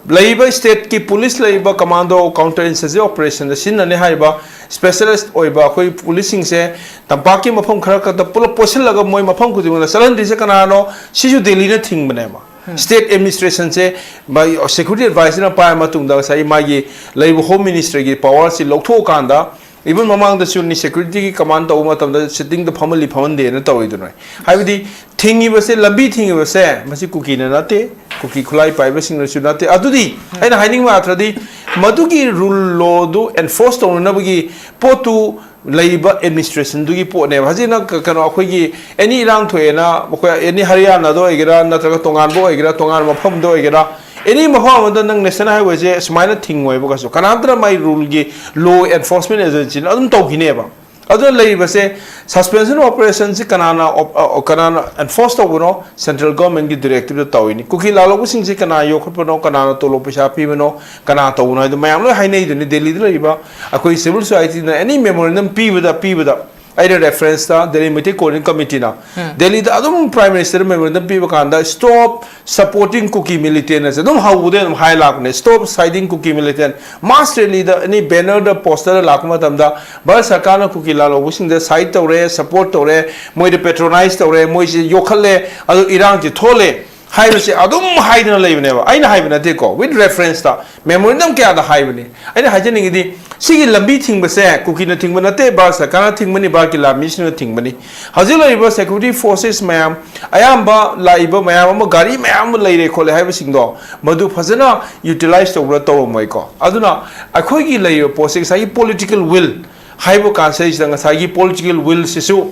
ꯂꯩꯔꯤꯕ ꯁ꯭ꯇꯦꯠꯀꯤ ꯄꯨꯂꯤꯁ, ꯂꯩꯔꯤꯕ ꯀꯃꯥꯟꯗꯣ, ꯀꯥꯎꯟꯇꯔ ꯏꯟꯁꯔꯖꯦꯟꯁꯤ ꯑꯣꯄꯔꯦꯁꯟꯗ ꯁꯤꯖꯤꯟꯅꯅꯤ ꯍꯥꯏꯔꯤꯕ ꯁ꯭ꯄꯦꯁꯦꯂꯥꯏꯁ ꯑꯣꯏꯕ ꯑꯩꯈꯣꯏ ꯄꯨꯂꯤꯁꯁꯤꯡꯁꯦ ꯇꯝꯄꯥꯛꯀꯤ ꯃꯐꯝ ꯈꯔ ꯈꯛꯇ ꯄꯨꯂꯞ ꯄꯣꯠꯁꯤꯜꯂꯒ ꯃꯣꯏ ꯃꯐꯝ ꯈꯨꯗꯤꯡꯃꯛꯇ ꯆꯠꯍꯟꯗ꯭ꯔꯤꯁꯦ ꯀꯅꯥꯅꯣ? ꯁꯤꯁꯨ ꯗꯦꯜꯂꯤꯅ ꯊꯤꯡꯕꯅꯦꯕ꯫ ꯁ꯭ꯇꯦꯠ ꯑꯦꯗꯃꯤꯅꯤꯁꯇ꯭ꯔꯦꯁꯟꯁꯦ ꯃꯥꯒꯤ ꯁꯦꯀ꯭ꯌꯨꯔꯤꯇꯤ ꯑꯦꯗꯚꯥꯏꯖꯔꯅ ꯄꯥꯏꯔ ꯃꯇꯨꯡꯗ ꯉꯁꯥꯏꯒꯤ ꯃꯥꯒꯤ ꯂꯩꯔꯤꯕ ꯍꯣꯝ ꯃꯤꯅꯤꯁꯇ꯭ꯔꯤꯒꯤ ꯄꯋꯥꯔꯁꯤ ꯂꯧꯊꯣꯛꯑꯀꯥꯟꯗ, ꯏꯚꯟ ꯃꯃꯥꯡꯗꯁꯨ ꯅꯤ ꯁꯦꯀ꯭ꯌꯨꯔꯤꯇꯤꯒꯤ ꯀꯃꯥꯟ ꯇꯧꯕ ꯃꯇꯝꯗ ꯁꯤꯠꯇꯤꯡꯗ ꯐꯝꯍꯜꯂꯤ ꯐꯝꯍꯟꯗꯦꯅ ꯇꯧꯔꯤꯗꯨꯅ꯫ ꯍꯥꯏꯕꯗꯤ ꯊꯤꯡꯉꯤꯕꯁꯦ, ꯂꯝꯕꯤ ꯊꯤꯡꯉꯤꯕꯁꯦ ꯃꯁꯤ ꯀꯨꯀꯤꯅ ꯅꯠꯇꯦ, ꯀꯨꯀꯤ ꯈꯨꯠꯂꯥꯏ ꯄꯥꯏꯕꯁꯤꯡꯅꯁꯨ ꯅꯠꯇꯦ꯫ ꯑꯗꯨꯗꯤ ꯑꯩꯅ ꯍꯥꯏꯅꯤꯡꯕ ꯑꯥꯔꯊꯗꯤ ꯃꯗꯨꯒꯤ ꯔꯨꯜ ꯂꯣꯗꯨ ꯑꯦꯟꯐꯣꯔꯁ ꯇꯧꯅꯅꯕꯒꯤ ꯄꯣꯠꯇꯨ ꯂꯩꯔꯤꯕ ꯑꯦꯗꯃꯤꯅꯤꯁꯇ꯭ꯔꯦꯁꯟꯗꯨꯒꯤ ꯄꯣꯠꯅꯦꯕ꯫ ꯍꯧꯖꯤꯛꯅ ꯀ-, ꯀꯩꯅꯣ ꯑꯩꯈꯣꯏꯒꯤ ꯑꯦꯅꯤ ꯏꯔꯥꯡ ꯊꯣꯛꯑꯦꯅ ꯑꯩꯈꯣꯏ ꯑꯦꯅꯤ ꯍꯔꯤꯌꯥꯅꯥꯗ ꯑꯣꯏꯒꯦꯔꯥ ꯅꯠꯇ꯭ꯔꯒ ꯇꯣꯉꯥꯟꯕ ꯑꯣꯏꯒꯦꯔꯥ ꯇꯣꯉꯥꯟꯕ ꯃꯐꯝꯗ ꯑꯣꯏꯒꯦꯔꯥ ꯑꯦꯅꯤ ꯃꯐꯝ ꯑꯃꯗ ꯅꯪ ꯅꯦꯁꯅꯦꯜ ꯍꯥꯏꯋꯦꯁꯦ ꯁꯨꯃꯥꯏꯅ ꯊꯤꯡꯉꯣꯏꯕ ꯀꯩꯁꯨ꯫ ꯀꯅꯥꯝꯇꯅ ꯃꯥꯏ ꯔꯨꯜꯒꯤ ꯂꯣ ꯑꯦꯟꯐꯣꯔꯁꯃꯦꯟ ꯑꯦꯖꯦꯟꯁꯤꯅ ꯑꯗꯨꯝ ꯇꯧꯈꯤꯅꯦꯕ꯫ ꯑꯗꯨꯅ ꯂꯩꯔꯤꯕꯁꯦ ꯁꯁꯄꯦꯟꯁꯟ ꯑꯣꯄꯔꯦꯁꯟꯁꯤ ꯀꯅꯥꯅ ꯑꯣꯞ-, ꯑ, ꯀꯅꯥꯅ ꯑꯦꯟꯐꯣꯔꯁ ꯇꯧꯕꯅꯣ? ꯁꯦꯟꯇ꯭ꯔꯦꯜ ꯒꯣꯔꯃꯦꯟꯒꯤ ꯗꯤꯔꯦꯛꯇꯤꯞꯇ ꯇꯧꯔꯤꯅꯤ꯫ ꯀꯨꯀꯤ ꯂꯥꯜꯍꯧꯕꯁꯤꯡꯁꯤ ꯀꯅꯥ ꯌꯣꯛꯈꯠꯄꯅꯣ? ꯀꯅꯥꯅ ꯇꯣꯂꯣꯞ ꯄꯩꯁꯥ ꯄꯤꯕꯅꯣ? ꯀꯅꯥ ꯇꯧꯕꯅꯣ ꯍꯥꯏꯗꯣ ꯃꯌꯥꯝ ꯂꯣꯏ ꯍꯥꯏꯅꯩꯗꯨꯅꯤ꯫ ꯗꯦꯜꯂꯤꯗ ꯂꯩꯔꯤꯕ ꯑꯩꯈꯣꯏ ꯁꯤꯚꯤꯜ ꯁꯣꯁꯥꯏꯇꯤꯅ ꯑꯦꯅꯤ ꯃꯦꯃꯣꯔꯦꯟꯗꯝ ꯄꯤꯕꯗ, ꯄꯤꯕꯗ ꯑꯩꯅ ꯔꯦꯐꯔꯦꯟꯁꯇ ꯗꯦꯜꯂꯤ ꯃꯩꯇꯩ ꯀꯣꯑꯣꯔꯗꯤꯅꯦꯁꯟ ꯀꯃꯤꯇꯤꯅ ꯗꯦꯜꯂꯤꯗ ꯑꯗꯨꯝ ꯄ꯭ꯔꯥꯏꯝ ꯃꯤꯅꯤꯁꯇꯔꯗ ꯃꯦꯃꯣꯔꯦꯟꯗꯝ ꯄꯤꯕ ꯀꯥꯟꯗ "Stop supporting Kuki militant" ꯑꯁꯦ ꯑꯗꯨꯝ ꯍꯧꯕꯗꯩ ꯑꯗꯨꯝ ꯍꯥꯏ ꯂꯥꯛꯄꯅꯦ꯫ "Stop siding Kuki militant." ꯃꯥꯁ ꯔꯦꯂꯤꯗ, ꯑꯦꯅꯤ ꯕꯦꯅꯔꯗ, ꯄꯣꯁꯇꯔꯗ ꯂꯥꯛꯄ ꯃꯇꯝꯗ ꯚꯥꯔꯠ ꯁꯔꯀꯥꯔꯅ ꯀꯨꯀꯤ ꯂꯥꯜꯍꯧꯕꯁꯤꯡꯗ ꯁꯥꯏꯠ ꯇꯧꯔꯦ, ꯁꯄꯣꯔꯠ ꯇꯧꯔꯦ, ꯃꯣꯏꯗ ꯄꯦꯇ꯭ꯔꯣꯅꯥꯏꯖ ꯇꯧꯔꯦ, ꯃꯣꯏꯁꯦ ꯌꯣꯛꯈꯠꯂꯦ, ꯑꯗꯨ ꯏꯔꯥꯡꯁꯦ ꯊꯣꯛꯍꯜꯂꯦ꯫ ꯍꯥꯏꯕꯁꯦ ꯑꯗꯨꯝ ꯍꯥꯏꯗꯅ ꯂꯩꯕꯅꯦꯕ꯫ ꯑꯩꯅ ꯍꯥꯏꯕ ꯅꯠꯇꯦꯀꯣ, with reference ꯇ memorandum ꯀꯌꯥꯗ ꯍꯥꯏꯕꯅꯤ꯫ ꯑꯩꯅ ꯍꯥꯏꯖꯅꯤꯡꯉꯤꯗꯤ, ꯁꯤꯒꯤ ꯂꯝꯕꯤ ꯊꯤꯡꯕꯁꯦ ꯀꯨꯀꯤꯅ ꯊꯤꯡꯕ ꯅꯠꯇꯦ, ꯚꯥꯔꯠ ꯁꯔꯀꯥꯔꯅ ꯊꯤꯡꯕꯅꯤ, ꯚꯥꯔꯠꯀꯤ ꯂꯥꯟꯃꯤꯁꯤꯡꯅ ꯊꯤꯡꯕꯅꯤ꯫ ꯍꯧꯖꯤꯛ ꯂꯩꯔꯤꯕ security forces ꯃꯌꯥꯝ, ꯑꯌꯥꯝꯕ ꯂꯥꯛꯏꯕ ꯃꯌꯥꯝ ꯑꯃ, ꯒꯥꯔꯤ ꯃꯌꯥꯝ ꯑꯃ ꯂꯩꯔꯦ ꯈꯣꯠꯂꯦ ꯍꯥꯏꯕꯁꯤꯡꯗꯣ, ꯃꯗꯨ ꯐꯖꯅ utilize ꯇꯧꯕ꯭ꯔꯥ? ꯇꯧꯔꯝꯃꯣꯏꯀꯣ꯫ ꯑꯗꯨꯅ ꯑꯩꯈꯣꯏꯒꯤ ꯂꯩꯔꯤꯕ ꯄꯣꯠꯁꯦ ꯉꯁꯥꯏꯒꯤ political will ꯍꯥꯏꯕ ꯀꯥꯟꯁꯤꯗꯩꯁꯤꯗ, ꯉꯁꯥꯏꯒꯤ political will ꯁꯤꯁꯨ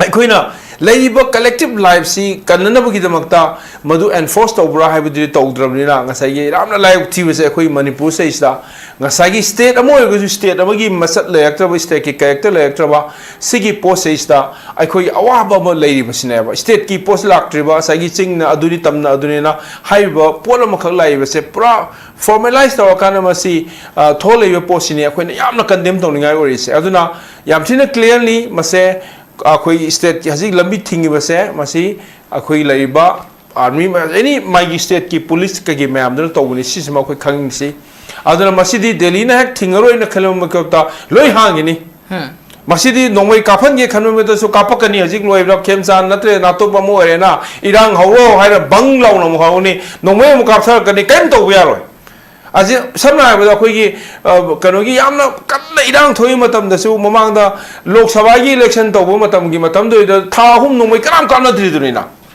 ꯑꯩꯈꯣꯏꯅ ꯂꯩꯔꯤꯕ collective life ꯁꯤ ꯀꯟꯅꯅꯕꯒꯤꯗꯃꯛꯇ ꯃꯗꯨ enforce ꯇꯧꯕ꯭ꯔꯥ ꯍꯥꯏꯕꯗꯨꯗꯤ ꯇꯧꯗ꯭ꯔꯕꯅꯤꯅ, ꯉꯁꯥꯏꯒꯤ ꯏꯔꯥꯡꯅ ꯂꯥꯏꯕꯛ ꯊꯤꯕꯁꯦ ꯑꯩꯈꯣꯏ ꯃꯅꯤꯄꯨꯔ ꯁꯤꯗꯩꯁꯤꯗ ꯉꯁꯥꯏꯒꯤ state ꯑꯃ ꯑꯣꯏꯔꯒꯁꯨ state ꯑꯃꯒꯤ ꯃꯁꯛ ꯂꯩꯔꯛꯇ꯭ꯔꯕ, state ꯀꯤ character ꯂꯩꯔꯛꯇ꯭ꯔꯕ, ꯁꯤꯒꯤ ꯄꯣꯠ ꯁꯤꯗꯩꯁꯤꯗ ꯑꯩꯈꯣꯏꯒꯤ ꯑꯋꯥꯕ ꯑꯃ ꯂꯩꯔꯤꯕꯁꯤꯅꯦꯕ꯫ State ꯀꯤ ꯄꯣꯠꯁꯤ ꯂꯥꯛꯇ꯭ꯔꯤꯕ, ꯉꯁꯥꯏꯒꯤ ꯆꯤꯡꯅ ꯑꯗꯨꯅꯤ, ꯇꯝꯅ ꯑꯗꯨꯅꯤꯅ ꯍꯥꯏꯔꯤꯕ ꯄꯣꯠ ꯑꯃꯈꯛ ꯂꯥꯛꯏꯕꯁꯦ ꯄꯨꯔꯥ formalize ꯇꯧꯔꯀꯥꯟꯗ ꯃꯁꯤ, ꯑ, ꯊꯣꯛꯍꯜꯂꯛꯏꯕ ꯄꯣꯠꯁꯤꯅꯤ ꯑꯩꯈꯣꯏꯅ ꯌꯥꯝꯅ condemn ꯇꯧꯅꯤꯡꯉꯥꯏ ꯑꯣꯏꯔꯤꯁꯦ꯫ ꯑꯗꯨꯅ ꯌꯥꯝ ꯊꯤꯅ clearly ꯃꯁꯦ ꯑꯩꯈꯣꯏ state ꯀꯤ ꯍꯧꯖꯤꯛ ꯂꯝꯕꯤ ꯊꯤꯡꯉꯤꯕꯁꯦ, ꯃꯁꯤ ꯑꯩꯈꯣꯏ ꯂꯩꯔꯤꯕ army, any ꯃꯥꯒꯤ state ꯀꯤ police ꯀꯩꯀꯩ ꯃꯌꯥꯝꯗꯨꯅ ꯇꯧꯕꯅꯤ꯫ ꯁꯤꯁꯤꯃ ꯑꯩꯈꯣꯏ ꯈꯪꯅꯤꯡꯁꯤ꯫ ꯑꯗꯨꯅ ꯃꯁꯤꯗꯤ ꯗꯦꯜꯂꯤꯅ ꯍꯦꯛ ꯊꯤꯡꯉꯔꯣꯏꯅ ꯈꯜꯂꯕ ꯃꯤꯀꯨꯞꯇ ꯂꯣꯏ ꯍꯥꯡꯈꯤꯅꯤ꯫ ꯃꯁꯤꯗꯤ ꯅꯣꯡꯃꯩ ꯀꯥꯞꯍꯟꯒꯦ ꯈꯟꯕ ꯃꯤꯗꯁꯨ ꯀꯥꯞꯄꯛꯀꯅꯤ꯫ ꯍꯧꯖꯤꯛ ꯂꯣꯏꯕ꯭ꯔꯥ, ꯈꯦꯝꯆꯥꯟ ꯅꯠꯇ꯭ꯔꯦ, ꯑꯇꯣꯞꯄ ꯑꯃ ꯑꯣꯏꯔꯦꯅ, ꯏꯔꯥꯡ ꯍꯧꯔꯣ ꯍꯥꯏꯔ ꯕꯪ ꯂꯥꯎꯅ ꯑꯃꯨꯛ ꯍꯧꯔꯅꯤ, ꯅꯣꯡꯃꯩ ꯑꯃꯨꯛ ꯀꯥꯞꯊꯔꯛꯀꯅꯤ, ꯀꯔꯤꯝ ꯇꯧꯕ ꯌꯥꯔꯣꯏ꯫ ꯑꯁꯤ ꯁꯝꯅ ꯍꯥꯏꯔꯕꯗ ꯑꯩꯈꯣꯏꯒꯤ, ꯑ, ꯀꯩꯅꯣꯒꯤ ꯌꯥꯝꯅ ꯀꯟꯅ ꯏꯔꯥꯡ ꯊꯣꯛꯏ ꯃꯇꯝꯗꯁꯨ, ꯃꯃꯥꯡꯗ ꯂꯣꯛ ꯁꯚꯥꯒꯤ election ꯇꯧꯕ ꯃꯇꯝꯒꯤ ꯃꯇꯝꯗꯨꯗ ꯊꯥ ꯑꯍꯨꯝ ꯅꯣꯡꯃꯩ ꯀꯅꯥꯝ ꯀꯥꯞꯅꯗ꯭ꯔꯤꯗꯨꯅꯤꯅ꯫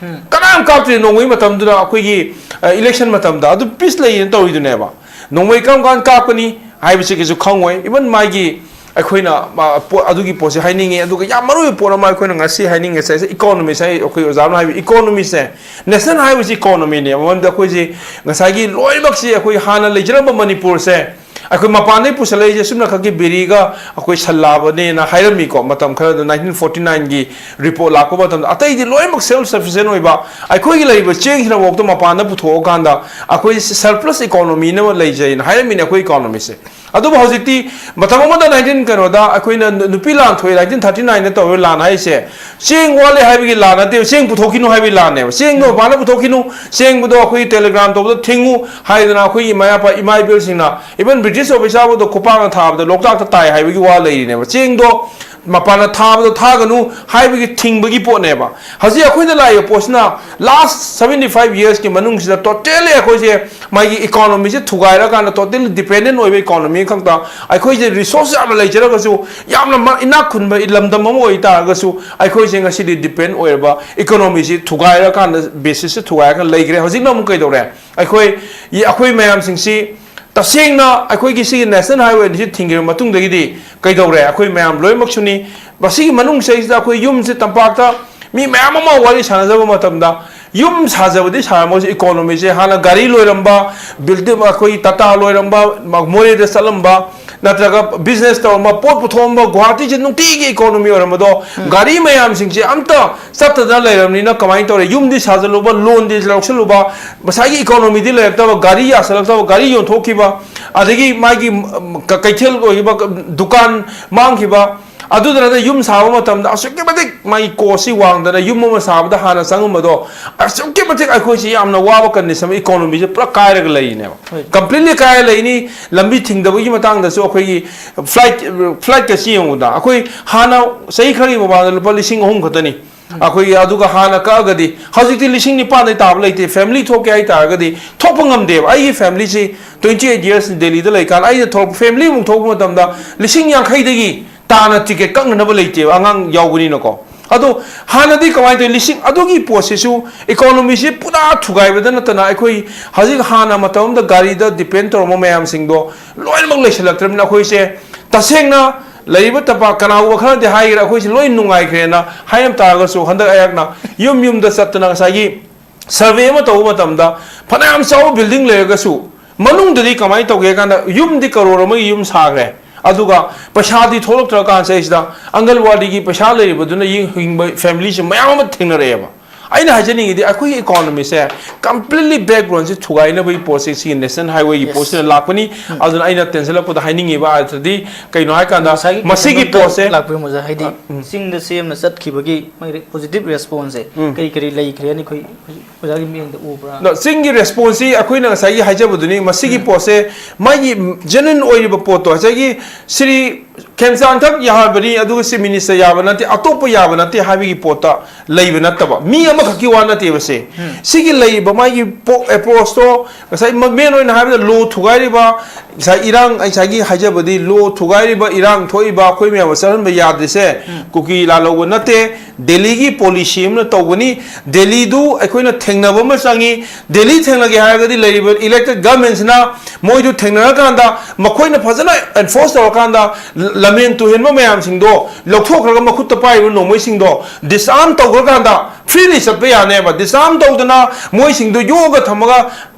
ꯀꯅꯥꯝ ꯀꯥꯞꯇ꯭ꯔꯤ ꯅꯣꯡꯃꯩ ꯃꯇꯝꯗꯨꯗ, ꯑꯩꯈꯣꯏꯒꯤ, ꯑ, election ꯃꯇꯝꯗ꯫ ꯑꯗꯨ peace ꯂꯩꯌꯦꯅ ꯇꯧꯔꯤꯗꯨꯅꯦꯕ꯫ ꯅꯣꯡꯃꯩ ꯀꯔꯝ ꯀꯥꯟꯗ ꯀꯥꯞꯀꯅꯤ ꯍꯥꯏꯕꯁꯤ ꯀꯩꯁꯨ ꯈꯪꯉꯣꯏ꯫ Even ꯃꯥꯒꯤ ꯑꯩꯈꯣꯏꯅ, ꯑ, ꯄꯣ-, ꯑꯗꯨꯒꯤ ꯄꯣꯠꯁꯦ ꯍꯥꯏꯅꯤꯡꯉꯤ꯫ ꯑꯗꯨꯒ ꯌꯥꯝ ꯃꯔꯨ ꯑꯣꯏꯕ ꯄꯣꯠ ꯑꯃ ꯑꯩꯈꯣꯏꯅ ꯉꯁꯤ ꯍꯥꯏꯅꯤꯡꯉꯤꯁꯦ, economy ꯁꯦ, ꯑꯩꯈꯣꯏ ꯑꯣꯖꯥꯅ ꯍꯥꯏꯕ economy ꯁꯦ, national highway ꯁꯤ economy ꯅꯦ꯫ ꯃꯔꯝꯗꯤ ꯑꯩꯈꯣꯏꯁꯤ ꯉꯁꯥꯏꯒꯤ ꯂꯣꯏꯅꯃꯛꯁꯤ, ꯑꯩꯈꯣꯏ ꯍꯥꯟꯅ ꯂꯩꯖꯔꯝꯕ ꯃꯅꯤꯄꯨꯔꯁꯦ, ꯑꯩꯈꯣꯏ ꯃꯄꯥꯟꯗꯒꯤ ꯄꯨꯁꯜꯂꯛꯏꯁꯦ ꯁꯨꯝꯅ ꯈꯛꯀꯤ ꯕꯦꯔꯤꯒ ꯑꯩꯈꯣꯏ ꯁꯟ ꯂꯥꯕꯅꯦꯅ ꯍꯥꯏꯔꯝꯃꯤꯀꯣ꯫ ꯃꯇꯝ ꯈꯔꯗ nineteen forty nine ꯒꯤ report ꯂꯥꯛꯄ ꯃꯇꯝꯗ ꯑꯇꯩꯗꯤ ꯂꯣꯏꯅꯃꯛ self sufficient ꯑꯣꯏꯕ, ꯑꯩꯈꯣꯏꯒꯤ ꯂꯩꯔꯤꯕ ꯆꯦꯡꯁꯤꯅꯐꯥꯎꯗ ꯃꯄꯥꯟꯗ ꯄꯨꯊꯣꯛꯑꯀꯥꯟꯗ ꯑꯩꯈꯣꯏ surplus economy ꯅ ꯑꯃ ꯂꯩꯖꯩꯅ ꯍꯥꯏꯔꯝꯃꯤꯅꯦ ꯑꯩꯈꯣꯏ economy ꯁꯦ꯫ ꯑꯗꯨꯕꯨ ꯍꯧꯖꯤꯛꯇꯤ ꯃꯇꯝ ꯑꯃꯗ nineteen ꯀꯩꯅꯣꯗ ꯑꯩꯈꯣꯏꯅ ꯅꯨ-, ꯅꯨꯄꯤ ꯂꯥꯟ ꯊꯣꯛꯑꯦ, nineteen thirty nine ꯗ ꯇꯧꯔꯤꯕ ꯂꯥꯟ ꯍꯥꯏꯁꯦ, ꯆꯦꯡ ꯋꯥꯠꯂꯦ ꯍꯥꯏꯕꯒꯤ ꯂꯥꯟ ꯅꯠꯇꯦꯕ, ꯆꯦꯡ ꯄꯨꯊꯣꯛꯈꯤꯅꯨ ꯍꯥꯏꯕꯒꯤ ꯂꯥꯟꯅꯦꯕ꯫ ꯆꯦꯡꯗꯣ ꯃꯄꯥꯟꯗ ꯄꯨꯊꯣꯛꯈꯤꯅꯨ, ꯆꯦꯡꯗꯣ ꯑꯩꯈꯣꯏꯒꯤ telegram ꯇꯧꯕꯗ ꯊꯤꯡꯉꯨ ꯍꯥꯏꯗꯅ ꯑꯩꯈꯣꯏꯒꯤ ꯏꯃꯥ ꯏꯄꯥ, ꯏꯃꯥ ꯏꯕꯦꯜꯁꯤꯡꯅ, even British officer ꯐꯥꯎꯗ ꯈꯨꯄꯥꯛꯅ ꯊꯥꯕꯗ ꯂꯣꯛꯇꯥꯛꯇ ꯇꯥꯏ ꯍꯥꯏꯕꯒꯤ ꯋꯥ ꯂꯩꯔꯤꯅꯦꯕ꯫ ꯆꯦꯡꯗꯣ ꯃꯄꯥꯟꯗ ꯊꯥꯕꯗꯣ ꯊꯥꯒꯅꯨ ꯍꯥꯏꯕꯒꯤ ꯊꯤꯡꯕꯒꯤ ꯄꯣꯠꯅꯦꯕ꯫ ꯍꯧꯖꯤꯛ ꯑꯩꯈꯣꯏꯗ ꯂꯥꯛꯏꯕ ꯄꯣꯠꯁꯤꯅ last seventy five yearsꯀꯤ ꯃꯅꯨꯡꯁꯤꯗ totally ꯑꯩꯈꯣꯏꯁꯦ ꯃꯥꯒꯤ economyꯁꯦ ꯊꯨꯒꯥꯏꯔꯀꯥꯟꯗ totally dependent ꯑꯣꯏꯕ economy ꯈꯛꯇ, ꯑꯩꯈꯣꯏꯁꯦ resource ꯌꯥꯝꯅ ꯂꯩꯖꯔꯒꯁꯨ, ꯌꯥꯝꯅ ꯃ- ꯏꯅꯥꯛ ꯈꯨꯟꯕ ꯂꯝꯗꯝ ꯑꯃ ꯑꯣꯏꯇꯥꯔꯒꯁꯨ, ꯑꯩꯈꯣꯏꯁꯦ ꯉꯁꯤꯗꯤ depend ꯑꯣꯏꯔꯕ economyꯁꯤ ꯊꯨꯒꯥꯏꯔꯀꯥꯟꯗ, basisꯁꯦ ꯊꯨꯒꯥꯏꯔꯀꯥꯟꯗ ꯂꯩꯈ꯭ꯔꯦ꯫ ꯍꯧꯖꯤꯛꯅ ꯑꯃꯨꯛ ꯀꯩꯗꯧꯔꯦ? ꯑꯩꯈꯣꯏ, ꯑꯩꯈꯣꯏ ꯃꯌꯥꯝꯁꯤꯡꯁꯤ ꯇꯁꯦꯡꯅ ꯑꯩꯈꯣꯏꯒꯤ ꯁꯤꯒꯤ national highway ꯑꯅꯤꯁꯤ ꯊꯤꯡꯈꯤꯕ ꯃꯇꯨꯡꯗꯒꯤꯗꯤ ꯀꯩꯗꯧꯔꯦ? ꯑꯩꯈꯣꯏ ꯃꯌꯥꯝ ꯂꯣꯏꯅꯃꯛꯁꯨꯅꯤ꯫ ꯃꯁꯤꯒꯤ ꯃꯅꯨꯡꯁꯤꯗꯩꯁꯤꯗ ꯑꯩꯈꯣꯏ ꯌꯨꯝꯁꯦ ꯇꯝꯄꯥꯛꯇ ꯃꯤ ꯃꯌꯥꯝ ꯑꯃ ꯋꯥꯔꯤ ꯁꯥꯟꯅꯖꯕ ꯃꯇꯝꯗ, ꯌꯨꯝ ꯁꯥꯖꯕꯗꯤ ꯁꯥꯔꯝꯃꯣꯏꯁꯦ, economyꯁꯦ ꯍꯥꯟꯅ ꯒꯥꯔꯤ ꯂꯣꯏꯔꯝꯕ, building, ꯑꯩꯈꯣꯏ ꯇꯥꯇꯥ ꯂꯣꯏꯔꯝꯕ, ꯃ- ꯃꯣꯔꯦꯗ ꯆꯠꯂꯝꯕ, ꯅꯠꯇ꯭ꯔꯒ business ꯇꯧꯔꯝꯕ, ꯄꯣꯠ ꯄꯨꯊꯣꯛꯑꯝꯕ, ꯒꯨꯍꯥꯇꯤꯁꯦ ꯅꯨꯡꯇꯤꯒꯤ economy ꯑꯣꯏꯔꯝꯕꯗꯣ, ꯒꯥꯔꯤ ꯃꯌꯥꯝꯁꯤꯡꯁꯦ ꯑꯝꯇ ꯆꯠꯇꯗꯅ ꯂꯩꯔꯕꯅꯤꯅ ꯀꯃꯥꯏꯅ ꯇꯧꯔꯦ? ꯌꯨꯝꯗꯤ ꯁꯥꯖꯜꯂꯨꯕ, loanꯗꯤ ꯂꯧꯁꯜꯂꯨꯕ, ꯉꯁꯥꯏꯒꯤ economyꯗꯤ ꯂꯩꯔꯛꯇꯕ, ꯒꯥꯔꯤ ꯌꯥꯁꯜꯂꯛꯇꯕ, ꯒꯥꯔꯤ ꯌꯣꯟꯊꯣꯛꯈꯤꯕ, ꯑꯗꯒꯤ ꯃꯥꯒꯤ ꯎꯝ, ꯀ- ꯀꯩꯊꯦꯜ ꯑꯣꯏꯈꯤꯕ, ꯗꯨꯀꯥꯟ ꯃꯥꯡꯈꯤꯕ, ꯑꯗꯨꯗ ꯅꯠꯇꯅ ꯌꯨꯝ ꯁꯥꯕ ꯃꯇꯝꯗ ꯑꯁꯨꯛꯀꯤ ꯃꯇꯤꯛ ꯃꯥꯒꯤ costꯁꯤ ꯋꯥꯡꯗꯅ, ꯌꯨꯝ ꯑꯃ ꯁꯥꯕꯗ ꯍꯥꯟꯅ ꯆꯪꯉꯝꯕꯗꯣ ꯑꯁꯨꯛꯀꯤ ꯃꯇꯤꯛ ꯑꯩꯈꯣꯏꯁꯤ ꯌꯥꯝꯅ ꯋꯥꯕ condition ꯑꯃ, economyꯁꯦ ꯄꯨꯔꯥ ꯀꯥꯏꯔꯒ ꯂꯩꯔꯤꯅꯦꯕ꯫ ꯍꯣꯏ꯫ Completely ꯀꯥꯏꯔ ꯂꯩꯅꯤ꯫ ꯂꯝꯕꯤ ꯊꯤꯡꯗꯕꯒꯤ ꯃꯇꯥꯡꯗꯁꯨ ꯑꯩꯈꯣꯏꯒꯤ flight, flightꯀꯁꯤ ꯌꯦꯡꯉꯨꯗ, ꯑꯩꯈꯣꯏ ꯍꯥꯟꯅ ꯆꯍꯤ ꯈꯔꯒꯤ ꯃꯃꯥꯡꯗ ꯂꯨꯄꯥ ꯂꯤꯁꯤꯡ ꯑꯍꯨꯝ ꯈꯛꯇꯅꯤ ꯑꯩꯈꯣꯏꯒꯤ, ꯑꯗꯨꯒ ꯍꯥꯟꯅ ꯀꯛꯑꯒꯗꯤ ꯍꯧꯖꯤꯛꯇꯤ ꯂꯤꯁꯤꯡ ꯅꯤꯄꯥꯟꯗꯩ ꯇꯥꯕ ꯂꯩꯇꯦ꯫ Family ꯊꯣꯛꯀꯦ ꯍꯥꯏꯇꯥꯔꯒꯗꯤ ꯊꯣꯛꯄ ꯉꯝꯗꯦꯕ꯫ ꯑꯩꯒꯤ familyꯁꯤ twenty eight years ꯗꯦꯜꯂꯤꯗ ꯂꯩꯀꯥꯟꯗ ꯑꯩꯅ ꯊꯣꯛꯂꯛꯄ, family ꯑꯃꯨꯛ ꯊꯣꯛꯂꯛꯄ ꯃꯇꯝꯗ ꯂꯤꯁꯤꯡ ꯌꯥꯡꯈꯩꯗꯒꯤ ꯇꯥꯅ ticket ꯀꯛꯅꯅꯕ ꯂꯩꯇꯦꯕ, ꯑꯉꯥꯡ ꯌꯥꯎꯕꯅꯤꯅꯀꯣ꯫ ꯑꯗꯣ ꯍꯥꯟꯅꯗꯤ ꯀꯃꯥꯏꯅ ꯇꯧꯋꯤ? ꯂꯤꯁꯤꯡ, ꯑꯗꯨꯒꯤ ꯄꯣꯠꯁꯤꯁꯨ economyꯁꯤ ꯄꯨꯔꯥ ꯊꯨꯒꯥꯏꯕꯗ ꯅꯠꯇꯅ, ꯑꯩꯈꯣꯏ ꯍꯧꯖꯤꯛ ꯍꯥꯟꯅ ꯃꯇꯝ ꯑꯃꯗ ꯒꯥꯔꯤꯗ depend ꯇꯧꯔꯝꯕ ꯃꯌꯥꯝꯁꯤꯡꯗꯣ ꯂꯣꯏꯅꯃꯛ ꯂꯩꯁꯤꯜꯂꯛꯇ꯭ꯔꯕꯅꯤꯅ, ꯑꯩꯈꯣꯏꯁꯦ ꯇꯁꯦꯡꯅ ꯂꯩꯔꯤꯕ ꯇꯝꯄꯥꯛ, ꯀꯅꯥꯒꯨꯝꯕ ꯈꯔꯗꯤ ꯍꯥꯏꯒꯦꯔꯥ, ꯑꯩꯈꯣꯏꯁꯦ ꯂꯣꯏ ꯅꯨꯡꯉꯥꯏꯈ꯭ꯔꯦꯅ ꯍꯥꯏꯔꯝ ꯇꯥꯔꯒꯁꯨ, ꯍꯟꯗꯛ ꯑꯩꯍꯥꯛꯅ ꯌꯨꯝ ꯌꯨꯝꯗ ꯆꯠꯇꯅ ꯉꯁꯥꯏꯒꯤ survey ꯑꯃ ꯇꯧꯕ ꯃꯇꯝꯗ, ꯐꯅꯌꯥꯝ ꯆꯥꯎꯕ building ꯂꯩꯔꯒꯁꯨ, ꯃꯅꯨꯡꯗꯗꯤ ꯀꯃꯥꯏꯅ ꯇꯧꯒꯦ ꯍꯥꯏ ꯀꯥꯟꯗ, ꯌꯨꯝꯗꯤ ꯀꯔꯣꯔ ꯑꯃꯒꯤ ꯌꯨꯝ ꯁꯥꯈ꯭ꯔꯦ, ꯑꯗꯨꯒ ꯄꯩꯁꯥꯗꯤ ꯊꯣꯛꯂꯛꯇ꯭ꯔꯀꯥꯟ ꯁꯤꯗꯩꯁꯤꯗ ꯑꯪꯒꯜꯋꯥꯗꯤꯒꯤ ꯄꯩꯁꯥ ꯂꯩꯔꯤꯕꯗꯨꯅ ꯌꯦꯡ-, ꯍꯤꯡꯕ familyꯁꯤ ꯃꯌꯥꯝ ꯑꯃ ꯊꯦꯡꯅꯔꯛꯑꯦꯕ꯫ ꯑꯩꯅ ꯍꯥꯏꯖꯅꯤꯡꯉꯤꯗꯤ, ꯑꯩꯈꯣꯏꯒꯤ economyꯁꯦ completely backgroundꯁꯦ ꯊꯨꯒꯥꯏꯅꯕꯒꯤ ꯄꯣꯠꯁꯦ ꯁꯤꯒꯤ national highwayꯒꯤ Yes. ꯄꯣꯠꯁꯤꯅ ꯂꯥꯛꯄꯅꯤ꯫ ꯎꯝ꯫ ꯑꯗꯨꯅ ꯑꯩꯅ ꯇꯦꯟꯁꯤꯜꯂꯛꯄꯗ ꯍꯥꯏꯅꯤꯡꯉꯤꯕ ꯑꯗꯨꯗꯤ ꯀꯩꯅꯣ ꯍꯥꯏ ꯀꯥꯟꯗ, ꯉꯁꯥꯏꯒꯤ ꯃꯁꯤꯒꯤ question ꯑꯝꯇ ꯄꯣꯠꯁꯦ ꯂꯥꯛꯄꯤꯌꯨ, ꯑꯣꯖꯥ, ꯍꯥꯏꯗꯤ, ꯑ, ꯎꯝ꯫ ꯆꯤꯡꯗ ꯁꯦꯝꯅ ꯆꯠꯈꯤꯕꯒꯤ ꯃꯥꯒꯤ positive responseꯁꯦ ꯎꯝ꯫ ꯀꯔꯤ ꯀꯔꯤ ꯂꯩꯈ꯭ꯔꯦ ꯍꯥꯏꯅ ꯑꯩꯈꯣꯏ ꯍꯧꯖꯤꯛ ꯑꯣꯖꯥꯒꯤ ꯃꯤꯠꯌꯦꯡꯗ ꯎꯕ꯭ꯔꯥ? ꯑꯗꯣ ꯆꯤꯡꯒꯤ responseꯁꯤ ꯑꯩꯈꯣꯏꯅ ꯉꯁꯥꯏꯒꯤ ꯍꯥꯏꯖꯕꯗꯨꯅꯤ, ꯃꯁꯤꯒꯤ ꯎꯝ꯫ ꯄꯣꯠꯁꯦ ꯃꯥꯒꯤ genuine ꯑꯣꯏꯔꯤꯕ ꯄꯣꯠꯇꯣ, ꯉꯁꯥꯏꯒꯤ ꯁ꯭ꯔꯤ ꯈꯦꯝꯆꯥꯟ ꯈꯛ ꯌꯥꯕꯅꯤ, ꯑꯗꯨꯒ ꯆꯤꯐ ꯃꯤꯅꯤꯁꯇꯔ ꯌꯥꯕ ꯅꯠꯇꯦ, ꯑꯇꯣꯞꯄ ꯌꯥꯕ ꯅꯠꯇꯦ ꯍꯥꯏꯕꯒꯤ ꯄꯣꯠꯇ ꯂꯩꯕ ꯅꯠꯇꯕ, ꯃꯤ ꯑꯃꯈꯛꯀꯤ ꯋꯥ ꯅꯠꯇꯦꯕ ꯁꯦ꯫ ꯁꯤꯒꯤ ꯂꯩꯔꯤꯕ ꯃꯥꯒꯤ ꯑꯦꯄ꯭ꯔꯣꯁꯇꯣ, ꯉꯁꯥꯏ ꯃꯦꯟ ꯑꯣꯏꯅ ꯍꯥꯏꯕꯗ ꯂꯣ ꯊꯨꯒꯥꯏꯔꯤꯕ, ꯉꯁꯥꯏ ꯏꯔꯥꯡ, ꯑꯩ ꯉꯁꯥꯏꯒꯤ ꯍꯥꯏꯖꯕꯗꯤ ꯂꯣ ꯊꯨꯒꯥꯏꯔꯤꯕ, ꯏꯔꯥꯡ ꯊꯣꯛꯏꯕ, ꯑꯩꯈꯣꯏ ꯃꯌꯥꯝ ꯆꯠꯍꯟꯕ ꯌꯥꯗ꯭ꯔꯤꯁꯦ ꯀꯨꯀꯤ ꯂꯥꯜꯍꯧꯕ ꯅꯠꯇꯦ꯫ ꯗꯦꯜꯂꯤꯒꯤ ꯄꯣꯂꯤꯁꯤ ꯑꯃꯅ ꯇꯧꯕꯅꯤ꯫ ꯗꯦꯜꯂꯤꯗꯨ ꯑꯩꯈꯣꯏꯅ ꯊꯦꯡꯅꯕ ꯑꯃ ꯆꯪꯉꯤ꯫ ꯗꯦꯜꯂꯤ ꯊꯦꯡꯅꯒꯦ ꯍꯥꯏꯔꯒꯗꯤ ꯂꯩꯔꯤꯕ ꯏꯂꯦꯛꯇꯦꯗ ꯒꯚꯔꯟꯃꯦꯟꯁꯤꯅ ꯃꯣꯏꯗꯨ ꯊꯦꯡꯅꯔꯀꯥꯟꯗ, ꯃꯈꯣꯏꯅ ꯐꯖꯅ ꯑꯦꯟꯐꯣꯔꯁ ꯇꯧꯔꯀꯥꯟꯗ, ꯂ-, ꯂꯝꯍꯦꯟ ꯇꯨꯍꯦꯟꯕ ꯃꯌꯥꯝꯁꯤꯡꯗꯣ ꯂꯧꯊꯣꯛꯈ꯭ꯔꯒ, ꯃꯈꯨꯠꯇ ꯄꯥꯏꯔꯤꯕ ꯅꯣꯡꯃꯩꯁꯤꯡꯗꯣ ꯗꯤꯁꯑꯥꯔꯝ ꯇꯧꯈ꯭ꯔꯀꯥꯟꯗ ꯐ꯭ꯔꯤꯂꯤ ꯆꯠꯄ ꯌꯥꯅꯦꯕ꯫ ꯗꯤꯁꯑꯥꯔꯝ ꯇꯧꯗꯅ ꯃꯣꯏꯁꯤꯡꯗꯣ ꯌꯣꯛꯑꯒ ꯊꯝꯃꯒ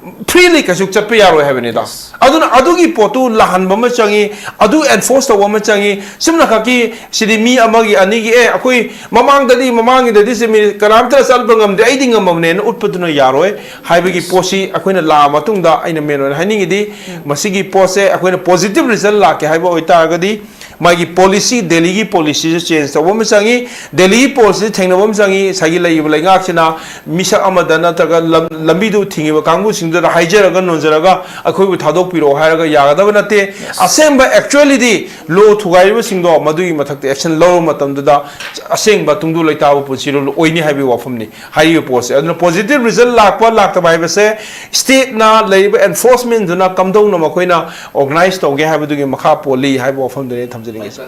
ꯐ꯭ꯔꯤꯂꯤ ꯀꯩꯁꯨ ꯆꯠꯄ ꯌꯥꯔꯣꯏ ꯍꯥꯏꯕꯅꯤꯗ꯫ ꯑꯗꯨꯅ ꯑꯗꯨꯒꯤ ꯄꯣꯠꯇꯨ ꯂꯥꯛꯍꯟꯕ ꯑꯃ ꯆꯪꯉꯤ, ꯑꯗꯨ ꯑꯦꯟꯐꯣꯔꯁ ꯇꯧꯕ ꯑꯃ ꯆꯪꯉꯤ꯫ ꯁꯨꯝꯅ ꯈꯛꯀꯤ ꯁꯤꯗꯤ ꯃꯤ ꯑꯃꯒꯤ, ꯑꯅꯤꯒꯤ, ꯑꯦ, ꯑꯩꯈꯣꯏ ꯃꯃꯥꯡꯗꯗꯤ, ꯃꯃꯥꯡꯒꯤꯗꯗꯤ ꯁꯤ ꯃꯤ ꯀꯅꯥꯝꯇ ꯆꯠꯄ ꯉꯝꯗꯦ, ꯑꯩꯗꯤ ꯉꯝꯃꯕꯅꯦꯅ ꯎꯠꯄꯗꯨꯅ ꯌꯥꯔꯣꯏ ꯍꯥꯏꯕꯒꯤ ꯄꯣꯠꯁꯤ ꯑꯩꯈꯣꯏꯅ ꯂꯥꯛꯑ ꯃꯇꯨꯡꯗ, ꯑꯩꯅ ꯃꯦꯟ ꯑꯣꯏꯅ ꯍꯥꯏꯅꯤꯡꯉꯤꯗꯤ, ꯃꯁꯤꯒꯤ ꯄꯣꯠꯁꯦ ꯑꯩꯈꯣꯏꯅ ꯄꯣꯖꯤꯇꯤꯚ ꯔꯤꯖꯜ ꯂꯥꯛꯀꯦ ꯍꯥꯏꯕ ꯑꯣꯏꯇꯥꯔꯒꯗꯤ, ꯃꯥꯒꯤ ꯄꯣꯂꯤꯁꯤ, ꯗꯦꯜꯂꯤꯒꯤ ꯄꯣꯂꯤꯁꯤꯁꯦ ꯆꯦꯟꯖ ꯇꯧꯕ ꯑꯃ ꯆꯪꯉꯤ, ꯗꯦꯜꯂꯤꯒꯤ ꯄꯣꯂꯤꯁꯤ ꯊꯦꯡꯅꯕ ꯑꯃ ꯆꯪꯉꯤ꯫ ꯉꯁꯥꯏꯒꯤ ꯂꯩꯔꯤꯕ ꯂꯩꯉꯥꯛꯁꯤꯅ ꯃꯤꯁꯛ ꯑꯃꯗ ꯅꯠꯇ꯭ꯔꯒ ꯂꯝ-, ꯂꯝꯕꯤꯗꯨ ꯊꯤꯡꯉꯤꯕ ꯀꯥꯡꯕꯨꯁꯤꯡꯗꯨꯗ ꯍꯥꯏꯖꯔꯒ ꯅꯣꯟꯖꯔꯒ ꯑꯩꯈꯣꯏꯕꯨ ꯊꯥꯗꯣꯛꯄꯤꯔꯛꯑꯣ ꯍꯥꯏꯔꯒ ꯌꯥꯒꯗꯕ ꯅꯠꯇꯦ꯫ ꯑꯁꯦꯡꯕ ꯑꯦꯛꯆꯨꯋꯦꯂꯤꯗꯤ ꯂꯣ ꯊꯨꯒꯥꯏꯔꯤꯕꯁꯤꯡꯗꯣ ꯃꯗꯨꯒꯤ ꯃꯊꯛꯇ ꯑꯦꯛꯁꯟ ꯂꯧꯔꯕ ꯃꯇꯝꯗꯨꯗ ꯑꯁꯦꯡꯕ ꯇꯨꯡꯗꯨ ꯂꯩꯇꯥꯕ ꯄꯨꯟꯁꯤꯔꯣꯜ ꯑꯣꯏꯅꯤ ꯍꯥꯏꯕꯒꯤ ꯋꯥꯐꯝꯅꯤ ꯍꯥꯏꯔꯤꯕ ꯄꯣꯠꯁꯦ꯫ ꯑꯗꯨꯅ ꯄꯣꯖꯤꯇꯤꯚ ꯔꯤꯖꯜ ꯂꯥꯛꯄ ꯂꯥꯛꯇꯕ ꯍꯥꯏꯕꯁꯦ ꯁ꯭ꯇꯦꯠꯅ ꯂꯩꯔꯤꯕ ꯑꯦꯟꯐꯣꯔꯁꯃꯦꯟꯗꯨꯅ ꯀꯝꯗꯧꯅ ꯃꯈꯣꯏꯅ ꯑꯣꯔꯒꯅꯥꯏꯖ ꯇꯧꯒꯦ ꯍꯥꯏꯕꯗꯨꯒꯤ ꯃꯈꯥ ꯄꯣꯜꯂꯤ ꯍꯥꯏꯕ ꯋꯥꯐꯝꯗꯨꯅꯤ ꯑꯩꯅ ꯊꯝꯖꯅꯤꯡꯉꯤꯁꯦ꯫